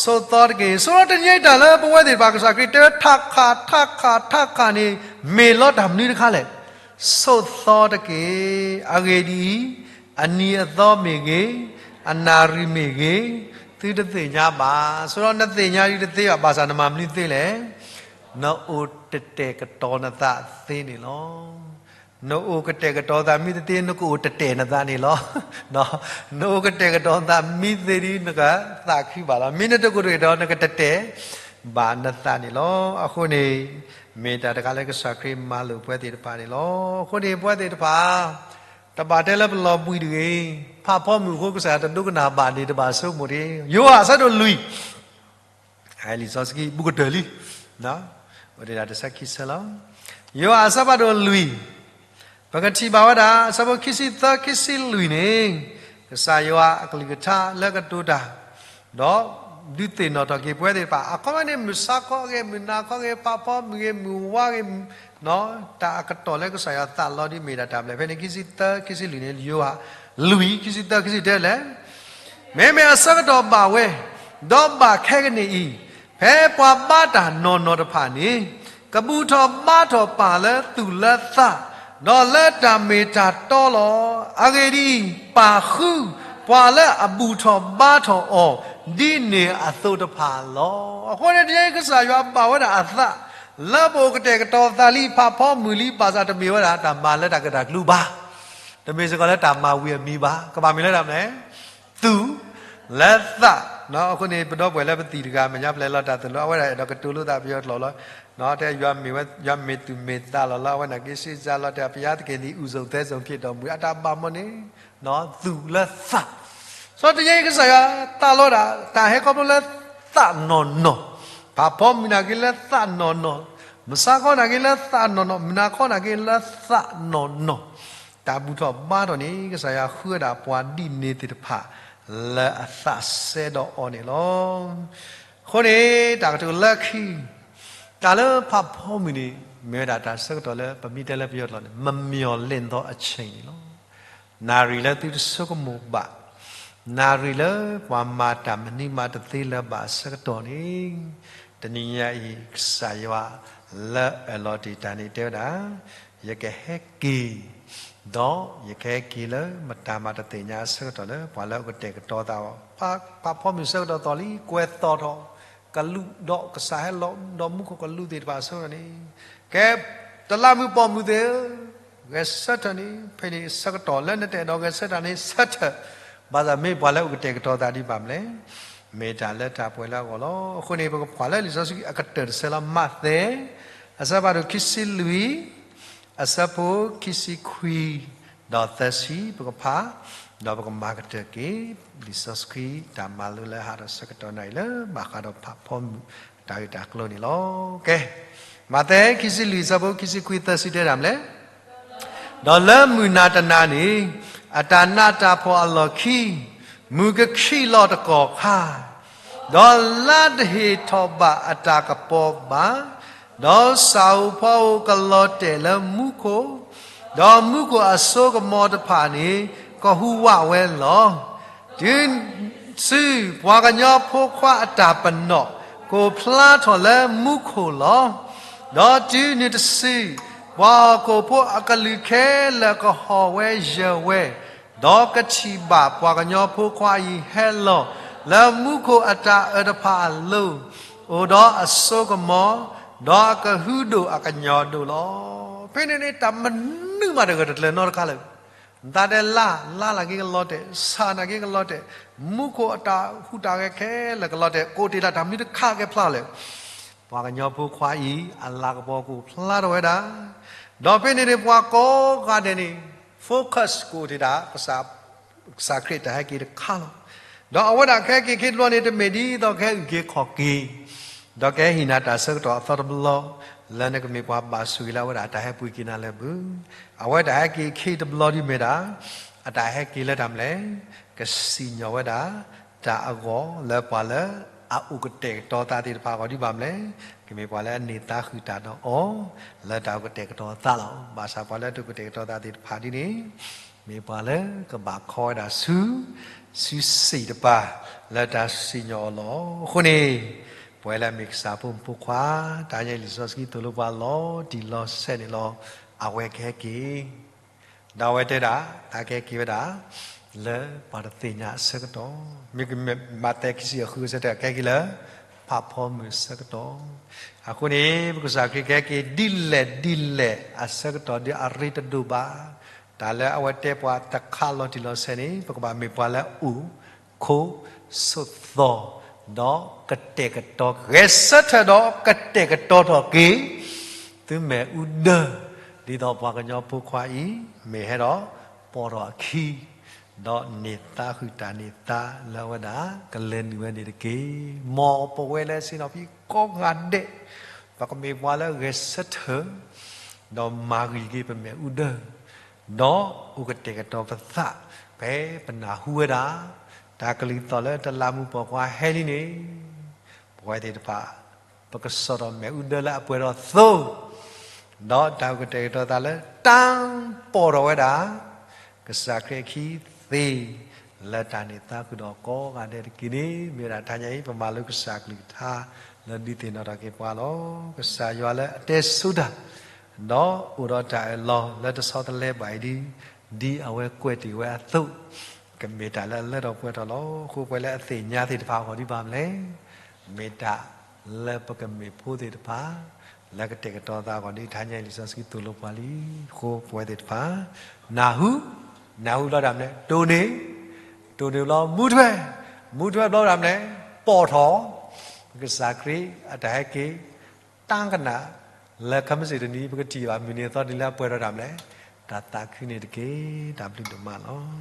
ဆိးသီတက့ၢ်. ဆိးသီတနံၤအံၤတၢ်လၢပဝဲသ့ၣ်တဖၣ်ကစၢ်ခရံာ်တဲဝဲထးခး ထးခး ထးခးန့ၣ် မ့ၢ်လီၤတၢ်မနုၤတခါလဲၣ်. ဆိးသီတက့ၢ်. အဂ့ၢ်ဒ်အံၤ, အနံၤအသီမ့ၢ်ဂ့ၤ, အနၣ်ရံၣ်မ့ၢ်ဂ့ၤ, သုတသ့ၣ်ညါဘၣ်. ဆိးသီနသ့ၣ်ညါဒ်တသ့ဘၣ်, ဘၣ်ဆၣ်နမၤမနုၤသ့လဲၣ်. နအိၣ်တတဲာ်ကတီၤနသးသ့န့ၣ်လီၤ. နအိၣ်ကတဲာ်ကတီၤသးမ့ၢ်တသ့ နကအိၣ်တတဲာ်နသးန့ၣ်လီၤ. နအိၣ်ကတဲာ်ကတီၤသးမ့ၢ်သ့ဒ် နကသးခုဘၣ်လီၤ. မ့ၢ်နတအိၣ်ကတဲာ်ကတီၤ နကတတဲာ်ဘၣ်နသးန့ၣ်လီၤ. အဃိန့ၣ် မ့ၢ်တၢ်တခါလၢကစၢ်ခရံာ်မၤလိာ်ပဝဲသ့ၣ်တဖၣ်န့ၣ်လီၤ. အဃိန့ၣ် ပဝဲသ့ၣ်တဖၣ် တဘၣ်တဲလၢပလီၤဘှံးတဂ့ၤ. ဖးဖီမုၢ်အဃိ ကစၢ်ယွၤတဒိကနၣ်ဘၣ်န့ၣ် တဘၣ်ဆိကမိၣ်တဂ့ၤ. ယိၤဟၣ်အဆၢဒိၣ်လွံၢ် လံာ်စီဆှံ ဘူးကတၢၢ်လံ, အိၣ်တ့ၢ်ဒၣ်တဆၢခံဆၢလီၤ. ယိၤဟၣ်အဆၢဖးဒိၣ်လွံၢ်, ပကထံၣ်ဘၣ်ဝဲဒၣ် အဆၢဖိခံဆံသၢ ခံဆံလွံၢ်န့ၣ်, ကစၢ်ယွၤအကလုၢ်ကထါလၢကတိၤတၢ်, ဒီးဒုးသ့ၣ်နီၣ်ထီၣ်က့ၤပဝဲသ့ၣ်တဖၣ် အခီပညီန့ၣ် မုၢ်ဆါခီဂ့ၤ, မုၢ်နၤခီဂ့ၤ, ဖးဖီမုၢ်ဂ့ၤ, မုၢ်ဝါဂ့ၤ, တၢ်အကတီၢ်လၢကစၢ်ယွၤသးလီဒ်မ့ၢ်ဒၣ်တၢ်မနုၤလဲၣ်. ဖဲန့ၣ် ခံဆံသၢ ခံဆံလွံၢ်န့ၣ် ယိၤဟၣ်လွံၢ် ခံဆံသၢ ခံဆံလွံၢ်တဲလဲၣ်. မ့မ့ၢ်အဆၢကတီၢ်ဘၣ်ဝဲ, ဒီးဘၣ်ခဲကနံၣ်အံၤ, ဖဲပှၤဘါတၢ်နီၢ်နီၢ်တဖၣ်န့ၣ်, ကဘူၣ်ထီၣ်ဘါထီၣ်ပၢ်လၢသူၣ်လၢသး, ဒီးလၢတၢ်မ့ၢ်တၢ်တီလီၤ. အဂ့ၢ်ဒ်အံၤ, ပၢ်ဃုပှၤလၢအဘူၣ်ထီၣ်ဘါထီၣ်အီၤ ဒ်န့ၣ်အသိးတဖၣ်လီၤ. အဃိန့ၣ် တနံၤအံၤကစၢ်ယွၤဘၣ်ဝဲဒၣ်အသး လၢပအိၣ်ကတဲာ်ကတီၤသးလံ ဖးဖီမုၢ်လံ ဘၣ်ဆၣ်တမ့ၢ်ဝဲဒၣ်တၢ်မၤလၢတၢ်ကတၢၢ်ကျူဘၣ်. တမ့ၢ်စ့ၢ်ကီးလၢတၢ်မၤဝံၤအမံၤဘၣ်. ကဘၣ်မ့ၢ်လၢတၢ်မနုၤလဲၣ်, သူၣ်လၢသး. အဃိန့ၣ် ပဒီပုၢ်ဝဲၢ်လၢပသံၣ်တဂၤ မဲာ်ညါပလဲၤလီၤတၢ်သိၣ်လိ အဝဲဒၣ်အဲၣ်ဒိးကတိၤလိသးပယီၤကျိာ်လီၤ. တဲ ယွၤမ့ၢ်သူၣ်မ့ၢ်သးလီၤလၢ အဝဲန့ၣ်က့ၤစံးစၢ်လီၤတဲာ် ဘုရားသခင်သည် ဦးဆုံး သဲဆုံး ဖြစ်တော်မူ အတၢ်ဘၣ်မနုၤန့ၣ် သူၣ်လၢသး. စီၤတယဲကစၢ်ယွၤသးလီဒၣ် တၢ်ဟဲခီဖျိလၢသးနီၢ်နီၢ်, ဖးဖီမုၢ်နာ်က့လၢသးနီၢ်နီၢ်, မုၢ်ဆါခီနာ်က့လၢသးနီၢ်နီၢ်, မုၢ်နၤခီနာ်က့လၢသးနီၢ်နီၢ်, တၢ်ဘူၣ်ထီၣ်ဘါထီၣ်န့ၣ် ကစၢ်ယွၤဃုဝဲဒၣ်ပှၤဒ်န့ၣ်သ့ၣ်တဖၣ် လၢအသးစဲဒီးအီၤန့ၣ်လီၤ. အဃိန့ၣ် တၢ်ကတိၤလၢခံ တၢ်လၢဖးဖီမုၢ်န့ၣ် မ့ၢ်ဝဲဒၣ်တၢ်ဆၢကတီၢ်လၢပမ့ၢ်တဲလၢပယီၤကျိာ်န့ၣ် မမျှော်လင့်သောအချိန်န့ၣ်လီၤ. နၣ်ရံၣ်လၢသုတဆိကမိၣ်ဘၣ်, နၣ်ရံၣ်လၢပှၤမၤတၢ်မနုၤမၤတသ့လၢၤဘၣ်အဆၢကတီၢ်န့ၣ်, တနံၤညါအံၤ ကစၢ်ယွၤလၢအၢၣ်လီၤတ့ၢ်တၢ်န့ၣ်တဲဝဲဒၣ်, ယကဟဲက့ၤ, ဒီးယကဟဲက့ၤလၢမတၤမၤတသ့ၣ်ညါအဆၢကတီၢ်လၢ ပှၤလၢအကတဲာ်ကတီၤသးအီၤ, ဖးဖီမုၢ်ဆၢကတီၢ်သီၣ်လံ ကွဲၤသီၣ်ထီၣ်, ကလူးဒီးကစၢ်ဟဲလီၤဒီးမူခိၣ်ကလူးသ့ၣ်တဖၣ်အဆၢကတီၢ်န့ၣ်, ကဲ, တလးမုၢ်ပိာ်မုၢ်သ့ၣ်ဧၢ, ဂဲၤဆၢထၢၣ်န့ၣ် ဖဲန့ၣ်ဆၢကတီၢ်လၢနတအဲၣ်ဒိးဂဲၤဆၢထၢၣ်န့ၣ် ဆၢထၢၣ်, ဘၣ်ဆၣ်မ့ၢ်ပှၤလၢအကတဲာ်ကတီၤသးဒ်ဘၣ်မနုၤလဲၣ်, မ့ၢ်တၢ်လၢတၢ်ပှဲၤလၢအဂီၢ်လီၤ. အဃိန့ၣ် ပကဖးလၢလံာ်စီဆှံအကတၢၢ်တဆၢလၢ မးသဲ အဆၢဖးဒိၣ်ခံဆံလွံၢ်, အဆၢဖိခံဆံခွံ ဒီးသၢဆံ ပကဖး, ဒီးပကမၤကတၢၢ်က့ၤ လံာ်စီဆှံတၢ်မၤလိလၢဟးထီၣ်ဆၢကတီၢ်နၣ်ရံၣ်လၢဘၣ်ဃးဒီးဖးဖီမုၢ်တၢ်ဂ့ၢ်တၢ်ကျိၤန့ၣ်လီၤ. ကဲ, မးသဲ ခံဆံလွံၢ် အဆၢဖိခံဆံခွံ သၢဆံ တဲဒၣ်မနုၤလဲၣ်. ဒီးလၢမုၢ်နၤတနၤန့ၣ် အတၢ်နးတၢ်ဖှီၣ်အလီၢ်ခံ မုၢ်ကခံးလီၤတကီၢ်ခါ, ဒီးလါတဟ့ၣ်ထီၣ်ဘၣ်အတၢ်ကပီၤဘၣ်, ဒီးဆၣ်ဧိၤဖီဧိၤကလီၤတဲာ်လၢမူခိၣ်, ဒီးမူခိၣ်အစိကမီၤတဖၣ်န့ၣ် ကဟူးဝးဝဲလီၤ. တုၤ စု ပှၤကညီဖိခွါအတၢ်ပနီၣ် ကအိၣ်ဖျါထီၣ်လၢမူခိၣ်လီၤ. ဒီးတုၤနုၤတစု ပှၤဟီၣ်ခိၣ်ဖိအကလုာ်ခဲလၢာ်ကဟီၣ်ဝဲယၢၤဝဲ, ဒီးကထံၣ်ဘၣ်ပှၤကညီဖိခွါအံၤဟဲလီၤလၢမူခိၣ်အတၢ်အၢတဖၣ်အလိၤ, အိၣ်ဒီးအစိကမီၤ, ဒီးအကဟုဒိၣ်အကညီၤဒိၣ်လီၤ. ဖဲန့ၣ်န့ၣ် တၢ်မနုၤမးတဂၢၢ်တကျၢၤနီတခါလၢာ် နသးဒဲးလါ, လါနာ်က့ကလီၤတဲာ်, ဆၣ်နာ်က့ကလီၤတဲာ်, မူခိၣ်အတၢ်ဟူးတၢ်ဂဲၤခဲလၢာ်ကလီၤတဲာ်, ကအိၣ်တ့ၢ်လၢတၢ်မနုၤတခါကဲဖျါလဲၣ်. ပှၤကညီဖိခွါအံၤ အလၤကပီၤကအိၣ်ဖျါထီၣ်ဝဲဒၣ်, ဒီးဖဲန့ၣ်န့ၣ် ပှၤကိးဂၤဒဲးန့ၣ် focus ကအိၣ်တ့ၢ်ဒၣ် ကစၢ်ခရံာ်တၢ်ဟဲက့ၤတခါလီၤ. ဒီးအဝဲဒၣ်ကဟဲက့ၤခံတဘျီန့ၣ် တမ့ၢ်ဒ်သိးကဟဲအုၣ်က့ၤခီၣ်က့ၤ, ဒီးကဟဲဟ့ၣ်နၤတၢ်ဆၢကတီၢ်အသီတဘျီ, လၢနကမ့ၢ်ပှၤဘၣ်ဆိၣ်ဂ့ၤလၢအဝဲဒၣ်တၢ်ဟဲပှ့ၤက့ၤနၤလၢၤဘၣ်. အဝဲတၢ်ဟဲက့ၤခံတဘျီဒ်မ့ၢ်ဒၣ်, အတၢ်ဟဲက့ၤလၢတၢ်မနုၤလဲၣ်, ကစံၣ်ညီၣ်ဝဲဒၣ် တၢ်အဂီၢ်လၢပှၤလၢအအိၣ်ကတဲာ်ကတီၤသးသ့ၣ်တဖၣ်အဂီၢ်ဒ်ဘၣ်မနုၤလဲၣ်, ကမ့ၢ်ပှၤလၢအန့ၢ်သးဃုာ်တၢ်ဒီးအီၤ လၢတၢ်အိၣ်ကတဲာ်ကတီၤသးလီၤ. ဘၣ်ဆၣ်ပှၤလၢတအိၣ်ကတဲာ်ကတီၤသးသ့ၣ်တဖၣ်ဒ်န့ၣ် မ့ၢ်ပှၤလၢကဘၣ်ခီဝဲဒၣ်ဆူ စုစ့ၣ်တပၤ လၢတၢ်စံၣ်ညီၣ်အီၤလီၤ. အဃိန့ၣ် ပဝဲလၢအမ့ၢ်ကစၢ်ဖိမုၣ်ဖိခွါ တၢ်ညါအံၤလံာ်စီဆှံသိၣ်လိပှၤလီၤတံၢ်လီၤဆဲးန့ၣ်လီၤ. အဝဲကဟဲက့ၤ ဒီးအဝဲတဲဒၣ် တၢ်ကဟဲက့ၤဝဲဒၣ် လၢပှၤတသ့ၣ်ညါအဆၢကတီၢ်, မ့ၢ်ကမ့ၢ်မးသဲခံဆံအဃုအဆၢတဲ ကဟဲက့ၤလၢ ဖးဖီမုၢ်အဆၢကတီၢ်. အဃိန့ၣ် ပကစၢ်ခရံာ်ကဟဲက့ၤဒ်လဲၣ်ဒ်လဲၣ်အဆၢကတီၢ်ဒီးအရ့တဒိၣ်ဘၣ်. တၢ်လၢအဝဲတဲပှၤတခါလီၤတံၢ်လီၤဆဲးန့ၣ် ပကဘၣ်မ့ၢ်ပှၤလၢအအိၣ် ခိးဆိးသီၣ် ဒီးကတဲာ်ကတီၤ ဂဲၤဆၢထၢၣ်ဒီးကတဲာ်ကတီၤထီၣ်က့ၤ သုမဲာ်အူဒၢ ဒ်သိးပှၤကညီဖိခွါအံၤ မ့ၢ်ဟဲဒီးပိာ်ထီၣ်အခံ ဒီးန့ၢ်သါဃုာ်တၢ်န့ၢ်သါလၢအဝဲဒၣ်ကလဲၤနုာ်ဝဲန့ၣ်တက့ၢ်. မ်ပဝဲလၢဆ့ၣ်နီၤဖံးကိးဂၤဒဲး ပကမ့ၢ်ပှၤလၢဂဲၤဆၢထၢၣ် ဒီးမၤဂံၢ်က့ၤပမဲာ်အူဒၢ ဒီးအိၣ်ကတဲာ်ကတီၤပသး ဖဲပနၢ်ဟူဝဲဒၣ် တၢ်ကလုၢ်သီၣ်လၢတလးမူးပိာ်ခွါဟဲလံန့ၣ် ပဝဲသ့ၣ်တဖၣ် ပကစိာ်ထီၣ်မဲာ်အူဒၢလၢအပှဲၤထီၣ်သိ ဒီးတၢ်အိၣ်ကတဲာ်ကတီၤသးလၢတၢ်ပိာ်ထီၣ်ဝဲဒၣ် ကစၢ်ခရံာ်အခံသ့ လၢတၢ်န့ၢ်သါဃုာ်ဒီးကိးဂၤဒဲးတက့ၢ်န့ၣ် မ့ၢ်ဝဲဒၣ်တၢ်ညါအံၤ ပမၤလိကစၢ်ကလုၢ်ကထါ လၢဒုးသ့ၣ်နီၣ်ထီၣ်က့ၤပှၤလီၤ. ကစၢ်ယွၤလၢအတဲဆိတၢ်, ဒီးအိၣ်ဒီးတၢ်အၢၣ်လီၤလၢတဆီတလဲဘၣ်အံၤဒ်, ဒ်အဝဲကွဲးတ့ၢ်ဝဲအသိး, ကမ့ၢ်တၢ်လၢအလၢထီၣ်ပှဲၤထီၣ်လီၤ. အဃိပှၤလၢအသ့ၣ်ညါသ့ၣ်တဖၣ်အဂီၢ်ဒ်ဘၣ်မနုၤလဲၣ်, မ့ၢ်တၢ်လၢပကမ့ၢ်ဖိသ့ၣ်တဖၣ် လၢကတဲာ်ကတီၤသးအဂီၢ်ဒ် ထါညါအံၤလံာ်စီဆှံသိၣ်လိပှၤလံ. အဃိပဝဲသ့ၣ်တဖၣ် နၢ်ဟူ, နၢ်ဟူဘျီဒၣ်မနုၤလဲၣ် တိၢ်န့ၢ်, တိၢ်န့ၢ်ဘျီမူထွဲ, မူထွဲဘျီဒၣ်မနုၤလဲၣ် ပိာ်ထီၣ်, ကစၢ်ခရံာ်အတၢ်ဟဲက့ၤ တၢ်ကနၣ် လၢခဲမုၢ်ဆ့ၣ်တနံၤ ပကထံၣ်ဘၣ်မုၢ်နံၤအသီတနံၤလၢအပှဲၤထီၣ်ဒၣ်မနုၤလဲၣ် တၢ်သးခုန့ၣ်တက့ၢ်. တၢ်ဘျုးဒိၣ်မးလီၤ.